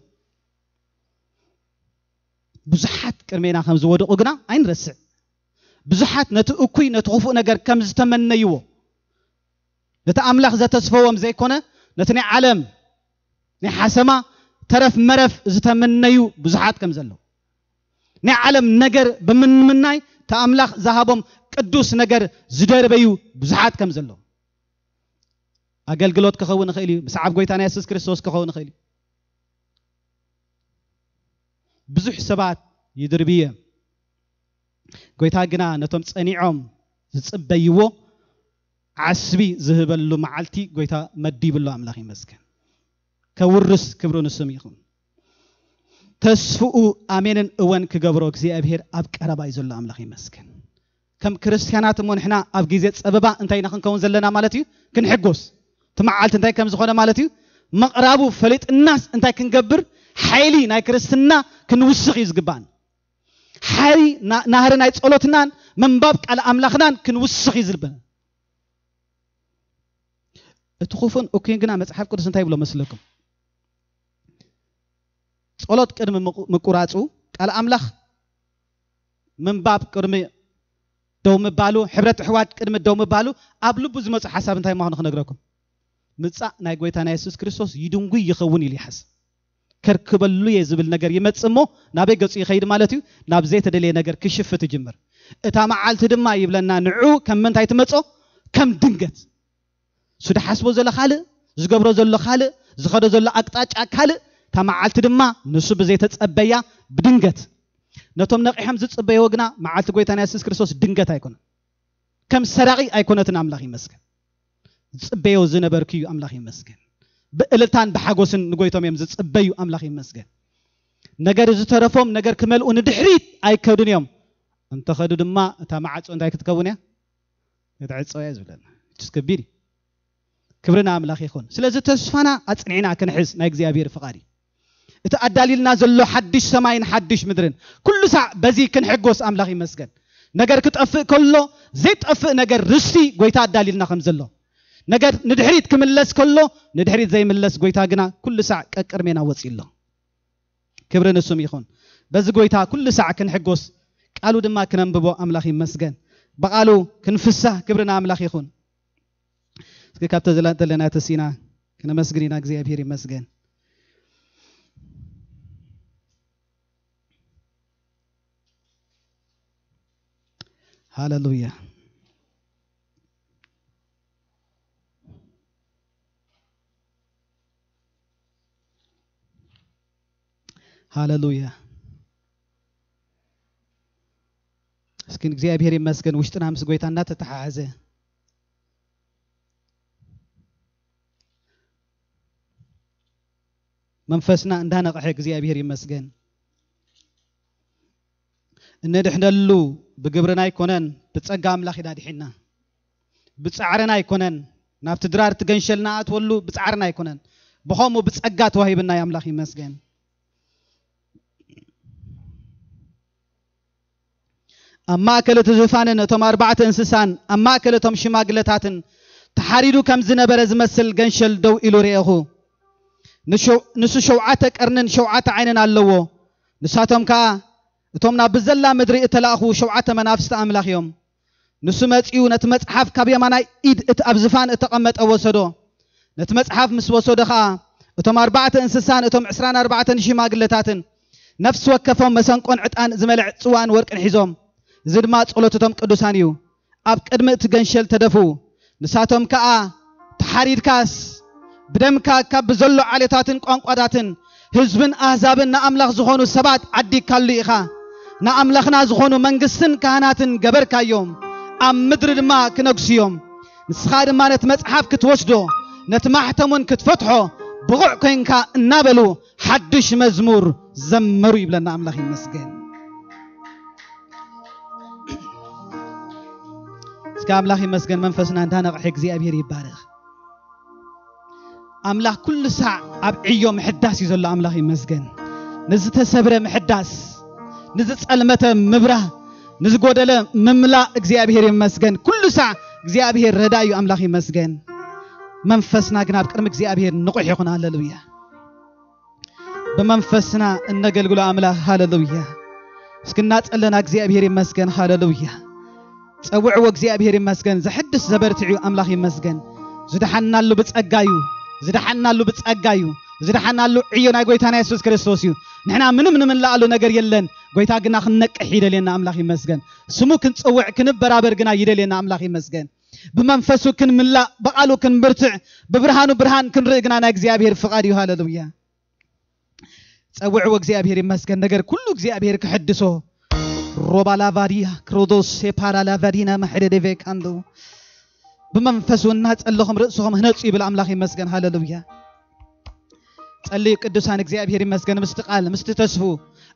ብዙሓት ቅድሜና ከም ዝወደቑ ግና ኣይንረስዕ። ብዙሓት ነቲ እኩይ፣ ነቲ ክፉእ ነገር ከም ዝተመነይዎ፣ ነቲ ኣምላኽ ዘተስፈዎም ዘይኮነ፣ ነቲ ናይ ዓለም፣ ናይ ሓሰማ ተረፍ መረፍ ዝተመነዩ ብዙሓት ከም ዘለዉ፣ ናይ ዓለም ነገር ብምምናይ እቲ ኣምላኽ ዝሃቦም ቅዱስ ነገር ዝደርበዩ ብዙሓት ከም ዘለዉ፣ ኣገልግሎት ክኸውን ይኽእል እዩ፣ ምስዓብ ጎይታና የሱስ ክርስቶስ ክኸውን ይኽእል እዩ። ብዙሕ ሰባት ይድርብዩ እዮም። ጎይታ ግና ነቶም ጸኒዖም ዝጽበይዎ ዓስቢ ዝህበሉ መዓልቲ ጎይታ መዲብሉ፣ ኣምላኽ ይመስገን። ከውርስ ክብሩ ንስም ይኹን። ተስፍኡ ኣሜንን እወን ክገብሮ እግዚኣብሔር ኣብ ቀረባ እዩ ዘሎ፣ ኣምላኽ ይመስገን። ከም ክርስትያናት እሞ ንሕና ኣብ ግዜ ጸበባ እንታይ ኢና ክንከውን ዘለና ማለት እዩ? ክንሕጎስ። እቲ መዓልቲ እንታይ ከም ዝኾነ ማለት እዩ? ምቕራቡ ፈሊጥናስ እንታይ ክንገብር? ሓይሊ ናይ ክርስትና ክንውስኽ እዩ ዝግባን። ሓይሊ ና-፣ ናህሪ ናይ ጸሎትናን ምንባብ ቃል ኣምላኽናን ክንውስኽ እዩ ዝልበን። እቲ ክፉን እኩይን ግና መጽሓፍ ቅዱስ እንታይ ይብሎ መስለኩም? ጸሎት ቅድሚ ምቁ-፣ ምቁራጹ፣ ቃል ኣምላኽ ምንባብ ቅድሚ ደው ምባሉ፣ ሕብረት ኣሕዋት ቅድሚ ደው ምባሉ፣ ኣብ ልቡ ዝመጹ ሓሳብ እንታይ ምዃኑ ክነግረኩም። ምጻእ ናይ ጎይታና የሱስ ክርስቶስ ይድንጉይ ይኸውን ኢሉ ይሓስብ። ከርክበሉ እየ ዝብል ነገር ይመጽእ እሞ፣ ናበይ ገጹ ይኸይድ ማለት እዩ? ናብ ዘይተደለየ ነገር ክሽፍት ይጅምር። እታ መዓልቲ ድማ ይብለና፣ ንዑ ከም ምንታይ ትመጾ? ከም ድንገት። እሱ ዝሓስቦ ዘሎ ካልእ፣ ዝገብሮ ዘሎ ካልእ፣ ዝኸዶ ዘሎ ኣቅጣጫ ካልእ፣ እታ መዓልቲ ድማ ንሱ ብዘይተጸበያ ብድንገት። ነቶም ነቂሖም ዝጽበይዎ ግና መዓልቲ ጎይታና የሱስ ክርስቶስ ድንገት ኣይኮነን። ከም ሰራቒ ኣይኮነትን፣ ኣምላኽ ይመስገን። ዝጽበዮ ዝነበርኩ እዩ፣ ኣምላኽ ይመስገን። ብእልልታን ብሓጎስን ንጎይቶም እዮም ዝጽበዩ፣ ኣምላኽ ይመስገን። ነገር ዝተረፎም ነገር ክመልኡ ንድሕሪት ኣይከዱን እዮም። እንተኸዱ ድማ እታ ማዕጾ እንታይ ክትከውን እያ? ክትዕጸው እያ ዝብለና። እችስ ከቢድ እዩ። ክብሪ ንኣምላኽ ይኹን። ስለዚ ተስፋና ኣጽኒዕና ክንሕዝ ናይ እግዚኣብሔር ፍቓድ እዩ። እቲ ኣዳልዩልና ዘሎ ሓድሽ ሰማይን ሓድሽ ምድርን፣ ኩሉ ሳዕ በዚ ክንሕጎስ ኣምላኽ ይመስገን። ነገር ክጠፍእ ከሎ፣ ዘይጠፍእ ነገር ርስቲ ጎይታ ኣዳልዩልና ከም ዘሎ፣ ነገር ንድሕሪት ክምለስ ከሎ፣ ንድሕሪት ዘይምለስ ጎይታ ግና ኩሉ ሳዕ ቀቅድሜና ወጺኡ ኣሎ። ክብሪ ንስም ይኹን። በዚ ጎይታ ኩሉ ሳዕ ክንሕጎስ፣ ቃሉ ድማ ክነንብቦ ኣምላኽ ይመስገን። ብቓሉ ክንፍሳህ ክብሪ ንኣምላኽ ይኹን። እስኪ ካብተ ዘላ-፣ ዘለና ተሲና ክነመስግን ኢና። እግዚኣብሔር ይመስገን። ሃሌሉያ። ሃሌሉያ። ግን እግዚኣብሔር ይመስገን፣ ውሽጥና ምስ ጎይታ እናተተሓሓዘ፣ መንፈስና እንዳነቕሐ፣ እግዚኣብሔር ይመስገን፣ እንድሕነሉ ብግብርና ኣይኮነን፣ ብጸጋ ኣምላኽ ኢና ድሒና። ብጻዕርና ኣይኮነን፣ ናብቲ ድራር እቲ ገንሸል ንኣትወሉ ብጻዕርና ኣይኮነን፣ ብኸምኡ ብጸጋ ተዋሂብና እዩ። ኣምላኽ ይመስገን። ኣብ ማእከል እቲ ዝፋንን እቶም ኣርባዕተ እንስሳን ኣብ ማእከል እቶም ሽማግለታትን ተሓሪዱ ከም ዝነበረ ዝመስል ገንሸል ደው ኢሉ ርኤኹ። ንሸው-፣ ንሱ ሸውዓተ ቀርንን ሸውዓተ ዓይንን ኣለዎ። ንሳቶም ከኣ እቶም ናብ ብዘላ ምድሪ እተላእኹ ሸውዓተ መናፍስቲ ኣምላኽ እዮም። ንሱ መጺኡ ነቲ መጽሓፍ ካብ የማናይ ኢድ እቲ ኣብ ዝፋን እተቐመጠ ወሰዶ። ነቲ መጽሓፍ ምስ ወሰዶ ኸኣ እቶም ኣርባዕተ እንስሳን እቶም ዕስራን ኣርባዕተን ሽማግለታትን ነፍሲ ወከፎም መሰንቆን ዕጣን ዝመልዕ ጽዋን ወርቅን ሒዞም፣ እዚ ድማ ጸሎት እቶም ቅዱሳን እዩ፣ ኣብ ቅድሚ እቲ ገንሸል ተደፍኡ። ንሳቶም ከኣ፣ ተሓሪድካስ ብደምካ ካብ ብዘሎ ዓሌታትን ቋንቋታትን ህዝብን ኣህዛብን ንኣምላኽ ዝኾኑ ሰባት ዓዲግካሉ ኢኻ። ንኣምላኽና ዝኾኑ መንግስትን ካህናትን ገበርካዮም፣ ኣብ ምድሪ ድማ ክነግሱ እዮም። ንስኻ ድማ ነቲ መጽሓፍ ክትወስዶ፣ ነቲ ማሕተም እውን ክትፈትሖ ብቑዕ ኮንካ እናበሉ ሓድሽ መዝሙር ዘመሩ ይብለና። ኣምላኽ ይመስገን። እስከ ኣምላኽ ይመስገን፣ መንፈስና እንዳነቕሐ እግዚኣብሔር ይባረኽ። ኣምላኽ ኩሉ ሳዕ ኣብ ዕዮ ምሕዳስ እዩ ዘሎ። ኣምላኽ ይመስገን። ንዝተሰብረ ምሕዳስ፣ ንዝጸልመተ ምብራህ፣ ንዝጎደለ ምምላእ እግዚኣብሔር ይመስገን። ኩሉ ሳዕ እግዚኣብሔር ረዳ እዩ። ኣምላኽ ይመስገን። መንፈስና ግን ኣብ ቅድሚ እግዚኣብሔር ንቑሕ ይኹን። ሃሌሉያ። ብመንፈስና እነገልግሎ ኣምላኽ። ሃሌሉያ። እስኪ እናጸለና እግዚኣብሔር ይመስገን። ሃሌሉያ። ጸውዕዎ፣ እግዚኣብሔር ይመስገን። ዘሕድስ ዘበርትዕ እዩ። ኣምላኽ ይመስገን። ዝደሓንናሉ ብጸጋ እዩ። ዝደሓንናሉ ብጸጋ እዩ። ዝደሓንናሉ ዕዮ ናይ ጎይታና የሱስ ክርስቶስ እዩ። ንሕና ምንም ንምንላኣሉ ነገር የለን። ጎይታ ግና ክንነቅሕ ይደልየና። ኣምላኽ ይመስገን። ስሙ ክንጽውዕ ክንበራበር ግና ይደልየና። ኣምላኽ ይመስገን። ብመንፈሱ ክንምላእ፣ ብቓሉ ክንብርትዕ፣ ብብርሃኑ ብርሃን ክንርኢ ግና ናይ እግዚኣብሔር ፍቓድ እዩ። ሃሌሉያ። ጸውዕዎ፣ እግዚኣብሔር ይመስገን። ነገር ኩሉ እግዚኣብሔር ክሕድሶ። ሮባ ላቫዲያ ክሮዶስ ሴፓራ ላቫዲና ማሕደደ ቬካንዶ። ብመንፈሱ እናጸለኹም ርእስኹም ህነጹ ይብል። ኣምላኽ ይመስገን። ሃሌሉያ። ጸልዩ ቅዱሳን፣ እግዚኣብሔር ይመስገን። ምስቲ ቃል፣ ምስቲ ተስፉ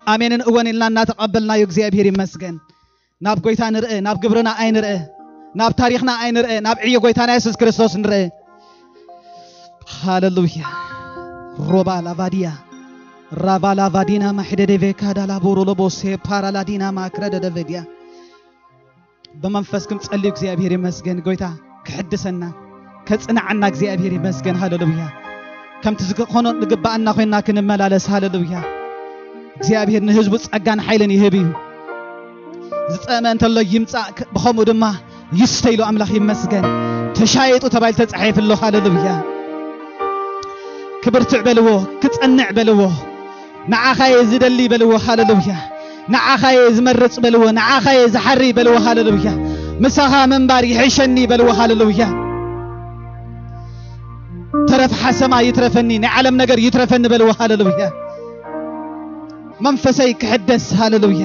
ኣሜንን እወን ኢልና እናተቐበልናዮ እግዚኣብሔር ይመስገን። ናብ ጎይታ ንርእ፣ ናብ ግብርና ኣይንርእ፣ ናብ ታሪኽና ኣይንርእ፣ ናብ ዕዮ ጎይታና የሱስ ክርስቶስ ንርእ። ሃሌሉያ። ሮባ ላቫዲያ ራቫ ላቫዲና ማሕደደ ቬካ ዳላ ቦሮ ለቦሴ ፓራ ላዲና ማክረ ደደቨዲያ። ብመንፈስኩም ጸልዩ። እግዚኣብሔር ይመስገን። ጎይታ ክሕድሰና፣ ከጽንዓና እግዚኣብሔር ይመስገን። ሃሌሉያ። ከምቲ ዝኾኖ ንግባኣና ኮይና ክንመላለስ። ሃሌሉያ። እግዚኣብሔር ንህዝቡ ጸጋን ሓይልን ይህብ እዩ። ዝጸመ እንተሎ ይምጻእ፣ ክ-፣ ብኸምኡ ድማ ይስተ ኢሉ። ኣምላኽ ይመስገን። ተሻየጡ ተባሂሉ ተጻሒፉ ኣሎ። ሃሌሉያ። ክብርትዕ በልዎ፣ ክጸንዕ በልዎ። ንዓኻየ ዝደሊ በልዎ። ሃሌሉያ። ንዓኻየ ዝመርጽ በልዎ። ንዓኻየ ዝሓሪ በልዎ። ሃሌሉያ። ምሳኻ ምንባር ይሕሸኒ በልዎ። ሃሌሉያ። ተረፍ ሓሰማ ይትረፈኒ፣ ናይ ዓለም ነገር ይትረፈኒ በልዎ። ሃሌሉያ። መንፈሰይ ክሕደስ። ሃሌሉያ።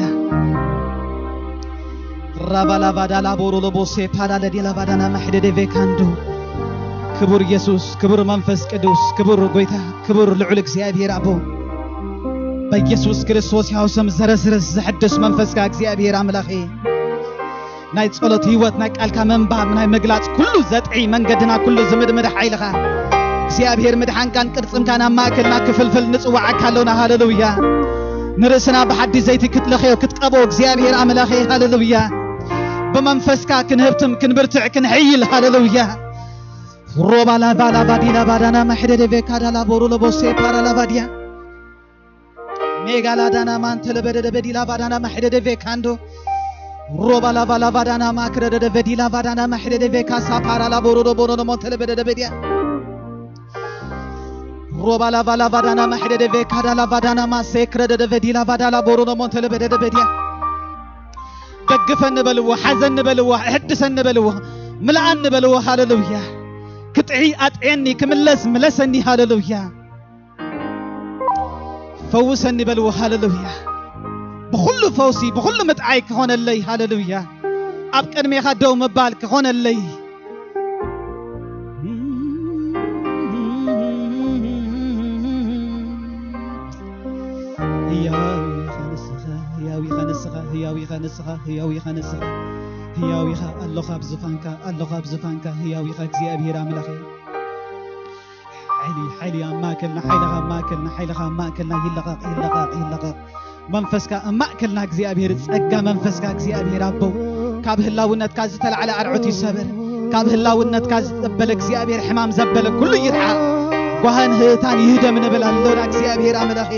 ራባላባዳላ ቦሮሎቦሴ ፓዳለዲላባዳና ማሕደደ ቬካንዶ። ክቡር ኢየሱስ፣ ክቡር መንፈስ ቅዱስ፣ ክቡር ጎይታ፣ ክቡር ልዑል እግዚኣብሔር ኣቦ፣ በኢየሱስ ክርስቶስ ያው ስም ዘረስርስ ዘሐድስ መንፈስካ እግዚኣብሔር ኣምላኸ፣ ናይ ጸሎት ህይወት፣ ናይ ቃልካ መንባብ፣ ናይ ምግላጽ ኩሉ ዘጥዒ መንገድና ኩሉ ዝምድምድ ሓይልኻ እግዚኣብሔር ምድሓንካን ቅርጽምካን ኣብ ማእከልና ክፍልፍል ንጽዋዓካ ኣሎና። ሃሌሉያ። ንርእስና ብሓድሽ ዘይቲ ክትለኽዮ ክትቀብኦ እግዚኣብሔር ኣምላኸ፣ ሃሌሉያ። ብመንፈስካ ክንህብትም ክንብርትዕ ክንሕይል። ሃሌሉያ። ሮባ ላቫ ላቫ ዲላ ባዳና ማሕደደ ቬካ ዳላ ቦሩ ለቦሴ ፓራ ላቫ ዲያ። ሜጋ ላዳና ማንተ ለበደደ በዲላ ባዳና ማሕደደ ቬካንዶ። ሮባ ላቫ ላቫ ዳና ማክረደደ በዲላ ባዳና ማሕደደ ቬካ ሳፓራ ላቦሮ ዶቦሮ ዶሞንተ ለበደደ በዲያ። ሮባ ላቫ ላቫ ዳና ማሕደደ ቬካ ዳላ ባዳና ማሴክረደደ በዲላ ባዳላ ቦሮ ዶሞንተ ለበደደ በዲያ። ደግፈኒ በልዎ፣ ሓዘኒ በልዎ፣ እሕድሰኒ በልዎ፣ ምልኣኒ በልዎ። ሃሌሉያ። ክጥዒ ኣጥዕየኒ፣ ክምለስ ምለሰኒ። ሃሌሉያ። ፈውሰኒ በልዎ። ሃሌሉያ። ብኹሉ ፈውሲ፣ ብኹሉ ምጥዓይ ክኾነለይ። ሃሌሉያ። ኣብ ቅድሜኻ ደው ምባል ክኾነለይ። ህያው ኢኻ ንስኻ፣ ህያው ኢኻ ንስኻ፣ ህያው ኢኻ ንስኻ፣ ህያው ኢኻ ንስኻ፣ ህያው ኢኻ። ኣሎኻ ኣብ ዝፋንካ፣ ኣሎኻ ኣብ ዝፋንካ፣ ህያው ኢኻ እግዚኣብሔር ኣምላኸይ። ሓይሊ፣ ሓይሊ ኣብ ማእከልና፣ ሓይልኻ ኣብ ማእከልና፣ ሓይልኻ ኣብ ማእከልና ይለቐቕ፣ ይለቐቕ፣ ይለቐቕ። መንፈስካ ኣብ ማእከልና እግዚኣብሔር፣ ጸጋ መንፈስካ እግዚኣብሔር ኣቦ፣ ካብ ህላውነትካ ዝተላዕለ ኣርዑት ይሰበር። ካብ ህላውነትካ ዝጸበለ እግዚኣብሔር፣ ሕማም ዘበለ ኩሉ ይርሓቕ። ጓህን ህእታን ይህደም ንብል ኣሎና እግዚኣብሔር ኣምላኸ።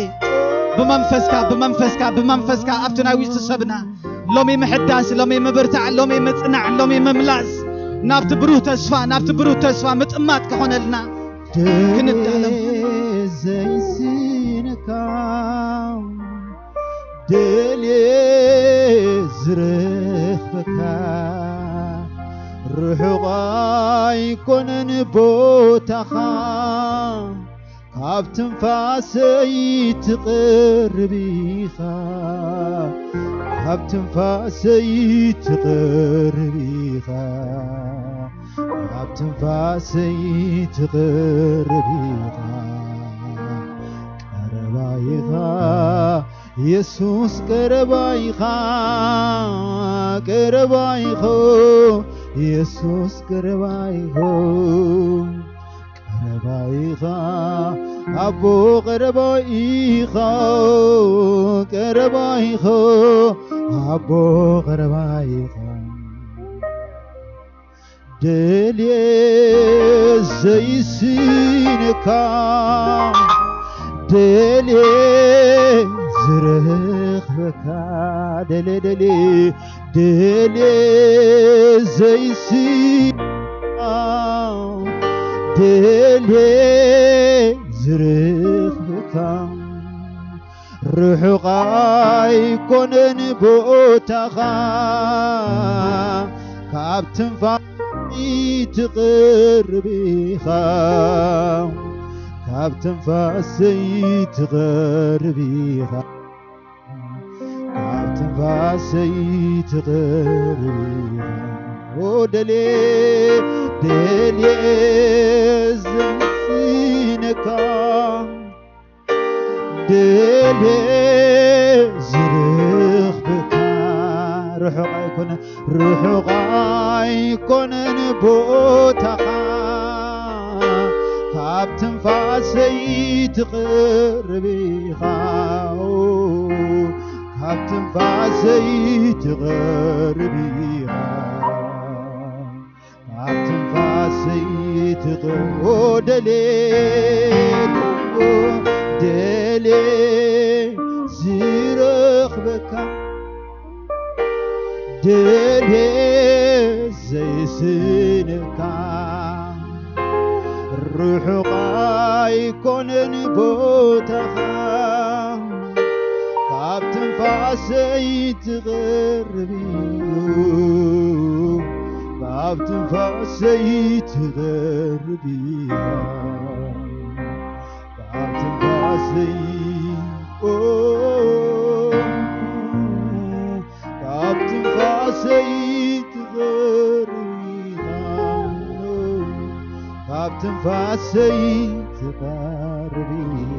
ብመንፈስካ፣ ብመንፈስካ፣ ብመንፈስካ ኣብቲ ናይ ውሽጢ ሰብና ሎሚ ምሕዳስ፣ ሎሚ ምብርታዕ፣ ሎሚ ምጽናዕ፣ ሎሚ ምምላስ ናብቲ ብሩህ ተስፋ፣ ናብቲ ብሩህ ተስፋ ምጥማት ክኾነልና ክንዳለም። ዘይስንካ ደልየ ዝረኽበካ፣ ርሑቕ ኣይኮነን ቦታኻ፣ ካብ ትንፋሰይ ትቕርብ ኢኻ፣ ካብ ትንፋሰይ ትቕርብ ኢኻ፣ ካብ ትንፋሰይ ትቕርብ ኢኻ። ቀረባ ኢኻ የሱስ፣ ቀረባ ኢኻ፣ ቀረባ ኢኻ የሱስ፣ ቀረባ ኢኻ። ቀረባ ኢኻ ኣቦ፣ ቀረባ ኢኻ፣ ቀረባ ኢኻ ኣቦ፣ ቀረባ ኢኻ። ደልየ ዘይስንካ፣ ደልየ ዝረኽበካ፣ ደልየ፣ ደልየ፣ ደልየ ዘይስንካ፣ ደልየ ዝረኽበካ። ርሑቕ ኣይኮነን ቦታኻ፣ ካብ ትንፋሰይ ትቕርብ ኢኻ፣ ካብ ትንፋሰይ ትቕርብ ኢኻ፣ ካብ ትንፋሰይ ትቕርብ ኢኻ። ኦ ደልየ፣ ደልየ ዝምስነካ፣ ደልየ ዝረኽበካ። ርሑቕ ኣይኮነን፣ ርሑቕ ኣይኮነን ቦታኻ፣ ካብ ትንፋሰይ ትቕርብ ኢኻ፣ ካብ ትንፋሰይ ትቕርብ ኢኻ። ካብ ትንፋሰይ ትቕርብ፣ ኦ ደልየ፣ ኦ ደልየ ዝረኽበካ፣ ደልየ ዘይስንካ፣ ርሑቕ ኣይኮነን ቦታኻ፣ ካብ ትንፋሰይ ትቐርብ እዩ፣ ካብ ትንፋሰይ ትቐርብ እያ፣ ካብ ትንፋሰይ፣ ኦ፣ ካብ ትንፋሰይ ትቐርብ ኢኻ፣ ካብ ትንፋሰይ ትቐርብ ኢኻ።